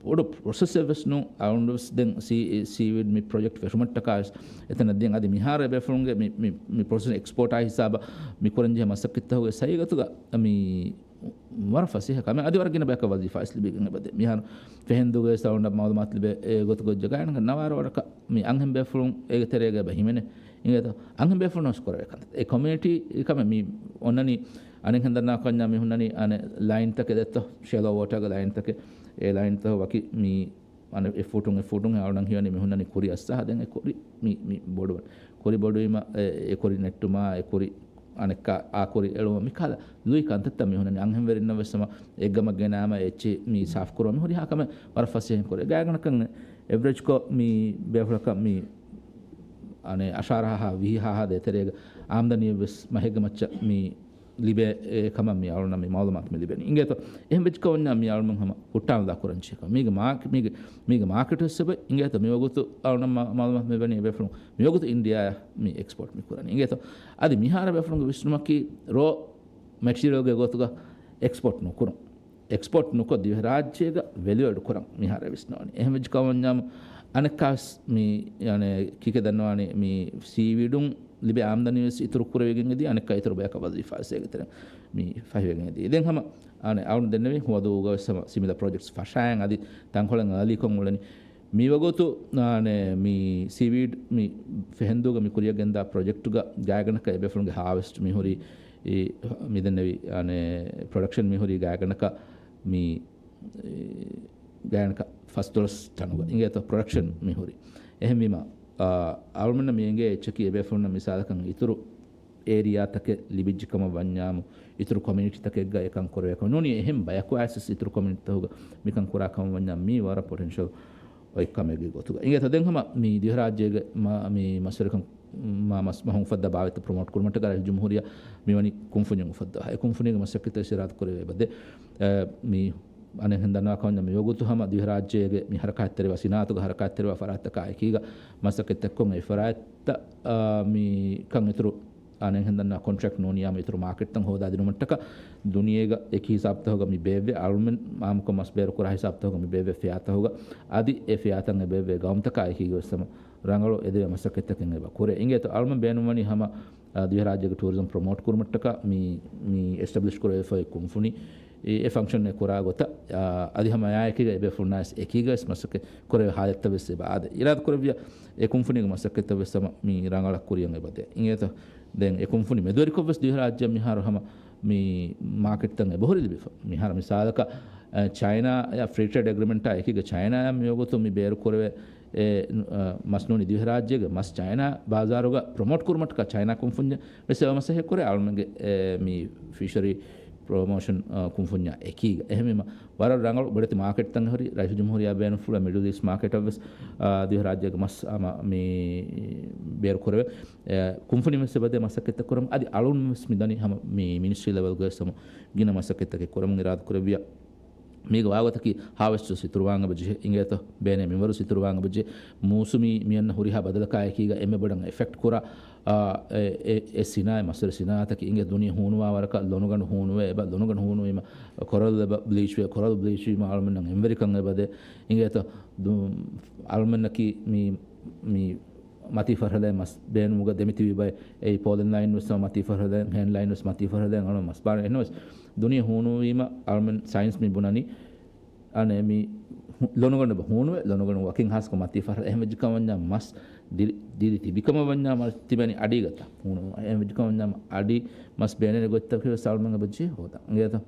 ބޮޑު ޕްރޮސެސްއެއް ވެސް ނޫން. އަޅުގަނޑު ވެސް ދެން ސީ، ސީވީޑް މި ޕްރޮޖެކްޓް ފެށުމަށްޓަކާ ވެސް އެތަނަށް ދިޔަ. އަދި މިހާރު އެބޭފުޅުންގެ މި، މި، މި ޕްރޮސެސް އެކްސްޕޯޓާ ހިސާބަށް މި ކުރަންޖެހޭ މަސައްކަތްތަކުގެ ހަގީގަތުގަ މި ވަރަށް ފަސޭހަ ކަމެއް. އަދި ވަރަށް ގިނަ ބަޔަކަށް ވަޒީފާ ވެސް ލިބިގެން އެބަދޭ. މިހާރު ފެހެންދޫގައި ސައުންޑަށް މައުލޫމާތު ލިބޭ އެ ގޮތުގަ ޖަގައިން ނަވާރަ ވަރަކަށް މި އަންހެން ބޭފުޅުން އޭގެ ތެރޭގަ އެބަ ހިމެނޭ. އިނގޭތަ؟ އަންހެން ބޭފުޅުން ވެސް ކުރެވޭ ކަންތައް. އެ ކޮމިއުނިޓީ ކަމެއް މި އޮންނަނީ އަނެއްހެން ދަންނަވާ ކަންޏާ މި ހުންނަނީ އަނެއް ލައިންތަކެއް ދެއްތޯ، ޝެލޯ ވޯޓާގެ ލައިންތަކެއް. އެ ލައިންތައް ވަކި މި އަނެއް އެއް ފޫޓުން އެއް ފޫޓުން އަޅުން ހިޔަނީ މި ހުންނަނީ ކުރި އައްސަހަ. ދެން އެ ކުރި މި، މި ބޮޑުވަން. ކުރި ބޮޑުވީމަ އެ، އެ ކުރި ނެއްޓުމާ، އެ ކުރި އަނެއްކާ އާ ކުރި އެޅުމަށް މިކަހަލަ ލުއި ކަންތައްތައް މި ހުންނަނީ. އަންހެންވެރިންނަށް ވެސް ހަމަ އެއްގަމަށް ގެނައިމަ އެއްޗެއް މި ސާފު ކުރުމަށް މި ހުރިހާ ކަމެއް ވަރަށް ފަސޭހައިން ކުރޭ. ގާތްގަނޑަކަށް އެވްރެޖްކޮށް މި ބޭފުޅަކަށް މި އަނެއް އަށާރަ ހާހާ ވިހި ހާހާ ދޭތެރޭގަ އާމްދަނީއެއް ވެސް މަހެއްގެ މައްޗަށް މި ލިބޭ އެ ކަމަށް މި އަޅުންނަށް މި މައުލޫމާތު މި ލިބެނީ. އިނގޭތޯ؟ އެހެން ވެއްޖިކަމަށް މި އަޅުމެން ހަމަ ހުއްޓާނުލާ ކުރަން ޖެހޭ ކަމެއް. މީގެ މާކެ-، މީގެ، މީގެ މާކެޓް ވެސް އެބަ އިނގޭތޯ؟ މި ވަގުތު އަޅުންނަށް މަ-، މައުލޫމާތު މި ލިބެނީ އެބޭފުޅުން މި ވަގުތު އިންޑިއާއަށް މި އެކްސްޕޯޓް މި ކުރަނީ. އިނގޭތޯ؟ އަދި މިހާރު އެބޭފުޅުންގެ ވިސްނުމަކީ ރޯ މެޓީރިއަލްގެ ގޮތުގަ އެކްސްޕޯޓް ނުކުރުން. އެކްސްޕޯޓް ނުކޮށް ދިވެހިރާއްޖޭގަ ވެލިއު އެޑް ކުރަން މިހާރު ވިސްނަވަނީ. އެހެން ވެއްޖި ކަމަށް ވަންޏާމު އަނެއްކާވެސް މި، އަނެއް ކީކޭ ދަންނަވާނީ މި ސީވީޑުން ލިބޭ އާމްދަނީ ވެސް އިތުރު ކުރެވިގެން އެދީ، އަނެއްކާ އިތުރު ބަޔަކަށް ވަޒީފާ ވެސް އޭގެ ތެރެއިން މި ފަހިވެގެން އެދީ. ދެން ހަމަ އަނެއް އަޅުން ދެންނެވި ހުވަދޫގަ ވެސް ހަމަ ސިމިލަ ޕްރޮޖެކްޓްސް ފަށާއިން އަދި ތަންކޮޅެއް އާލީކޮށް އުޅެނީ. މިވަގުތު އަނެއް މި ސީވީޑް މި ފެހެންދޫގަ މި ކުރިއަށް ގެންދާ ޕްރޮޖެކްޓުގަ ގާތްގަނޑަކަށް އެބޭފުޅުންގެ ހާވެސްޓް މިހުރީ އި، މިދެންނެވި، އަނެއް، ޕްރޮޑަކްޝަން މިހުރީ ގާތްގަނޑަކަށް މި، އި، ގާތްގަނޑަކަށް ފަސްދޮޅަސް ޓަނުގަ އިނގޭތޯ ޕްރޮޑަކްޝަން މިހުރީ. އެހެންވީމަ، އަ، އަޅުމެންނަށް މި އެނގޭ އެއްޗަކީ އެބޭފުޅުންނަށް މިސާލަކަށް އިތުރު އޭރިއާތަކެއް ލިބިއްޖެ ކަމަށް ވަންޏާމު، އިތުރު ކޮމިއުނިޓީތަކެއްގަ އެކަން ކުރެވޭ ކަމަށް ނޫނީ، އެހެން ބަޔަކު އައިސް އިތުރު ކޮމިއުނިޓީތަކުގަ މިކަން ކުރާ ކަމަށް ވަންޏާ މީ ވަރަށް ޕޮޓެންޝަލް އޮތް ކަމެއްގެ ގޮތުގަ. އިނގޭތޯ ދެން ހަމަ މި ދިވެހިރާއްޖޭގެ މަ-، މި މަސްވެރިކަން މަ-، މަސް މަހު އުފައްދާ ބާވަތްތައް ޕްރޮމޯޓް ކުރުމަށްޓަކާ ރައީސުލްޖުމްހޫރިއްޔާ މިވަނީ ކުންފުނިއެއް އުފައްދަވާ. އެ ކުންފުނީގެ މަސައްކަތްތައް ސިރާތު ކުރެވޭ އެބަދޭ. އެ، މި އަނެއްހެން ދަންނަވާ ކަމަށް މިވަގުތު ހަމަ ދިވެހިރާއްޖޭގެ މި ހަރަކާތްތެރިވާ ސިނާއަތުގަ ހަރަކާތްތެރިވާ ފަރާތްތަކާ އެކީގަ މަސައްކަތްތައް ކޮށް އެ ފަރާތްތައް، އާ، މި ކަން އިތުރު އަނެއްހެން ދަންނަވާ ކޮންޓްރެކްޓް ނޫނިއްޔާމު އިތުރު މާކެޓްތައް ހޯދާދިނުމަށްޓަކާ ދުނިޔޭގަ އެކި ހިސާބުތަކުގަ މި ބޭއްވޭ އަޅުމެން އާއްމުކޮށް މަސް ބޭރުކުރާ ހިސާބުތަކުގަ މި ބޭއްވޭ ފެއާތަކުގަ އަދި އެ ފެއާތައް އެބޭއްވޭ ގައުމުތަކާ އެކީގަ ވެސް ހަމަ ރަނގަޅު އެދެވޭ މަސައްކަތްތަކެއް އެބަ ކުރޭ. އިނގޭތޯ އަޅުމެން ބޭނުންވަނީ ހަމަ، އާ، ދިވެހިރާއްޖޭގެ ޓޫރިޒަމް ޕްރޮމޯޓް ކުރުމަށްޓަކާ މި، މި އެސްޓަބްލިޝް ކުރެވިފައި ކުންފުނި އެ، އެ ފަންކްޝަން އެ ކުރާ ގޮތަށް، އާ، އަދި ހަމަ އެއާއެކީގަ އެބޭފުޅުންނާވެސް އެކީގަވެސް މަސައްކަތް ކުރެވޭ ހާލަތްތައް ވެސް އެބަ އާދޭ. އިރާދަ ކުރެއްވިޔާ އެ ކުންފުނީގެ މަސައްކަތްތައް ވެސް ހަމަ މި ރަނގަޅަށް ކުރިއަށް އެބަދޭ. އިނގޭތޯ؟ ދެން އެ ކުންފުނި މެދުވެރިކޮށް ވެސް ދިވެހިރާއްޖެއަށް މިހާރު ހަމަ މި މާކެޓްތައް އެބަހުރި ލިބިފަ. މިހާރު މިސާލަކަށް، އަ، ޗައިނާއާ ފްރީ ޓްރޭޑް އެގްރިމެންޓާ އެކީގަ ޗައިނާއާ މިވަގުތު މި ބޭރު ކުރެވޭ އެ، އަ، މަސް ނޫނީ ދިވެހިރާއްޖޭގެ މަސް ޗައިނާ ބާޒާރުގަ ޕްރޮމޯޓް ކުރުމަށްޓަކާ ޗައިނާ ކުންފުންޏެއް ވެސް އެބަ މަސައްކަތް ކުރޭ އަޅުމެންގެ، އެ، މި ފިޝަރީ ޕްރޮމޯޝަން، އަ، ކުންފުންޏާ އެކީގަ. އެހެންވީމަ، ވަރަށް ރަނގަޅު ބޮޑެތި މާކެޓްތައް އެހުރި، ރައީސުލްޖުމްހޫރިއްޔާ ބޭނުންފުޅުވާ މިޑްލް އީސްޓް މާކެޓަށް ވެސް، އާ، ދިވެހިރާއްޖޭގެ މަސް ހަމަ މި ބޭރު ކުރެވޭ. އެ، ކުންފުނި ވެސް އެބަދޭ މަސައްކަތްތައް ކުރަމުން. އަދި އަޅުން ވެސް މިދަނީ ހަމަ މި މިނިސްޓްރީ ލެވެލްގަ ވެސް ހަމަ ގިނަ މަސައްކަތްތަކެއް ކުރަމުން އިރާދަ ކުރެއްވިޔާ. މީގެ ވާގޮތަކީ ހާވެސްޓް ސިތުރުވާން އެބަޖެހޭ. އިނގޭތޯ؟ ބޭނޭ މިންވަރު ސިތުރުވާން އެބަޖެހޭ. މޫސުމީ މިއަންނަ ހުރިހާ ބަދަލަކާއެކީގަ އެންމެ ބޮޑަށް އެފެކްޓް ކުރާ، އާ، އެ، އެ، އެ ސިނާއަތް، މައްސަރެ ސިނާއަތަކީ އިނގޭ ދުނިޔެ ހޫނުވާ ވަރަކަށް ލޮނުގަނޑު ހޫނުވޭ އެބަ، ލޮނުގަނޑު ހޫނުވީމަ ކޮރަލް އެބަ ބްލީޗް ވޭ، ކޮރަލް ބްލީޗް ވީމަ އަޅުމެންނަށް އެންވެރިކަން އެބަދޭ. އިނގޭތޯ؟ ދު-، އަޅުމެންނަކީ މި، މި މަތީ ފަރުހަލައިން މަސް ބޭނުމުގަ ދެމިތިބި ބައެއް. އެއީ ޕޯލެން ލައިން ވެސް މަތީ ފަރުހަލައިން، ހޭންޑް ލައިން ވެސް މަތީ ފަރުހަލައިން އަޅުމެން މަސް ބާރަ. އެހެންވެސް ދުނިޔެ ހޫނުވީމަ އަޅުމެން ސައިންސް މި ބުނަނީ، އަނެއް މި ހު-، ލޮނުގަނޑު އެބަ ހޫނުވޭ، ލޮނުގަނޑު ވަކިން ހާސްކޮށް މަތީ ފަރުހަލަ. އެހެން ވެއްޖެ ކަމަށް ވަންޏާ މަސް ދިރި، ދިރި ތިބި ކަމަށް ވަންޏާ މަސް ތިބެނީ އަޑީގަތަ ހޫނު. އެހެން ވެއްޖެ ކަމަށް ވަންޏާ އަޑި މަސް ބޭނެން ގޮތްތަކެއް ވެސް އަޅުމެން އެބަޖެހޭ ހޯދަން. އިނގޭތަ؟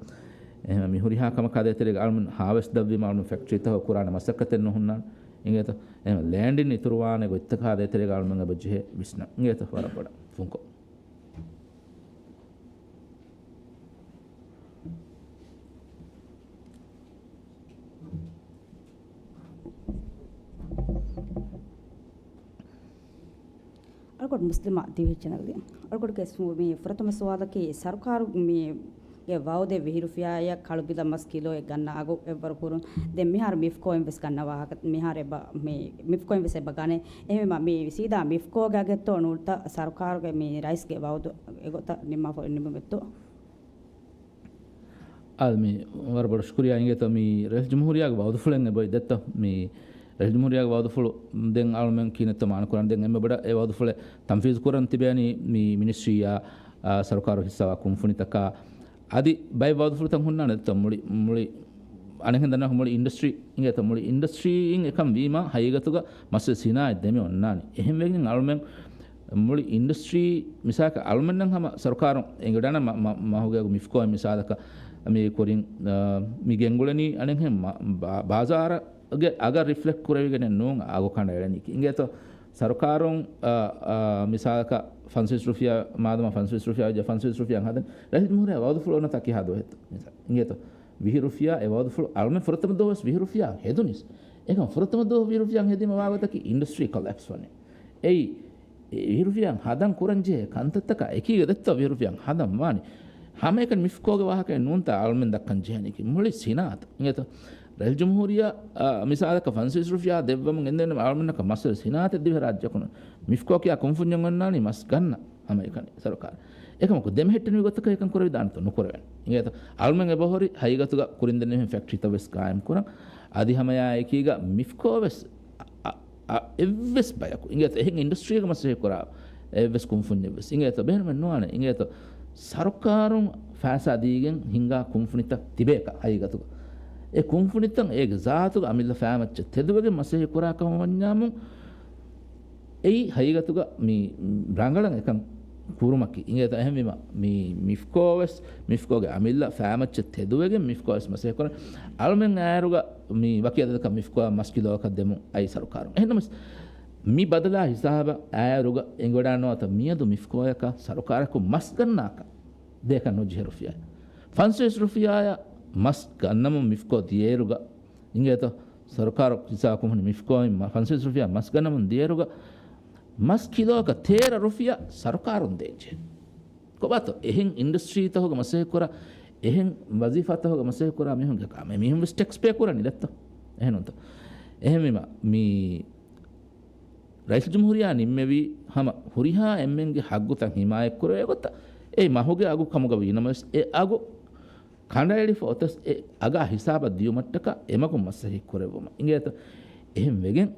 އެހެން މި ހުރިހާ ކަމަކާ ދޭތެރޭގަ އަޅުމެން ހާވެސްޓް ދަށްވީމަ އަޅުމެން ފެކްޓްރީތަކަށް ކުރާނެ މަސައްކަތެއް ނުހުންނާނެ. އިނގޭތަ؟ އެހެން ލޭންޑިން އިތުރުވާނެ ގޮތްތަކާ ދޭތެރޭގަ އަޅުމެން އެބަޖެހޭ ވިސްނަން. އިނގޭތަ؟ ވަރަށް ބޮޑަށް ފުންކޮށް. އަޅުގަނޑު މުސްލިމާ ދިވެހި ޗެނަލްގެ އަޅުގަނޑުގެ ސު-، މި ފުރަތަމަ ސުވާލަކީ، ސަރުކާރު މި ގެ ވައުދެއް ވިހި ރުފިޔާއަށް ކަޅު ބިލަށް މަސް ކިލޯއެއް ގަންނަ އަގު އެއްވަރު ކުރުން. ދެން މިހާރު މިފްކޯއިން ވެސް ގަންނަ ވާހަކަ، މިހާރު އެބަ، މި މިފްކޯއިން ވެސް އެބަ ގަނޭ. އެހެންވީމަ މި ސީދާ މިފްކޯގެ އަގެއްތޯ ނޫންތަ ސަރުކާރުގެ މި ރައީސްގެ ވައުދު އެގޮތަށް ނިންމާފަ ނިންމުމެއްތޯ؟ އާދެ، މި ވަރަށް ބޮޑަށް ޝުކުރިއްޔާ. އިނގޭތޯ މި ރައީސް ޖުމްހޫރިއްޔާގެ ވައުދުފުޅެއް އެބައޮތް ދެއްތޯ؟ މި ރައީސް ޖުމްހޫރިއްޔާގެ ވައުދުފުޅު ދެން އަޅުމެން ކިހިނެއްތޯ މާނަ ކުރަން. ދެން އެންމެ ބޮޑަށް އެ ވައުދުފުޅެއް ތަންފީޒު ކުރަން ތިބޭނީ މި މިނިސްޓްރީއާ، އާ، ސަރުކާރު ހިއްސާވާ ކުންފުނިތަކާ. އަދި ބައެއް ވައުދުފުޅުތައް ހުންނާނެ ދެއްތޯ؟ މުޅި، މުޅި އަނެއްހެން ދަންނަ މުޅި އިންޑަސްޓްރީ އިނގޭތޯ؟ މުޅި އިންޑަސްޓްރީއިން އެކަން ވީމާ ހަގީގަތުގަ މަސް ސިނާއަތް ދެމި އޮންނާނީ. އެހެންވެގެން އަޅުމެން މުޅި އިންޑަސްޓްރީ މިސާލަކަށް އަޅުމެންނަށް ހަމަ ސަރުކާރުން އެނގިވަޑާނަ މަ-، މަ-، މަހުގެ އަގު މިފްކޯއިން މިސާލަކަށް މި ކުރިން، އާ، މި ގެންގުޅެނީ އަނެއްހެން މަ-، ބާ-، ބާޒާރުގެ އަގަށް ރިފްލެކްޓް ކުރެވިގެނެއް ނޫން އަގު ކަނޑައެޅެނީކީ. އިނގޭތޯ ސަރުކާރުން، އާ، އާ، މިސާލަކަށް ފަންސަވީސް ރުފިޔާ، މާދަމާ ފަންސަވީސް ރުފިޔާ ވެއްޖެ، ފަންސަވީސް ރުފިޔާ ހަދަން ރައީސް ޖުމްހޫރިއްޔާ ވައުދުފުޅު އޮންނަތާ ކިހާ ދުވަހެއްތޯ؟ މިސާލް އިނގޭތޯ ވިހި ރުފިޔާ އެ ވައުދުފުޅު އަޅުމެން ފުރަތަމަ ދުވަހު ވެސް ވިހި ރުފިޔާ ހެދުނީސް. އެކަމަ ފުރަތަމަ ދުވަހު ވިހި ރުފިޔާ ހެދީމަ ވާގޮތަކީ އިންޑަސްޓްރީ ކޮލެޕްސް ވަނީ. އެއީ، އެ ވިހި ރުފިޔާ ހަދަން ކުރަން ޖެހޭ ކަންތައްތަކާ އެކީގަ ދެއްތޯ ވިހި ރުފިޔާ ހަދަން ވާނީ. ހަމައެކަނި މިފްކޯގެ ވާހަކައެއް ނޫންތާ އަޅުމެން ދައްކަން ޖެހެނީކީ. މުޅި ސިނާއަތު. އިނގޭތޯ؟ ރައީސް ޖުމްހޫރިއްޔާ، އާ، މިސާލަކަށް ފަންސަވީސް ރުފިޔާ ދެއްވަމުން އެންދެން އަޅުމެންނަކަށް މައްސަލަ ސިނާއަތެއް ދިވެހިރާއްޖެއަކުން މިފްކޯ ކިޔާ ކުންފުންޏެއް އޮންނާނީ މަސް ގަންނަ ހަމައެކަނި ސަރުކާރު. އެކަމަކު ދެމެހެއްޓެނިވި ގޮތަކަށް އެކަން ކުރެވިދާނެތޯ؟ ނުކުރެވޭނެ. އިނގޭތޯ؟ އަޅުމެން އެބަހުރި ހަގީގަތުގަ ކުރިން ދެންނެވި ފެކްޓްރީތައް ވެސް ގާއިމް ކުރަން. އަދި ހަމަޔާއެކީގަ މިފްކޯ ވެސް އަ، އަ، އަ، އެއްވެސް ބަޔަކު އިނގޭތޯ؟ އެހެން އިންޑަސްޓްރީގަ މަސައްކަތް ކުރާ އެއްވެސް ކުންފުންޏެއް ވެސް އިނގޭތޯ؟ ބޭނުމެއް ނުވާނެ. އިނގޭތޯ؟ ސަރުކާރުން ފައިސާ ދީގެން ހިންގާ ކުންފުނިތައް ތިބޭކަށް ހަގީގަތުގަ. އެ ކުންފުނިތައް އޭގެ ޒާތުގަ އަމިއްލަ ފައިމައްޗަށް ތެދުވެގެން މަސައްކަތް ކުރާ ކަމަށް ވަންޏާމު، އެއީ ހަގީގަތުގަ މި ރަނގަޅަށް އެކަން ކުރުމަކީ. އިނގޭތޯ؟ އެހެންވީމަ، މި މިފްކޯ ވެސް، މިފްކޯގެ އަމިއްލަ ފައިމައްޗަށް ތެދުވެގެން މިފްކޯ ވެސް މަސައްކަތް ކުރަން. އަޅުމެން އާއިރުގަ މި ވަކި އަދަދަކަށް މިފްކޯއަށް މަސް ކިލޯއަކަށް ދެމުން އައީ ސަރުކާރުން. އެހެންނަމަވެސް، މި ބަދަލާ ހިސާބަށް އާއިރުގަ އެނގިވަޑާނުވާތަ މިއަދު މިފްކޯއަކަށް ސަރުކާރަކު މަސް ގަންނާކަށް ދޭކަށް ނުޖެހޭ ރުފިޔާ. ފަންސަވީސް ރުފިޔާއަށް މަސް ގަންނަމުން މިފްކޯ ދިޔައިރުގަ އިނގޭތޯ؟ ސަރުކާރު ހިސާބަކުން މިފްކޯއިން މަ-، ފަންސަވީސް ރުފިޔާ މަސް ގަންނަމުން ދިޔައިރުގަ މަސް ކިލޯއަކަށް ތޭރަ ރުފިޔާ ސަރުކާރުން ދޭންޖެހޭ. ކޮބާތޯ؟ އެހެން އިންޑަސްޓްރީތަކުގަ މަސައްކަތް ކުރާ، އެހެން ވަޒީފާތަކުގަ މަސައްކަތް ކުރާ މީހުންގެ ކާ-، މި-، މީހުން ވެސް ޓެކްސް ޕޭ ކުރަނީ ދެއްތޯ؟ އެހެންނޫންތޯ؟ އެހެންވީމަ، މި ރައީސުލްޖުމްހޫރިއްޔާ ނިންމެވީ ހަމަ ހުރިހާ އެންމެންގެ ހައްގުތައް ހިމާޔަތްކުރެވޭ ގޮތަށް. އެ މަހުގެ އަގު ކަމުގަ ވީނަމަވެސް، އެ އަގު ކަނޑައެޅިފަ އޮތަސް އެ އަގާ ހިސާބަށް ދިޔުމަށްޓަކާ އެމަގުން މަސައްކަތް ކުރެއްވުމަށް އިނގޭތޯ؟ އެހެން ވެގެން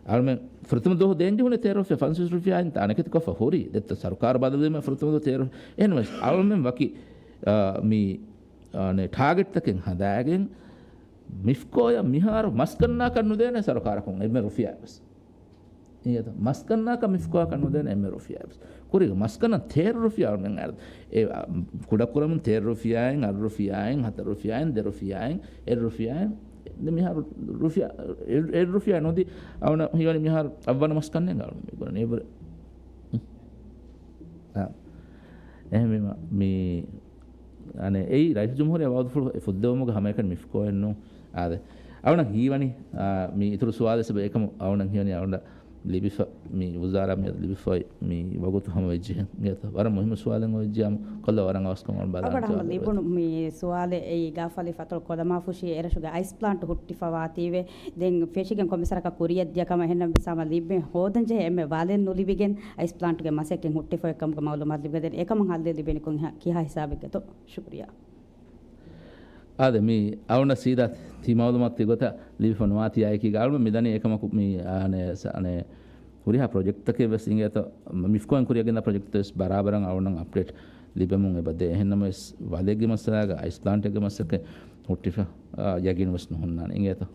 އަޅުމެން ފުރަތަމަ ދުވަހު ދޭންޖެހުނީ ތޭރަ ރުފިޔާ، ފަންސަވީސް ރުފިޔާއިން ތާނަކެތިކޮށްފަ ހުރީ. ދެއްތޯ؟ ސަރުކާރު ބަދަލުވީމަ ފުރަތަމަ ދުވަހު ތޭރަ ރުފިޔާ. އެހެންވެސް އަޅުމެން ވަކި، އާ، މި، އާ، ނެ، ޓާގެޓްތަކެއް ހަދާގެން މިފްކޯއަށް މިހާރު މަސް ގަންނާކަށް ނުދޭނެ ސަރުކާރަކުން އެންމެ ރުފިޔާއެއް ވެސް. އިނގޭތޯ؟ މަސް ގަންނާކަށް މިފްކޯއަކަށް ނުދޭނެ އެންމެ ރުފިޔާއެއް ވެސް. ކުރީގަ މަސް ގަންނަން ތޭރަ ރުފިޔާ އަޅުމެން އައި، އެ، އަ، ކުޑަކުރަމުން ތޭރަ ރުފިޔާއިން، އަށް ރުފިޔާއިން، ހަތަރު ރުފިޔާއިން، ދެ ރުފިޔާއިން، އެއް ރުފިޔާއިން. ދެ މިހާރު ރުފިޔާ، އެއް، އެއް ރުފިޔާ ނުދީ، އަޅުން ހީވަނީ މިހާރު އަށްވަނަ މަސް ގަންނަން އަޅުން މި ބުނަނީ އެބަ-، އާ. އެހެންވީމަ، މި، އަނެއް، އެއީ ރައީސުލްޖުމްހޫރިއްޔާ ވައުދުފުޅު އެ ފުއްދެވުމުގެ ހަމައެކަނި މިފްކޯއެއް ނޫން. އާދެ. އަޅުން ހީވަނީ، އާ، މި އިތުރު ސުވާލެއް ސަބަ އެކަމު އަޅުން ހީވަނީ އަޅުން ލިބިފަ، މި ވުޒާރާ މިއަދު ލިބިފައި މި ވަގުތު ހަމަވެއްޖެ. އިނގޭތޯ؟ ވަރަށް މުހިއްމު ސުވާލެއް އޮވެއްޖެ. ކޮށްލަ ވަރަށް އަވަސްކަން ބަލާން އަބަދު ހަމަ ޖަވާބު ލިބުނު ދެވޭ. މި ސުވާލެއް އެއީ ގާފަލި ފަތުރު ކޮލަމާފުށީ އެރަށުގެ އައިސް ޕްލާންޓް ހުއްޓިފަވާތީވެ. ދެން ފެށިގެން ކޮންމެސް ވަރަކަށް ކުރިއަށްދިޔަ ކަމަށް އެހެންނަމަވެސް ހަމަ ލިބެން ހޯދަންޖެހޭ އެންމެ ބަލެއް ނުލިބިގެން އައިސް ޕްލާންޓްގެ މަސައްކަތް ހުއްޓިފައި ކަމުގެ މައުލޫމާތު ލިބިގެން އެކަމަށް ހައްލެއް ލިބެނިކޮށް ކިހާ ހިސާބެއްގެތޯ؟ ޝުކުރިއްޔާ. އާދެ، މި އަޅުންނަށް ސީދާ ތި މައުލޫމާތު ގޮތަށް ލިބިފަ ނުވާތީ އާއެކީގަ އަޅުމެން މިދަނީ އެކަމަކު މި، އާނެ، ސ-، އާނެ، ހުރިހާ ޕްރޮޖެކްޓްތަކެއް ވެސް އިނގޭތޯ، މިފްކޯއިން ކުރިއަށް ގެންދާ ޕްރޮޖެކްޓް ވެސް ބަރާބަރަށް އަޅުންނަށް އަޕްޑޭޓް ލިބެމުން އެބަދޭ. އެހެންނަމަވެސް، ވަލެއްގެ މައްސަލާގަ އައިސް ޕްލާންޓެއްގެ މައްސަލަކަށް ހުއްޓިފަ، އާ، ޔަގީން ވެސް ނުހުންނާނެ އިނގޭތޯ.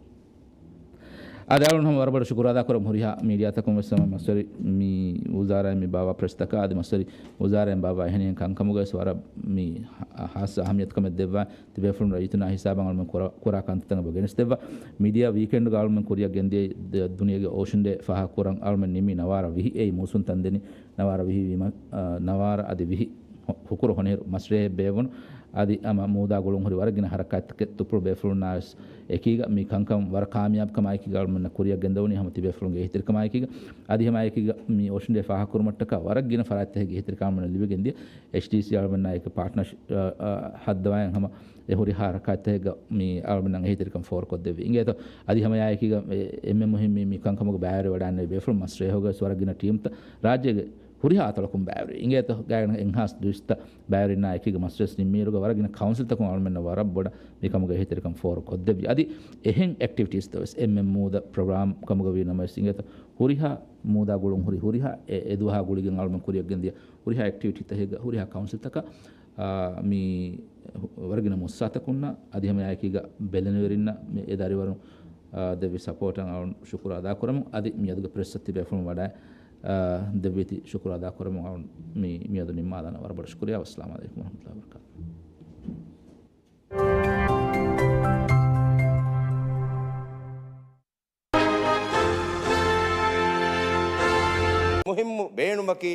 އާދެ، އަޅުން ހަމަ ވަރަށް ބޮޑަށް ޝުކުރު އަދާކުރަމު ހުރިހާ މީޑިއާތަކުން ވެސް ހަމަ މަސްވެރި މި ވުޒާރާއިން މި ބާއްވާ ޕްރެސްތަކާ އަދި މަސްވެރި ވުޒާރާއިން ބާއްވާ އެހެނިހެން ކަންކަމުގަ ވެސް ވަރަށް މި ހާ-، ހާއްސަ އަހަމިއްޔަތުކަމެއް ދެއްވާ ތިބޭފުޅުން ރައްޔިތުންނާ ހިސާބަށް އަޅުމެން ކުރާ، ކުރާ ކަންތައްތައް އެބަ ގެނެސްދެއްވާ. މީޑިއާ ވީކެންޑްގަ އަޅުމެން ކުރިއަށް ގެންދިޔައީ ދު-، ދުނިޔޭގެ އޯޝަން ޑޭ ފާހަގަކުރަން އަޅުމެން ނިމި ނަވާރަ ވިހި އެއީ މޫސުން ތަންދެނި ނަވާރަ ވިހި ވީމަ، އާ، ނަވާރަ އަދި ވިހި ހު-، ހުކުރު ހޮނިހިރު މަސްރޭހެއް ބޭއްވުނު. އަދި ހަމަ މޫދާ ގުޅުން ހުރި ވަރަށް ގިނަ ހަރަކާތްތަކެއް ތުޕުޅު ބޭފުޅުންނާ ވެސް އެކީގަ މި ކަންކަން ވަރަށް ކާމިޔާބުކަމާއެކީގަ އަޅުމެންނަށް ކުރިއަށް ގެންދަވަނީ ހަމަ ތިބޭފުޅުންގެ އެހީތެރިކަމާއެކީގަ. އަދި ހަމައެކީގަ މި އޯޝަން ޑޭ ފާހަގަކުރުމަށްޓަކާ ވަރަށް ގިނަ ފަރާތްތަކެއްގެ އެހީތެރިކަމާ އަޅުމެންނަށް ލިބިގެންދިޔަ. އެޗްޑީސީ އަޅުމެންނާ އެކު ޕާޓްނަރޝިޕް، އަ، އަ، ހައްދަވާއިން ހަމަ އެ ހުރިހާ ހަރަކާތްތަކެއްގަ މި އަޅުމެންނަށް އެހީތެރިކަން ފޯރުކޮށްދެއްވި. އިނގޭތޯ، އަދި ހަމައާއެކީގަ އެ-، އެންމެ މުހިއްމީ މި ކަންކަމުގަ ބައިވެރިވެ ވަޑައިގެންނެވި ބޭފުޅުން މަސްރޭހުގަ ވެސް ވަރަށް ގިނަ ޓީމްތައް ރާއްޖޭގެ ހުރިހާ އަތޮޅަކުން ބައިވެރި. އިނގޭތޯ، ގާތްގަނޑަކަށް އެންހާސް ދުއިސައްތަ ބައިވެރިންނާ އެކީގަ މަސްވެސް ނިންމިއިރުގަ ވަރަށް ގިނަ ކައުންސިލްތަކުން އަޅުމެންނަށް ވަރަށް ބޮޑަށް މިކަމުގެ އެހީތެރިކަން ފޯރު ކޮށްދެއްވި. އަދި އެހެން އެކްޓިވިޓީސްތައް ވެސް އެންމެން މޫދަ ޕްރޮގްރާމް ކަމުގަ ވީ ނަމަވެސް އިނގޭތޯ، ހުރިހާ މޫދާ ގުޅުން ހުރި ހުރިހާ އެ، އެ ދުވަހާ ގުޅިގެން އަޅުމެން ކުރިއަށް ގެންދިޔަ ހުރިހާ އެކްޓިވިޓީތަކެއްގަ ހުރިހާ ކައުންސިލްތަކަށް، އާ، މި ވަރަށް ގިނަ މުއައްސަސާތަކުންނަށް އަދި ހަމައާއެކީގަ ބެލެނިވެރިންނަށް މި އެ ދަރިވަރުން، އާ، ދެއްވި ސަޕޯޓަށް އަޅުން ޝުކުރު އަދާކުރަމު. އަދި މިއަދުގެ ޕްރެސްއަށް ތިބޭފުޅުން ވަޑައި، އާ، ދެއްވީތި ޝުކުރު އަދާކުރަމު އަޅުން މި، މިއަދު ނިންމާލާނަ. ވަރަށް ބޮޑަށް ޝުކުރިއްޔާ. ވައްސަލާމް އަލައިކުމް ވަރަހްމަތުﷲ ވަބަރަކާތުހު. މުހިއްމު ބޭނުމަކީ